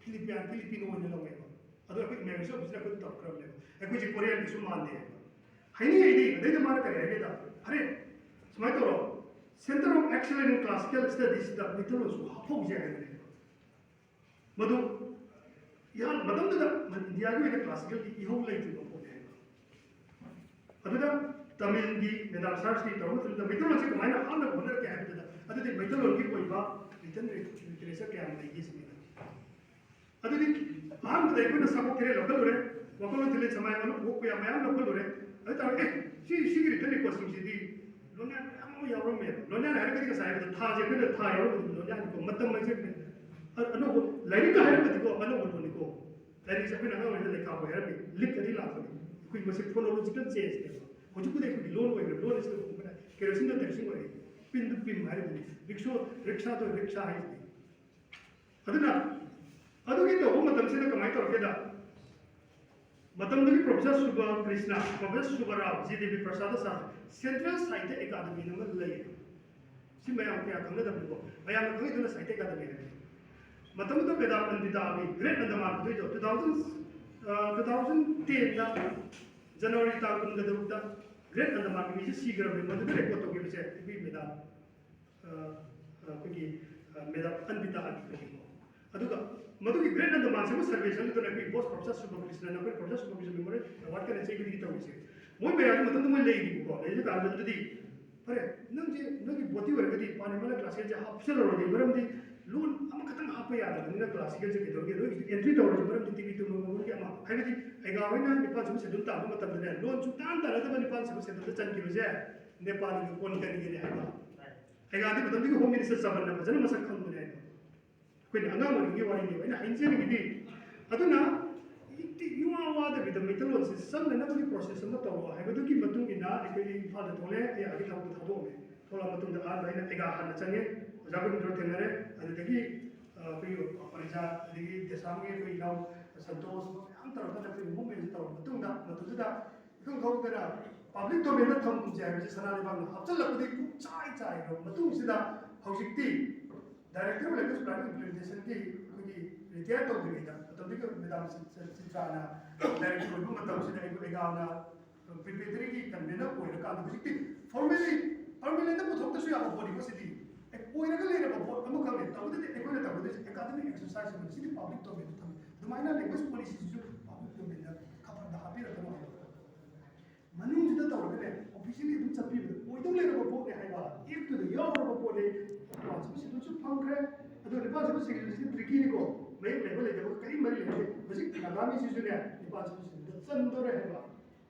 ꯐꯤꯂꯤꯄꯤꯌꯥꯟ, ꯐꯤꯂꯤꯄꯤꯅꯣ ꯑꯣꯏꯅ ꯂꯧꯋꯦꯕ꯫ ꯑꯗꯣ ꯑꯩꯈꯣꯏ ꯏꯃꯤꯒ꯭ꯔꯦꯁꯟ ꯑꯣꯐꯤꯁꯅ ꯑꯩꯈꯣꯏꯗ ꯇꯧꯔꯛꯈ꯭ꯔꯕꯅꯦꯕ꯫ ꯑꯩꯈꯣꯏꯁꯦ ꯀꯣꯔꯤꯌꯟꯒꯁꯨ ꯃꯥꯟꯗꯦ ꯍꯥꯏꯕ꯫ ꯍꯥꯏꯅꯤꯡꯉꯩꯗꯤ ꯑꯗꯩꯗ ꯃꯥꯅ ꯀꯔꯤ ꯍꯥꯏꯒꯦꯗ, "ꯑꯔꯦ, ꯁꯨꯃꯥꯏꯅ ꯇꯧꯔꯣ, Centre of Excellence in Classical Studiesꯇ ꯃꯩꯇꯩꯂꯣꯟꯁꯨ ꯍꯥꯞꯐꯧꯁꯦ" ꯍꯥꯏꯕꯅꯦꯕ꯫ ꯃꯗꯨ ꯏꯍꯥꯟ ꯃꯇꯝꯗꯨꯗ ꯏꯟꯗꯤꯌꯥꯒꯤ ꯑꯣꯏꯅ ꯀ꯭ꯂꯥꯁꯤꯀꯦꯜꯒꯤ ꯏꯍꯧ ꯂꯩꯇ꯭ꯔꯤꯕ ꯄꯣꯠꯅꯤ ꯍꯥꯏꯕ꯫ ꯑꯗꯨꯗ ꯇꯥꯃꯤꯜꯒꯤ ꯃꯦꯗꯥꯝ ꯁꯔꯁꯇꯤ ꯇꯧꯔꯕ ꯃꯇꯝꯗ ꯃꯩꯇꯩꯂꯣꯟꯁꯦ ꯀꯃꯥꯏꯅ ꯍꯥꯞꯅꯕ ꯍꯣꯠꯅꯔꯛꯀꯦ ꯍꯥꯏꯕꯗꯨꯗ, ꯑꯗꯨꯗꯤ ꯃꯩꯇꯩꯂꯣꯟꯒꯤ ꯑꯣꯏꯕ ꯔꯤꯇꯟ ꯂꯤꯇꯔꯦꯆꯔ ꯀꯌꯥꯝ ꯂꯩꯒꯦ ꯁꯤꯅꯤꯗ꯫ ꯑꯗꯨꯗꯤ ꯑꯍꯥꯟꯕꯗ ꯑꯩꯈꯣꯏꯅ ꯁꯥꯕꯣꯛ ꯊꯤꯔꯦ ꯂꯧꯈꯠꯂꯨꯔꯦ, ꯋꯥꯈꯜꯂꯣꯟ ꯊꯤꯂꯦ ꯁꯃꯥꯏ ꯑꯃ ꯄꯣꯛꯄ ꯌꯥꯝ ꯃꯌꯥꯝ ꯂꯧꯈꯠꯂꯨꯔꯦ꯫ ꯑꯗꯨ ꯇꯥꯔꯒ ꯑꯦ, ꯁꯤ, ꯁꯤꯒꯤ ꯔꯤꯇꯟ ꯔꯤꯀꯣꯔꯠꯁꯤꯡꯁꯤꯗꯤ ꯂꯣꯟꯌꯥꯟ ꯃꯌꯥꯝ ꯑꯃ ꯌꯥꯎꯔꯝꯃꯦꯕ꯫ ꯂꯣꯟꯌꯥꯟ ꯍꯥꯏꯔꯒꯗꯤ ꯉꯁꯥꯏ ꯍꯥꯏꯕꯗ ꯊꯥꯁꯦ ꯑꯩꯈꯣꯏꯅ ꯊꯥ ꯌꯥꯎꯔꯝꯕꯗꯤ ꯂꯣꯟꯌꯥꯟꯅꯤꯀꯣ, ꯃꯇꯝ ꯍꯥꯏꯁꯦ ꯑ-, ꯑꯅꯧꯕ ꯂꯥꯏꯔꯤꯛꯀ ꯍꯥꯏꯔꯒꯗꯤꯀꯣ ꯑꯅꯧꯕ ꯂꯣꯟꯅꯤꯀꯣ꯫ ꯂꯥꯏꯔꯤꯛꯁꯦ ꯑꯩꯈꯣꯏꯅ ꯑꯉꯥꯡ ꯑꯣꯏꯔꯤꯉꯩꯗ ꯂꯩꯈꯥ ꯍꯣꯏ ꯍꯥꯏꯔꯝꯃꯤ, ꯂꯤꯛꯇꯗꯤ ꯂꯥꯛꯄꯅꯤ꯫ ꯑꯩꯈꯣꯏ ꯃꯁꯤ ꯐꯣꯅꯣꯂꯣꯖꯤꯀꯦꯜ ꯆꯦꯟꯖꯅꯦꯕ꯫ ꯍꯧꯖꯤꯛꯄꯨꯗꯤ ꯑꯩꯈꯣꯏꯒꯤ ꯂꯣꯟ ꯑꯣꯏꯈ꯭ꯔꯦ, ꯂꯣꯟ ꯑꯁꯤꯗ ꯑꯩꯈꯣꯏꯅ ꯀꯦꯔꯣꯁꯤꯟꯗ ꯇꯦꯔꯣꯁꯤꯟ ꯑꯣꯏꯔꯦ, ꯄꯤꯟꯗꯨ ꯄꯤꯝ ꯍꯥꯏꯔꯤꯕꯅꯤ, ꯔꯤꯛꯁꯣ ꯔꯤꯛꯁꯥꯗꯣ ꯔꯤꯛꯁꯥ ꯍꯥꯏꯁꯤꯅꯤ꯫ ꯑꯗꯨꯅ ꯑꯗꯨꯒꯤ ꯇꯧꯕ ꯃꯇꯝꯁꯤꯗ ꯀꯃꯥꯏꯅ ꯇꯧꯔꯒꯦꯗ, ꯃꯇꯝꯗꯨꯒꯤ ꯄ꯭ꯔꯣꯐꯦꯁꯔ ꯁꯨꯕ ꯀ꯭ꯔꯤꯁꯅ, ꯄ꯭ꯔꯣꯐꯦꯁꯔ ꯁꯨꯕ ꯔꯥꯎ, ꯖꯤ ꯗꯦꯕꯤ ꯄ꯭ꯔꯁꯥꯗ ꯁꯥ ꯁꯦꯟꯇ꯭ꯔꯦꯜ ꯁꯥꯍꯤꯇ꯭ꯌ ꯑꯦꯀꯥꯗꯃꯤ ꯑꯃ ꯂꯩꯌꯦ꯫ ꯁꯤ ꯃꯌꯥꯝ ꯀꯌꯥ ꯈꯪꯅꯗꯕꯅꯤꯀꯣ꯫ ꯃꯌꯥꯝꯅ ꯈꯪꯅꯩꯗꯨꯅ ꯁꯥꯍꯤꯇ꯭ꯌ ꯑꯦꯀꯥꯗꯃꯤ ꯍꯥꯏꯕꯅꯤ꯫ ꯃꯇꯝꯗꯨꯗ ꯃꯦꯗꯥꯝ ꯑꯟꯕꯤꯇꯥ ꯑꯕꯤ, ꯒ꯭ꯔꯦꯠ ꯑꯟꯗꯃꯥꯟ ꯍꯧꯗꯣꯏꯗꯣ, two thousand, uh, two thousand tenꯗ ꯖꯅꯋꯥꯔꯤ ꯇꯥꯡ ꯀꯨꯟꯒ ꯇꯔꯨꯛꯇ ꯒ꯭ꯔꯦꯠ ꯑꯟꯗꯃꯥꯟꯒꯤ ꯃꯤꯁꯦ ꯁꯤꯈ꯭ꯔꯕꯅꯤ꯫ ꯃꯗꯨꯗ ꯔꯦꯀꯣꯔꯠ ꯇꯧꯈꯤꯕꯁꯦ ꯑꯩꯈꯣꯏ ꯃꯦꯗꯥꯝ ꯑ, ꯑꯩꯈꯣꯏꯒꯤ, ꯑ, ꯃꯦꯗꯥꯝ ꯑꯟꯕꯤꯇꯥ ꯑꯕꯤ ꯀꯧꯏꯀꯣ꯫ ꯑꯗꯨꯒ ꯃꯗꯨꯒꯤ ꯒ꯭ꯔꯦꯠ ꯑꯟꯗꯃꯥꯟꯁꯤꯕꯨ ꯁꯔꯚꯦ ꯆꯠꯂꯤꯗꯨꯅ ꯑꯩꯈꯣꯏ ꯕꯣꯁ ꯄ꯭ꯔꯣꯐꯦꯁꯔ ꯁꯨꯕ ꯀ꯭ꯔꯤꯁꯅꯅ ꯑꯩꯈꯣꯏ ꯄ꯭ꯔꯣꯐꯦꯁꯔ ꯁꯨꯕ ꯀ꯭ꯔꯤꯁꯅ ꯃꯦꯃꯣꯔꯤꯌꯦꯜ ꯑꯦꯋꯥꯔꯗ ꯀꯟꯅ ꯆꯍꯤ ꯈꯨꯗꯤꯡꯒꯤ ꯇꯧꯔꯤꯁꯦ꯫ ꯃꯣꯏ ꯃꯌꯥꯝꯁꯦ ꯃꯇꯝꯗ ꯃꯣꯏ ꯂꯩꯔꯤꯕꯀꯣ꯫ ꯂꯩꯔꯤ ꯀꯥꯟꯗ ꯑꯗꯨꯗꯤ, "ꯐꯔꯦ, ꯅꯪꯁꯦ ꯅꯣꯏꯒꯤ ꯕꯣꯗꯤ ꯑꯣꯏꯔꯒꯗꯤ ꯄꯥꯔꯂꯤꯃꯦꯟ ꯀ꯭ꯂꯥꯁꯤꯀꯦꯜꯁꯦ ꯍꯥꯞꯆꯜꯂꯔꯣꯏꯒꯦ, ꯃꯔꯝꯗꯤ ꯂꯣꯟ ꯑꯃꯈꯛꯇꯪ ꯍꯥꯞꯄ ꯌꯥꯗꯕꯅꯤꯅ ꯀ꯭ꯂꯥꯁꯤꯀꯦꯜꯁꯦ ꯀꯩꯗꯧꯔꯒꯦ, ꯅꯣꯏꯒꯤꯁꯨ ꯑꯦꯟꯇ꯭ꯔꯤ ꯇꯧꯔꯁꯤ, ꯃꯔꯝꯗꯤ ꯇꯤꯚꯤ ꯇꯨꯝꯕꯒꯤ ꯑꯃ", ꯍꯥꯏꯕꯗꯤ ꯑꯩꯒꯥ ꯍꯣꯏꯅ ꯅꯤꯄꯥꯜ ꯁꯨꯕ ꯁꯦꯗꯨꯜ ꯇꯥꯕ ꯃꯇꯝꯗꯅꯦ, ꯂꯣꯟ ꯁꯨꯡꯇꯥꯟ ꯇꯥꯟꯅꯗꯕ ꯅꯤꯄꯥꯜ ꯁꯨꯕ ꯁꯦꯗꯨꯜꯗ ꯆꯟꯈꯤꯕꯁꯦ ꯅꯦꯄꯥꯂꯤꯒ ꯀꯣꯟꯀꯅꯤꯒꯅꯤ ꯍꯥꯏꯕ꯫ ꯑꯩꯒꯥꯗꯤ ꯃꯇꯝꯗꯨꯒꯤ ꯍꯣꯝ ꯃꯤꯅꯤꯁꯇꯔ ꯆꯃꯟꯅ ꯐꯖꯅ ꯃꯁꯛ ꯈꯪꯕꯅꯦ ꯍꯥꯏꯕ꯫ ꯑꯩꯈꯣꯏꯅ ꯑꯉꯥꯡ ꯑꯣꯏꯔꯤꯉꯩꯒꯤ ꯋꯥꯔꯤꯅꯦꯕ ꯑꯩꯅ ꯍꯥꯏꯖꯅꯤꯡꯉꯤꯗꯤ꯫ ꯑꯗꯨꯅ you ꯋꯥꯗꯕꯤꯗ ꯃꯩꯇꯩꯂꯣꯟꯁꯦ ꯆꯪꯅꯅꯕꯒꯤ ꯄ꯭ꯔꯣꯁꯦꯁ ꯑꯃ ꯇꯧꯔꯣ ꯍꯥꯏꯕꯗꯨꯒꯤ ꯃꯇꯨꯡ ꯏꯟꯅ ꯑꯩꯈꯣꯏ ꯏꯝꯐꯥꯜꯗ ꯊꯣꯛꯂꯛꯑꯦ꯫ ꯑꯩ ꯑꯥꯒꯤ ꯊꯕꯛꯇꯣ ꯊꯥꯗꯣꯛꯑꯝꯃꯦ꯫ ꯊꯣꯛꯂꯛꯑ ꯃꯇꯨꯡꯗ ꯑꯍꯥꯟꯕ ꯑꯩꯅ ꯑꯦꯒꯥ ꯍꯥꯟꯅ ꯆꯪꯉꯦ, ꯑꯣꯖꯥ ꯒꯣꯕꯤꯟꯗ꯭ꯔꯣ ꯊꯦꯡꯅꯔꯦ꯫ ꯑꯗꯨꯗꯒꯤ ꯑ, ꯑꯩꯈꯣꯏꯒꯤ ꯄꯔꯤꯖꯥ, ꯑꯗꯒꯤ ꯗꯦꯁꯥꯝꯒꯤ ꯑꯩꯈꯣꯏ ꯏꯅꯥꯎ ꯁꯟꯇꯣꯁ, ꯃꯌꯥꯝ ꯇꯧꯔꯒ ꯑꯩꯈꯣꯏ ꯃꯨꯚꯃꯦꯟꯁꯦ ꯇꯧꯔ ꯃꯇꯨꯡꯗ, ꯃꯗꯨꯗꯨꯗ ꯏꯈꯪ ꯈꯪꯍꯧꯗꯅ ꯄꯕ꯭ꯂꯤꯛ ꯗꯣꯃꯦꯟꯗ ꯊꯝꯒꯨꯝꯁꯦ ꯍꯥꯏꯕꯁꯦ ꯁꯅꯥ ꯂꯩꯕꯥꯛꯅ ꯍꯥꯞꯆꯤꯜꯂꯛꯄꯗꯒꯤ ꯄꯨꯡꯆꯥꯏ ꯆꯥꯏꯈ꯭ꯔꯕ ꯃꯇꯨꯡꯁꯤꯗ, ꯍꯧꯖꯤꯛꯇꯤ ꯗꯥꯏꯔꯦꯛꯇꯔ ꯑꯣꯐ ꯂꯦꯡꯒ꯭ꯋꯦꯖ ꯄ꯭ꯂꯥꯅꯤꯡ ꯏꯝꯄ꯭ꯂꯤꯃꯦꯟꯇꯦꯁꯟꯒꯤ ꯑꯩꯈꯣꯏꯒꯤ ꯔꯤꯇꯥꯌꯔ ꯇꯧꯗ꯭ꯔꯤꯉꯩꯗ, ꯃꯇꯝꯗꯨꯒꯤ ꯃꯦꯗꯥꯝ ꯆꯤ-, ꯆꯤ-, ꯆꯤꯇ꯭ꯔꯥꯅ ꯗꯥꯏꯔꯦꯛꯇꯔ ꯑꯣꯏꯕ ꯃꯇꯝꯁꯤꯗ ꯑꯩꯈꯣꯏ ꯑꯦꯒꯥꯅ ꯄ꯭ꯔꯤꯄꯦꯇꯔꯤꯒꯤ ꯀꯟꯚꯦꯅꯔ ꯑꯣꯏꯔꯀꯥꯟꯗ, ꯍꯧꯖꯤꯛꯇꯤ ꯐꯣꯔꯃꯦꯂꯤ, ꯄꯔꯃꯤꯅꯦꯟꯗ ꯄꯨꯊꯣꯛꯇ꯭ꯔꯁꯨ ꯌꯥꯕ ꯕꯣꯗꯤꯀꯣ ꯁꯤꯗꯤ꯫ ꯑꯦ, ꯑꯣꯏꯔꯒ ꯂꯩꯔꯕ ꯕꯣꯗ ꯑꯃꯈꯛꯅꯦ꯫ ꯇꯧꯕꯗꯗꯤ ꯑꯩꯈꯣꯏꯅ ꯇꯧꯒꯗꯣꯏꯁꯦ ꯑꯦꯀꯥꯗꯃꯤꯛ ꯑꯦꯛꯁꯔꯁꯥꯏꯁ ꯑꯃꯅꯤ꯫ ꯁꯤꯗꯤ ꯄꯕ꯭ꯂꯤꯛ ꯗꯣꯃꯦꯟꯗ ꯊꯝꯃꯤ꯫ ꯑꯗꯨꯃꯥꯏꯅ ꯂꯦꯡꯒ꯭ꯋꯦꯖ ꯄꯣꯂꯤꯁꯤꯁꯤꯁꯨ ꯄꯕ꯭ꯂꯤꯛ ꯗꯣꯃꯦꯟꯗ ꯈꯕꯔꯗ ꯍꯥꯞꯄꯤꯔꯛꯀꯅꯨ ꯍꯥꯏꯕ꯫ ꯃꯅꯨꯡꯁꯤꯗ ꯇꯧꯔꯒꯅꯦ, ꯑꯣꯐꯤꯁꯤꯌꯦꯜꯂꯤ ꯑꯗꯨꯝ ꯆꯠꯄꯤꯕꯗ ꯑꯣꯏꯗꯧ ꯂꯩꯔꯕ ꯄꯣꯠꯅꯦ ꯍꯥꯏꯕ꯫ ꯑꯦꯛꯇꯨꯗ ꯌꯥꯎꯔꯕ ꯄꯣꯠꯅꯤ꯫ ꯅꯤꯄꯥꯟ ꯁꯨꯕ ꯁꯦꯗꯨꯜꯁꯨ ꯐꯪꯈ꯭ꯔꯦ꯫ ꯑꯗꯣ ꯅꯤꯄꯥꯟ ꯁꯨꯕ ꯁꯦꯗꯨꯜꯁꯤꯗꯤ ꯇ꯭ꯔꯤꯀꯤꯅꯤꯀꯣ꯫ ꯃꯌꯦꯛ ꯂꯩꯕ ꯂꯩꯇꯕ ꯀꯔꯤ ꯃꯔꯤ ꯂꯩꯅꯗꯦ꯫ ꯍꯧꯖꯤꯛ ꯅꯥꯒꯥꯃꯤꯁꯤꯁꯨꯅꯦ ꯅꯤꯄꯥꯟ ꯁꯨꯕ ꯁꯦꯗꯨꯜꯗ ꯆꯟꯗꯣꯔꯦ ꯍꯥꯏꯕ꯫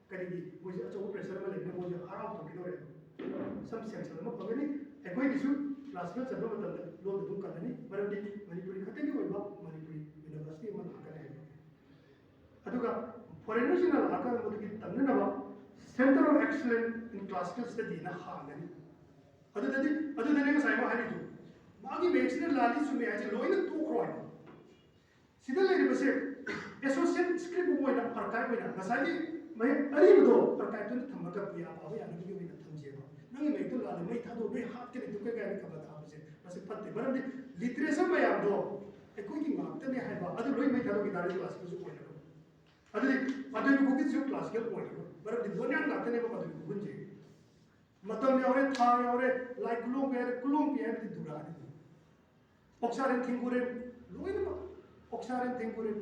ꯀꯔꯤꯒꯤ? ꯃꯣꯏꯁꯦ ꯑꯆꯧꯕ ꯄ꯭ꯔꯦꯁꯔ ꯑꯃ ꯂꯩꯕꯅ ꯃꯣꯏꯁꯦ ꯍꯔꯥꯎ ꯊꯣꯛꯈꯤꯗꯧꯔꯦ꯫ ꯁꯝ ꯁꯦꯡꯁꯟ ꯑꯃ ꯐꯪꯒꯅꯤ꯫ ꯑꯩꯈꯣꯏꯒꯤꯁꯨ ꯀ꯭ꯂꯥꯁꯤꯀꯦꯜ ꯆꯠꯄ ꯃꯇꯝꯗ ꯂꯣꯟꯗ ꯑꯗꯨꯝ ꯀꯜꯂꯅꯤ, ꯃꯔꯝꯗꯤ ꯃꯅꯤꯄꯨꯔꯤ ꯈꯛꯇꯒꯤ ꯑꯣꯏꯕ ꯃꯅꯤꯄꯨꯔꯤ ꯌꯨꯅꯤꯚꯔꯁꯤꯇꯤ ꯑꯃ ꯂꯥꯛꯀꯅꯤ ꯍꯥꯏꯕ꯫ ꯑꯗꯨꯒ ꯐꯣꯔꯦꯅꯔꯁꯤꯡꯅ ꯂꯥꯛꯑꯀꯥꯟꯗ ꯃꯗꯨꯒꯤ ꯇꯝꯅꯅꯕ Center of Excellence in Classical Study ꯅ ꯍꯥꯡꯒꯅꯤ꯫ ꯑꯗꯨꯗꯗꯤ, ꯑꯗꯨꯗꯅꯦ ꯉꯁꯥꯏ ꯑꯃ ꯍꯥꯏꯔꯤꯗꯣ, ꯃꯥꯒꯤ ꯃꯌꯦꯛꯁꯤꯅ ꯂꯥꯜꯂꯤ ꯆꯨꯝꯃꯤ ꯍꯥꯏꯁꯦ ꯂꯣꯏꯅ ꯇꯣꯛꯈ꯭ꯔꯣ ꯍꯥꯏꯕ꯫ ꯁꯤꯗ ꯂꯩꯔꯤꯕꯁꯦ ꯑꯦꯁꯣꯁꯤꯌꯦꯠ ꯁ꯭ꯀ꯭ꯔꯤꯞ ꯑꯃ ꯑꯣꯏꯅ, ꯑꯥꯔꯀꯥꯏꯞ ꯑꯣꯏꯅ, ꯉꯁꯥꯏꯒꯤ ꯃꯌꯦꯛ ꯑꯔꯤꯕꯗꯣ ꯑꯥꯔꯀꯥꯏꯞꯇꯨꯅ ꯊꯝꯃꯒ ꯄꯨꯌꯥ ꯄꯥꯕ ꯌꯥꯅꯕꯒꯤ ꯑꯣꯏꯅ ꯊꯝꯖꯦꯕ꯫ ꯅꯪꯒꯤ ꯃꯌꯦꯛꯇꯣ ꯂꯥꯜꯂꯦ, ꯃꯩ ꯊꯥꯗꯣꯛꯑꯣ, ꯅꯣꯏ ꯍꯥꯠꯀꯅꯤ, ꯇꯨꯀꯩ ꯀꯥꯏꯅ ꯈꯕꯔꯗ ꯍꯥꯞꯄꯁꯦ, ꯃꯁꯤ ꯐꯠꯇꯦ꯫ ꯃꯔꯝꯗꯤ ꯂꯤꯇꯔꯦꯆꯔ ꯃꯌꯥꯝꯗꯣ ꯑꯩꯈꯣꯏꯒꯤ ꯉꯥꯛꯇꯅꯦ ꯍꯥꯏꯕ, ꯑꯗꯨ ꯂꯣꯏ ꯃꯩ ꯊꯥꯗꯣꯛꯈꯤ ꯇꯥꯔꯗꯤ ꯀ꯭ꯂꯥꯁꯤꯀꯦꯜꯁꯨ ꯑꯣꯏꯔꯔꯣꯏ꯫ ꯑꯗꯨꯗꯤ ꯃꯗꯨꯒꯤ ꯈꯨꯒꯨꯟꯁꯨ ꯀ꯭ꯂꯥꯁꯤꯀꯦꯜ ꯑꯣꯏꯔꯔꯣꯏ, ꯃꯔꯝꯗꯤ ꯂꯣꯟꯌꯥꯟ ꯉꯥꯛꯇꯅꯦꯕ ꯃꯗꯨꯒꯤ ꯈꯨꯒꯨꯟꯁꯦ꯫ ꯃꯇꯝ ꯌꯥꯎꯔꯦ, ꯊꯥ ꯌꯥꯎꯔꯦ, ꯂꯥꯏ ꯀꯨꯂꯣꯝꯒꯦ ꯍꯥꯏꯔꯦ, ꯀꯨꯂꯣꯝꯒꯦ ꯍꯥꯏꯕꯗꯤ ꯗꯨꯔꯥꯅꯤ꯫ ꯑꯣꯛꯁꯥꯔꯦꯟ ꯊꯦꯡꯒꯨꯔꯦꯟ, ꯂꯣꯏꯅꯃꯛ ꯑꯣꯛꯁꯥꯔꯦꯟ ꯊꯦꯡꯒꯨꯔꯦꯟ,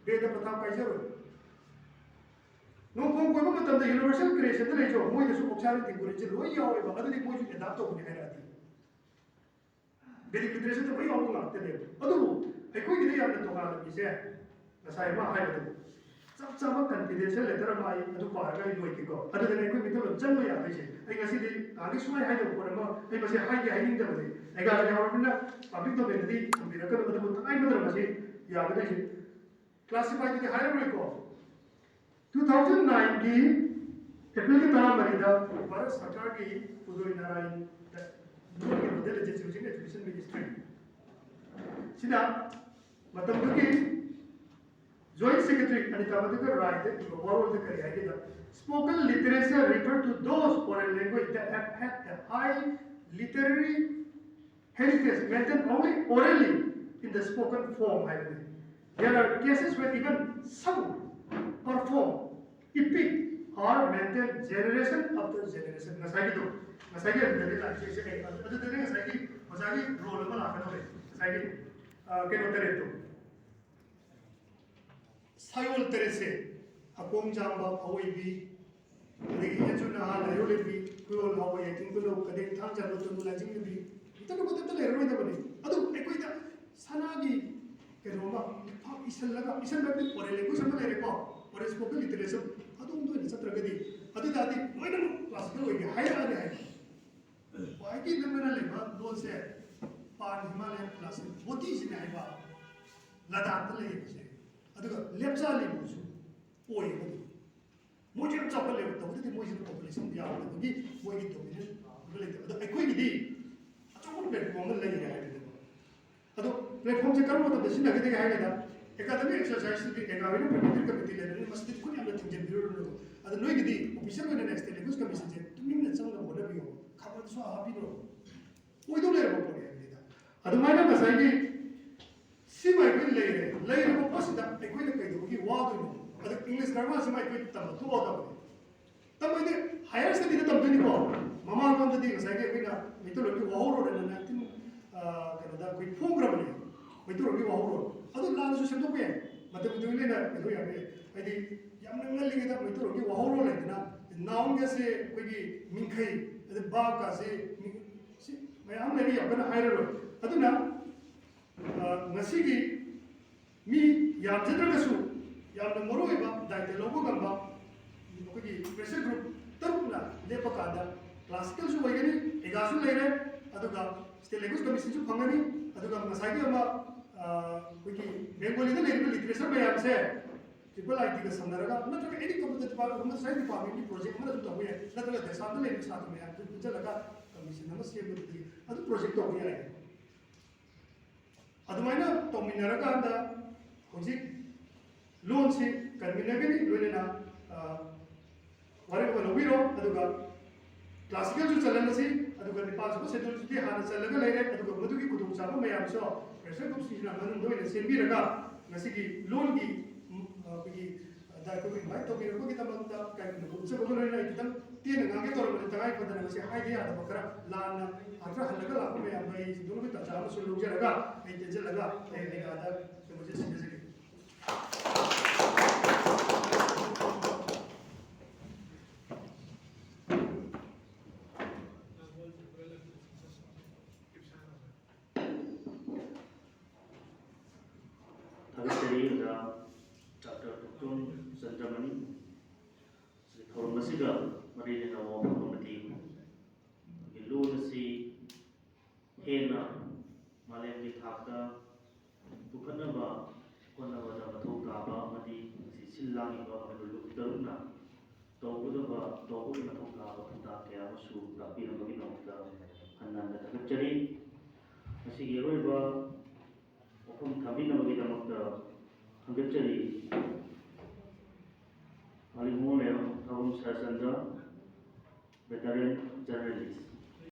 ꯕꯦꯗ ꯄꯊꯥꯞ ꯀꯥꯏꯖꯔꯣꯏ꯫ ꯅꯣꯡꯄꯣꯡ ꯀꯣꯏꯕ ꯃꯇꯝꯗ ꯌꯨꯅꯤꯚꯔꯁꯦꯜ ꯀ꯭ꯔꯤꯌꯦꯁꯟꯗ ꯂꯩꯖꯧ, ꯃꯣꯏꯗꯁꯨ ꯑꯣꯛꯁꯥꯔꯦꯟ ꯊꯦꯡꯒꯨꯔꯦꯟꯁꯦ ꯂꯣꯏ ꯌꯥꯎꯋꯦꯕ, ꯑꯗꯨꯗꯤ ꯃꯣꯏꯁꯨ ꯑꯦꯗꯥꯞ ꯇꯧꯕꯅꯤ ꯍꯥꯏꯔꯛꯑꯗꯤ꯫ ꯕꯦꯗꯤꯛ ꯂꯤꯇꯔꯦꯆꯔꯗ ꯂꯣꯏ ꯌꯥꯎꯕ ꯉꯥꯛꯇꯅꯦꯕ꯫ ꯑꯗꯨꯕꯨ ꯑꯩꯈꯣꯏꯒꯤꯗꯤ ꯌꯥꯝꯅ ꯇꯣꯉꯥꯟꯕ ꯃꯤꯁꯦ, ꯉꯁꯥꯏ ꯑꯃ ꯍꯥꯏꯕꯗꯣ, ꯆꯞ ꯆꯥꯕ ꯀꯟꯐꯤꯗꯦꯟꯁꯤꯌꯦꯜ ꯂꯦꯇꯔ ꯑꯃ ꯑꯩ ꯑꯗꯨ ꯄꯥꯔꯒ ꯑꯩ ꯂꯣꯏꯒꯦꯀꯣ꯫ ꯑꯗꯨꯗꯅ ꯑꯩꯈꯣꯏ ꯃꯤꯇꯜ ꯂꯣꯟ ꯆꯪꯕ ꯌꯥꯗꯣꯏꯁꯦ꯫ ꯑꯩ ꯉꯁꯤꯗꯤ ꯅꯍꯥꯟꯒꯩ ꯁꯨꯡꯍꯥꯏ ꯍꯥꯏꯗꯕ ꯄꯣꯠ ꯑꯃ ꯑꯩ ꯃꯁꯤ ꯍꯥꯏꯗꯤ ꯍꯥꯏꯅꯤꯡꯗꯕꯅꯤ꯫ ꯑꯦꯒꯥꯔ ꯌꯥꯎꯔꯕꯅꯤꯅ ꯄꯕ꯭ꯂꯤꯛ ꯗꯣꯃꯦꯟꯗꯗꯤ ꯊꯝꯕꯤꯔꯛꯀꯅꯨ, ꯑꯗꯨꯕꯨ ꯇꯉꯥꯏ ꯐꯗꯅ ꯃꯁꯤ ꯌꯥꯒꯗꯣꯏꯁꯦ꯫ ꯀ꯭ꯂꯥꯁꯤꯐꯥꯏꯗꯨꯗꯤ ꯍꯥꯏꯔꯔꯣꯏꯀꯣ꯫ ꯇꯨ ꯊꯥꯎꯖꯟ ꯅꯥꯏꯟꯒꯤ ꯑꯦꯄ꯭ꯔꯤꯜꯒꯤ ꯇꯔꯥꯃꯔꯤꯗ ꯚꯥꯔꯠ ꯁꯔꯀꯥꯔꯒꯤ ꯎꯗꯣꯏ ꯅꯥꯔꯥꯌꯟ ꯂꯣꯟꯒꯤ ꯃꯣꯗꯦꯜ ꯑꯦꯖꯦꯟꯁꯤ, ꯍꯧꯖꯤꯛ ꯑꯦꯖꯨꯀꯦꯁꯟ ꯃꯤꯅꯤꯁꯇ꯭ꯔꯤ ꯁꯤꯗ ꯃꯇꯝꯗꯨꯒꯤ ꯖꯣꯏꯟ ꯁꯦꯀ꯭ꯔꯦꯇꯔꯤ ꯑꯅꯤꯇꯥ ꯃꯙꯨꯀꯔ ꯔꯥꯏꯗ ꯏꯕ ꯋꯥꯔꯣꯜꯗ ꯀꯔꯤ ꯍꯥꯏꯒꯦꯗ, spoken literature refer to those oral language that have had a high literary heritage maintained only orally in the spoken form ꯍꯥꯏꯕꯅꯤ꯫ There are cases where even some perform epic are maintained generation after generation. ꯉꯁꯥꯏꯒꯤꯗꯣ, ꯉꯁꯥꯏꯒꯤ ꯑꯗꯨꯗꯗꯤ ꯂꯥꯛꯏꯁꯦ, ꯑꯗꯨꯗꯗꯤ ꯉꯁꯥꯏꯒꯤ ꯑꯣꯖꯥꯒꯤ role ꯑꯃ ꯂꯥꯛꯀꯗꯧꯔꯦ꯫ ꯉꯁꯥꯏꯒꯤ ꯀꯩꯅꯣ ꯇꯔꯦꯠꯇꯣ, ꯁꯌꯣꯜ ꯇꯔꯦꯠꯁꯦ, ꯑꯀꯣꯡ ꯆꯥꯝꯕ, ꯑꯋꯣꯏꯕꯤ, ꯑꯗꯒꯤ ꯌꯦꯟꯁꯨ ꯅꯍꯥ, ꯂꯥꯏꯔꯣ ꯂꯦꯝꯕꯤ, ꯈꯨꯌꯣꯜ ꯍꯥꯎꯕ, ꯌꯥꯏꯊꯤꯡ ꯈꯨꯅꯧ, ꯀꯗꯦꯡ ꯊꯥꯡ ꯆꯥꯟꯕ, ꯇꯣꯟꯕ ꯂꯥꯏꯖꯤꯡ ꯅꯨꯄꯤ, ꯃꯇꯝ ꯈꯨꯗꯛꯇ ꯂꯩꯔꯔꯣꯏꯗꯕꯅꯤ꯫ ꯑꯗꯨ ꯑꯩꯈꯣꯏꯗ ꯁꯅꯥꯒꯤ ꯀꯩꯅꯣ ꯑꯃ ꯏꯁꯜꯂꯒ, ꯏꯁꯟꯕꯗꯤ ꯑꯣꯔꯦꯜ ꯂꯦꯡꯒ꯭ꯋꯦꯖ ꯑꯃ ꯂꯩꯔꯦꯀꯣ, ꯑꯣꯔꯦꯜ ꯁ꯭ꯄꯣꯀꯟ ꯂꯤꯇꯔꯦꯆꯔ, ꯑꯗꯣꯝꯗ ꯑꯣꯏꯅ ꯆꯠꯇ꯭ꯔꯒꯗꯤ, ꯑꯗꯨ ꯇꯥꯔꯗꯤ ꯂꯣꯏꯅꯃꯛ ꯀ꯭ꯂꯥꯁꯤꯀꯦꯜ ꯑꯣꯏꯒꯦ ꯍꯥꯏꯔꯛꯑꯅꯤ ꯍꯥꯏꯕ꯫ ꯈ꯭ꯋꯥꯏꯒꯤ ꯅꯛꯅꯅ ꯂꯩꯕ ꯂꯣꯟꯁꯦ ꯄꯥꯟ ꯍꯤꯃꯥꯂꯌꯟ ꯀ꯭ꯂꯥꯁꯤꯛ ꯕꯣꯇꯤꯁꯤꯅ ꯍꯥꯏꯕ ꯂꯗꯥꯛꯇ ꯂꯩꯔꯤꯕꯁꯦ, ꯑꯗꯨꯒ ꯂꯦꯞꯆꯥ ꯂꯤꯕꯨꯁꯨ ꯑꯣꯏꯌꯦꯕ꯫ ꯑꯗꯨꯝ ꯃꯣꯏꯁꯨ ꯌꯥꯝ ꯆꯥꯎꯈꯠꯂꯦꯕ, ꯇꯧꯕꯗꯗꯤ ꯃꯣꯏꯁꯤꯅ ꯄꯣꯄꯨꯂꯦꯁꯟ ꯌꯥꯝꯗꯕꯒꯤ ꯃꯣꯏꯒꯤ ꯗꯣꯃꯤꯅꯦꯟ ꯑꯃ ꯂꯩꯇꯕ꯫ ꯑꯗꯣ ꯑꯩꯈꯣꯏꯒꯤꯗꯤ ꯑꯆꯧꯕ ꯄ꯭ꯂꯦꯠꯐꯣꯝ ꯑꯃ ꯂꯩꯔꯦ ꯍꯥꯏꯕꯅꯦꯕ꯫ ꯑꯗꯣ ꯄ꯭ꯂꯦꯠꯐꯣꯝꯁꯦ ꯀꯔꯝꯕ ꯃꯇꯝꯗ ꯁꯤꯖꯤꯟꯅꯒꯗꯒꯦ ꯍꯥꯏꯔꯒꯅ, ꯑꯦꯀꯥꯗꯃꯤꯛ ꯑꯦꯛꯁꯔꯁꯥꯏꯁꯇꯗꯤ ꯑꯦꯒꯥ ꯍꯣꯏꯅ ꯄ꯭ꯔꯦꯛꯇꯤꯀꯦꯜ ꯀꯃꯤꯇꯤ ꯂꯩꯕꯅꯤꯅ ꯃꯁꯤꯗꯗꯤ ꯈꯨꯠ ꯌꯥꯝꯅ ꯊꯤꯡꯖꯤꯟꯕꯤꯔꯨꯔꯅꯨ꯫ ꯑꯗꯣ ꯅꯣꯏꯒꯤꯗꯤ ꯑꯣꯐꯤꯁꯤꯌꯦꯜ ꯑꯣꯏꯅ ꯅꯦꯁꯅꯦꯜ ꯂꯦꯡꯒ꯭ꯋꯦꯖ ꯀꯃꯤꯁꯟꯁꯦ ꯇꯨꯃꯤꯟꯅ ꯆꯪꯅꯕ ꯍꯣꯠꯅꯕꯤꯌꯣ, ꯈꯕꯔꯗꯁꯨ ꯍꯥꯞꯄꯤꯔꯣ꯫ ꯑꯣꯏꯗꯧ ꯂꯩꯔꯕ ꯄꯣꯠꯅꯤ ꯍꯥꯏꯕꯅꯤꯗ꯫ ꯑꯗꯨꯃꯥꯏꯅ ꯉꯁꯥꯏꯒꯤ ꯁꯤꯃ ꯑꯩꯈꯣꯏ ꯂꯩꯔꯦ, ꯂꯩꯔꯕ ꯄꯣꯠꯁꯤꯗ ꯑꯩꯈꯣꯏꯅ ꯀꯩꯗꯧꯕꯒꯤ ꯋꯥꯗꯣꯏꯅꯣ? ꯑꯗꯣ ꯏꯪꯂꯤꯁ ꯒ꯭ꯔꯥꯃꯥꯔꯁꯤꯃ ꯑꯩꯈꯣꯏ ꯇꯝꯕ ꯊꯣꯛꯑꯗꯕꯅꯤ꯫ ꯇꯝꯕꯗꯤ ꯍꯥꯌꯔ ꯁ꯭ꯇꯗꯤꯗ ꯇꯝꯗꯣꯏꯅꯤꯀꯣ꯫ ꯃꯃꯥꯡꯂꯣꯝꯗꯗꯤ ꯉꯁꯥꯏꯒꯤ ꯑꯩꯈꯣꯏꯅ ꯃꯩꯇꯩꯂꯣꯟꯒꯤ ꯋꯥꯍꯧꯔꯣꯜ ꯍꯥꯏꯅ ꯅꯥꯏꯟꯇꯤꯟ, ꯑ, ꯀꯩꯅꯣꯗ ꯑꯩꯈꯣꯏ ꯐꯣꯡꯈ꯭ꯔꯕꯅꯦ, ꯃꯩꯇꯩꯂꯣꯟꯒꯤ ꯋꯥꯍꯧꯔꯣꯜ꯫ ꯑꯗꯨ ꯂꯥꯟꯁꯨ ꯁꯦꯝꯗꯣꯛꯄ ꯌꯥꯏ, ꯃꯇꯝꯒꯤ ꯃꯇꯨꯡ ꯏꯟꯅ ꯀꯩꯅꯣ ꯌꯥꯕ ꯌꯥꯏ꯫ ꯍꯥꯏꯗꯤ ꯌꯥꯝꯅ ꯉꯜꯂꯤꯉꯩꯗ ꯃꯩꯇꯩꯂꯣꯟꯒꯤ ꯋꯥꯍꯧꯔꯣꯜ ꯍꯥꯏꯗꯅ ꯅꯥꯎꯟꯒꯁꯦ ꯑꯩꯈꯣꯏꯒꯤ ꯃꯤꯡꯈꯩ, ꯑꯗꯩ ꯚꯥꯔꯕꯀꯁꯦ ꯃꯤ-, ꯁꯤ ꯃꯌꯥꯝ ꯂꯩꯔꯤ, ꯌꯥꯝ ꯀꯟꯅ ꯍꯥꯏꯔꯔꯣꯏ꯫ ꯑꯗꯨꯅ, ꯑ, ꯉꯁꯤꯒꯤ ꯃꯤ ꯌꯥꯝꯖꯗ꯭ꯔꯒꯁꯨ ꯌꯥꯝꯅ ꯃꯔꯨ ꯑꯣꯏꯕ ꯗꯥꯏꯇ ꯂꯧꯕ ꯉꯝꯕ ꯑꯩꯈꯣꯏꯒꯤ ꯄ꯭ꯔꯦꯁꯔ ꯒ꯭ꯔꯨꯞ ꯇꯔꯨꯛꯅ ꯂꯦꯞꯄ ꯀꯥꯟꯗ ꯀ꯭ꯂꯥꯁꯤꯀꯦꯜꯁꯨ ꯑꯣꯏꯒꯅꯤ, ꯑꯦꯒꯥꯁꯨ ꯂꯩꯔꯦ, ꯑꯗꯨꯒ ꯁ꯭ꯇꯦꯠ ꯂꯦꯡꯒ꯭ꯋꯦꯖ ꯀꯃꯤꯁꯟꯁꯨ ꯐꯪꯒꯅꯤ, ꯑꯗꯨꯒ ꯉꯁꯥꯏꯒꯤ ꯑꯃ, ꯑ, ꯑꯩꯈꯣꯏꯒꯤ ꯕꯦꯡꯒꯣꯂꯤꯗ ꯂꯩꯔꯤꯕ ꯂꯤꯇꯔꯦꯆꯔ ꯃꯌꯥꯝꯁꯦ ꯇ꯭ꯔꯤꯄꯜ ꯑꯥꯏ ꯇꯤꯒ ꯁꯝꯅꯔꯒ ꯅꯠꯇ꯭ꯔꯒ ꯑꯦꯅꯤ ꯀꯝꯄ꯭ꯌꯨꯇꯔ ꯗꯤꯄꯥꯔꯠꯃꯦꯟ, ꯁꯥꯏꯟꯁ ꯗꯤꯄꯥꯔꯠꯃꯦꯟꯒꯤ ꯄ꯭ꯔꯣꯖꯦꯛ ꯑꯃꯅ ꯑꯗꯨꯝ ꯇꯧꯕ ꯌꯥꯏ, ꯅꯠꯇ꯭ꯔꯒ ꯗꯦꯁꯥꯝꯗ ꯂꯩꯔꯤꯕ ꯁꯥꯇ꯭ꯔ ꯃꯌꯥꯝꯗꯨ ꯄꯨꯟꯁꯤꯜꯂꯒ ꯀꯃꯤꯁꯟ ꯑꯃ ꯁꯦꯝꯕꯗꯨꯗꯤ ꯑꯗꯨꯝ ꯄ꯭ꯔꯣꯖꯦꯛ ꯇꯧꯕ ꯌꯥꯏ꯫ ꯑꯗꯨꯃꯥꯏꯅ ꯇꯧꯃꯤꯟꯅꯔꯀꯥꯟꯗ ꯍꯧꯖꯤꯛ ꯂꯣꯟꯁꯤ ꯀꯟꯃꯤꯟꯅꯒꯅꯤ, ꯂꯣꯏꯅꯅ ꯋꯥꯔꯦꯞ ꯑꯃ ꯂꯧꯕꯤꯔꯣ꯫ ꯑꯗꯨꯒ ꯀ꯭ꯂꯥꯁꯤꯀꯦꯜꯁꯨ ꯆꯜꯍꯜꯂꯁꯤ, ꯑꯗꯨꯒ ꯅꯤꯄꯥꯜ ꯁꯨꯕ ꯁꯦꯗꯨꯜꯁꯤꯗꯤ ꯍꯥꯟꯅ ꯆꯜꯂꯒ ꯂꯩꯔꯦ꯫ ꯑꯗꯨꯒ ꯃꯗꯨꯒꯤ ꯈꯨꯗꯣꯡꯆꯥꯕ ꯃꯌꯥꯝꯁꯨ ꯄ꯭ꯔꯦꯁꯔ ꯒ꯭ꯔꯨꯞꯁꯤꯡꯁꯤꯅ ꯃꯅꯨꯡꯗ ꯑꯣꯏꯅ ꯁꯦꯝꯕꯤꯔꯒ ꯉꯁꯤꯒꯤ ꯂꯣꯟꯒꯤ, ꯎꯝ, ꯑꯩꯈꯣꯏꯒꯤ, ꯑꯗ ꯑꯩꯈꯣꯏꯕꯨ ꯏꯟꯚꯥꯏꯠ ꯇꯧꯕꯤꯔꯛꯄꯒꯤꯗꯃꯛꯇ ꯀꯥꯏ ꯀꯨꯏꯅ ꯄꯨꯛꯆꯕꯒ ꯂꯣꯏꯅꯅ ꯑꯩ ꯈꯤꯇꯪ ꯇꯦꯟꯅ ꯉꯥꯡꯒꯦ ꯇꯧꯔꯝꯕꯅꯤ, ꯇꯉꯥꯏ ꯐꯗꯅ ꯉꯁꯤ ꯍꯥꯏꯕ ꯌꯥꯗꯕ ꯈꯔ ꯂꯥꯟꯅ ꯍꯟꯊꯍꯜꯂꯒ ꯂꯥꯛꯄ ꯃꯌꯥꯝꯗꯣ ꯑꯩ ꯁꯤꯟꯗꯣꯛꯅꯕꯒꯤ ꯇꯥꯟꯖꯥ ꯑꯃꯁꯨ ꯂꯧꯖꯔꯒ ꯑꯩ ꯇꯦꯟꯖꯜꯂꯒ ꯑꯩ ꯂꯤꯂꯥꯗ ꯀꯩꯅꯣꯁꯦ ꯁꯤꯟꯖꯖꯒꯦ꯫ ꯊꯥꯒꯠꯆꯔꯤ ꯑꯣꯖꯥ ꯗꯥꯛꯇꯔ ꯄꯨꯛꯆꯣꯝ ꯆꯟꯗ꯭ꯔꯃꯅꯤ꯫ ꯊꯧꯔꯝ ꯑꯁꯤꯒ ꯃꯔꯤ ꯂꯩꯅꯕ ꯋꯥꯐꯝ ꯑꯃꯗꯤ ꯑꯩꯈꯣꯏꯒꯤ ꯂꯣꯟ ꯑꯁꯤ ꯍꯦꯟꯅ ꯃꯥꯂꯦꯝꯒꯤ ꯊꯥꯛꯇ ꯄꯨꯈꯠꯅꯕ ꯍꯣꯠꯅꯕꯗ ꯃꯊꯧ ꯇꯥꯕ ꯑꯃꯗꯤ ꯃꯁꯤ ꯁꯤꯜ ꯂꯥꯡꯂꯤꯕ ꯃꯅꯤꯄꯨꯔ ꯂꯨꯞ ꯇꯔꯨꯛꯅ ꯇꯧꯒꯗꯕ, ꯇꯧꯕꯒꯤ ꯃꯊꯧ ꯇꯥꯕ ꯊꯧꯗꯥꯡ ꯀꯌꯥ ꯑꯃꯁꯨ ꯇꯥꯛꯄꯤꯔꯝꯕꯒꯤꯗꯃꯛꯇ ꯍꯟꯅ ꯍꯟꯅ ꯊꯥꯒꯠꯆꯔꯤ꯫ ꯃꯁꯤꯒꯤ ꯑꯔꯣꯏꯕ ꯋꯥꯐꯝ ꯊꯝꯕꯤꯅꯕꯒꯤꯗꯃꯛꯇ ꯈꯪꯒꯠꯆꯔꯤ꯫ ꯑꯂꯤꯃꯣꯂꯦꯝ ꯊꯧꯔꯝ ꯁꯔꯆꯟꯗ꯭ꯔ, veteran journalist꯫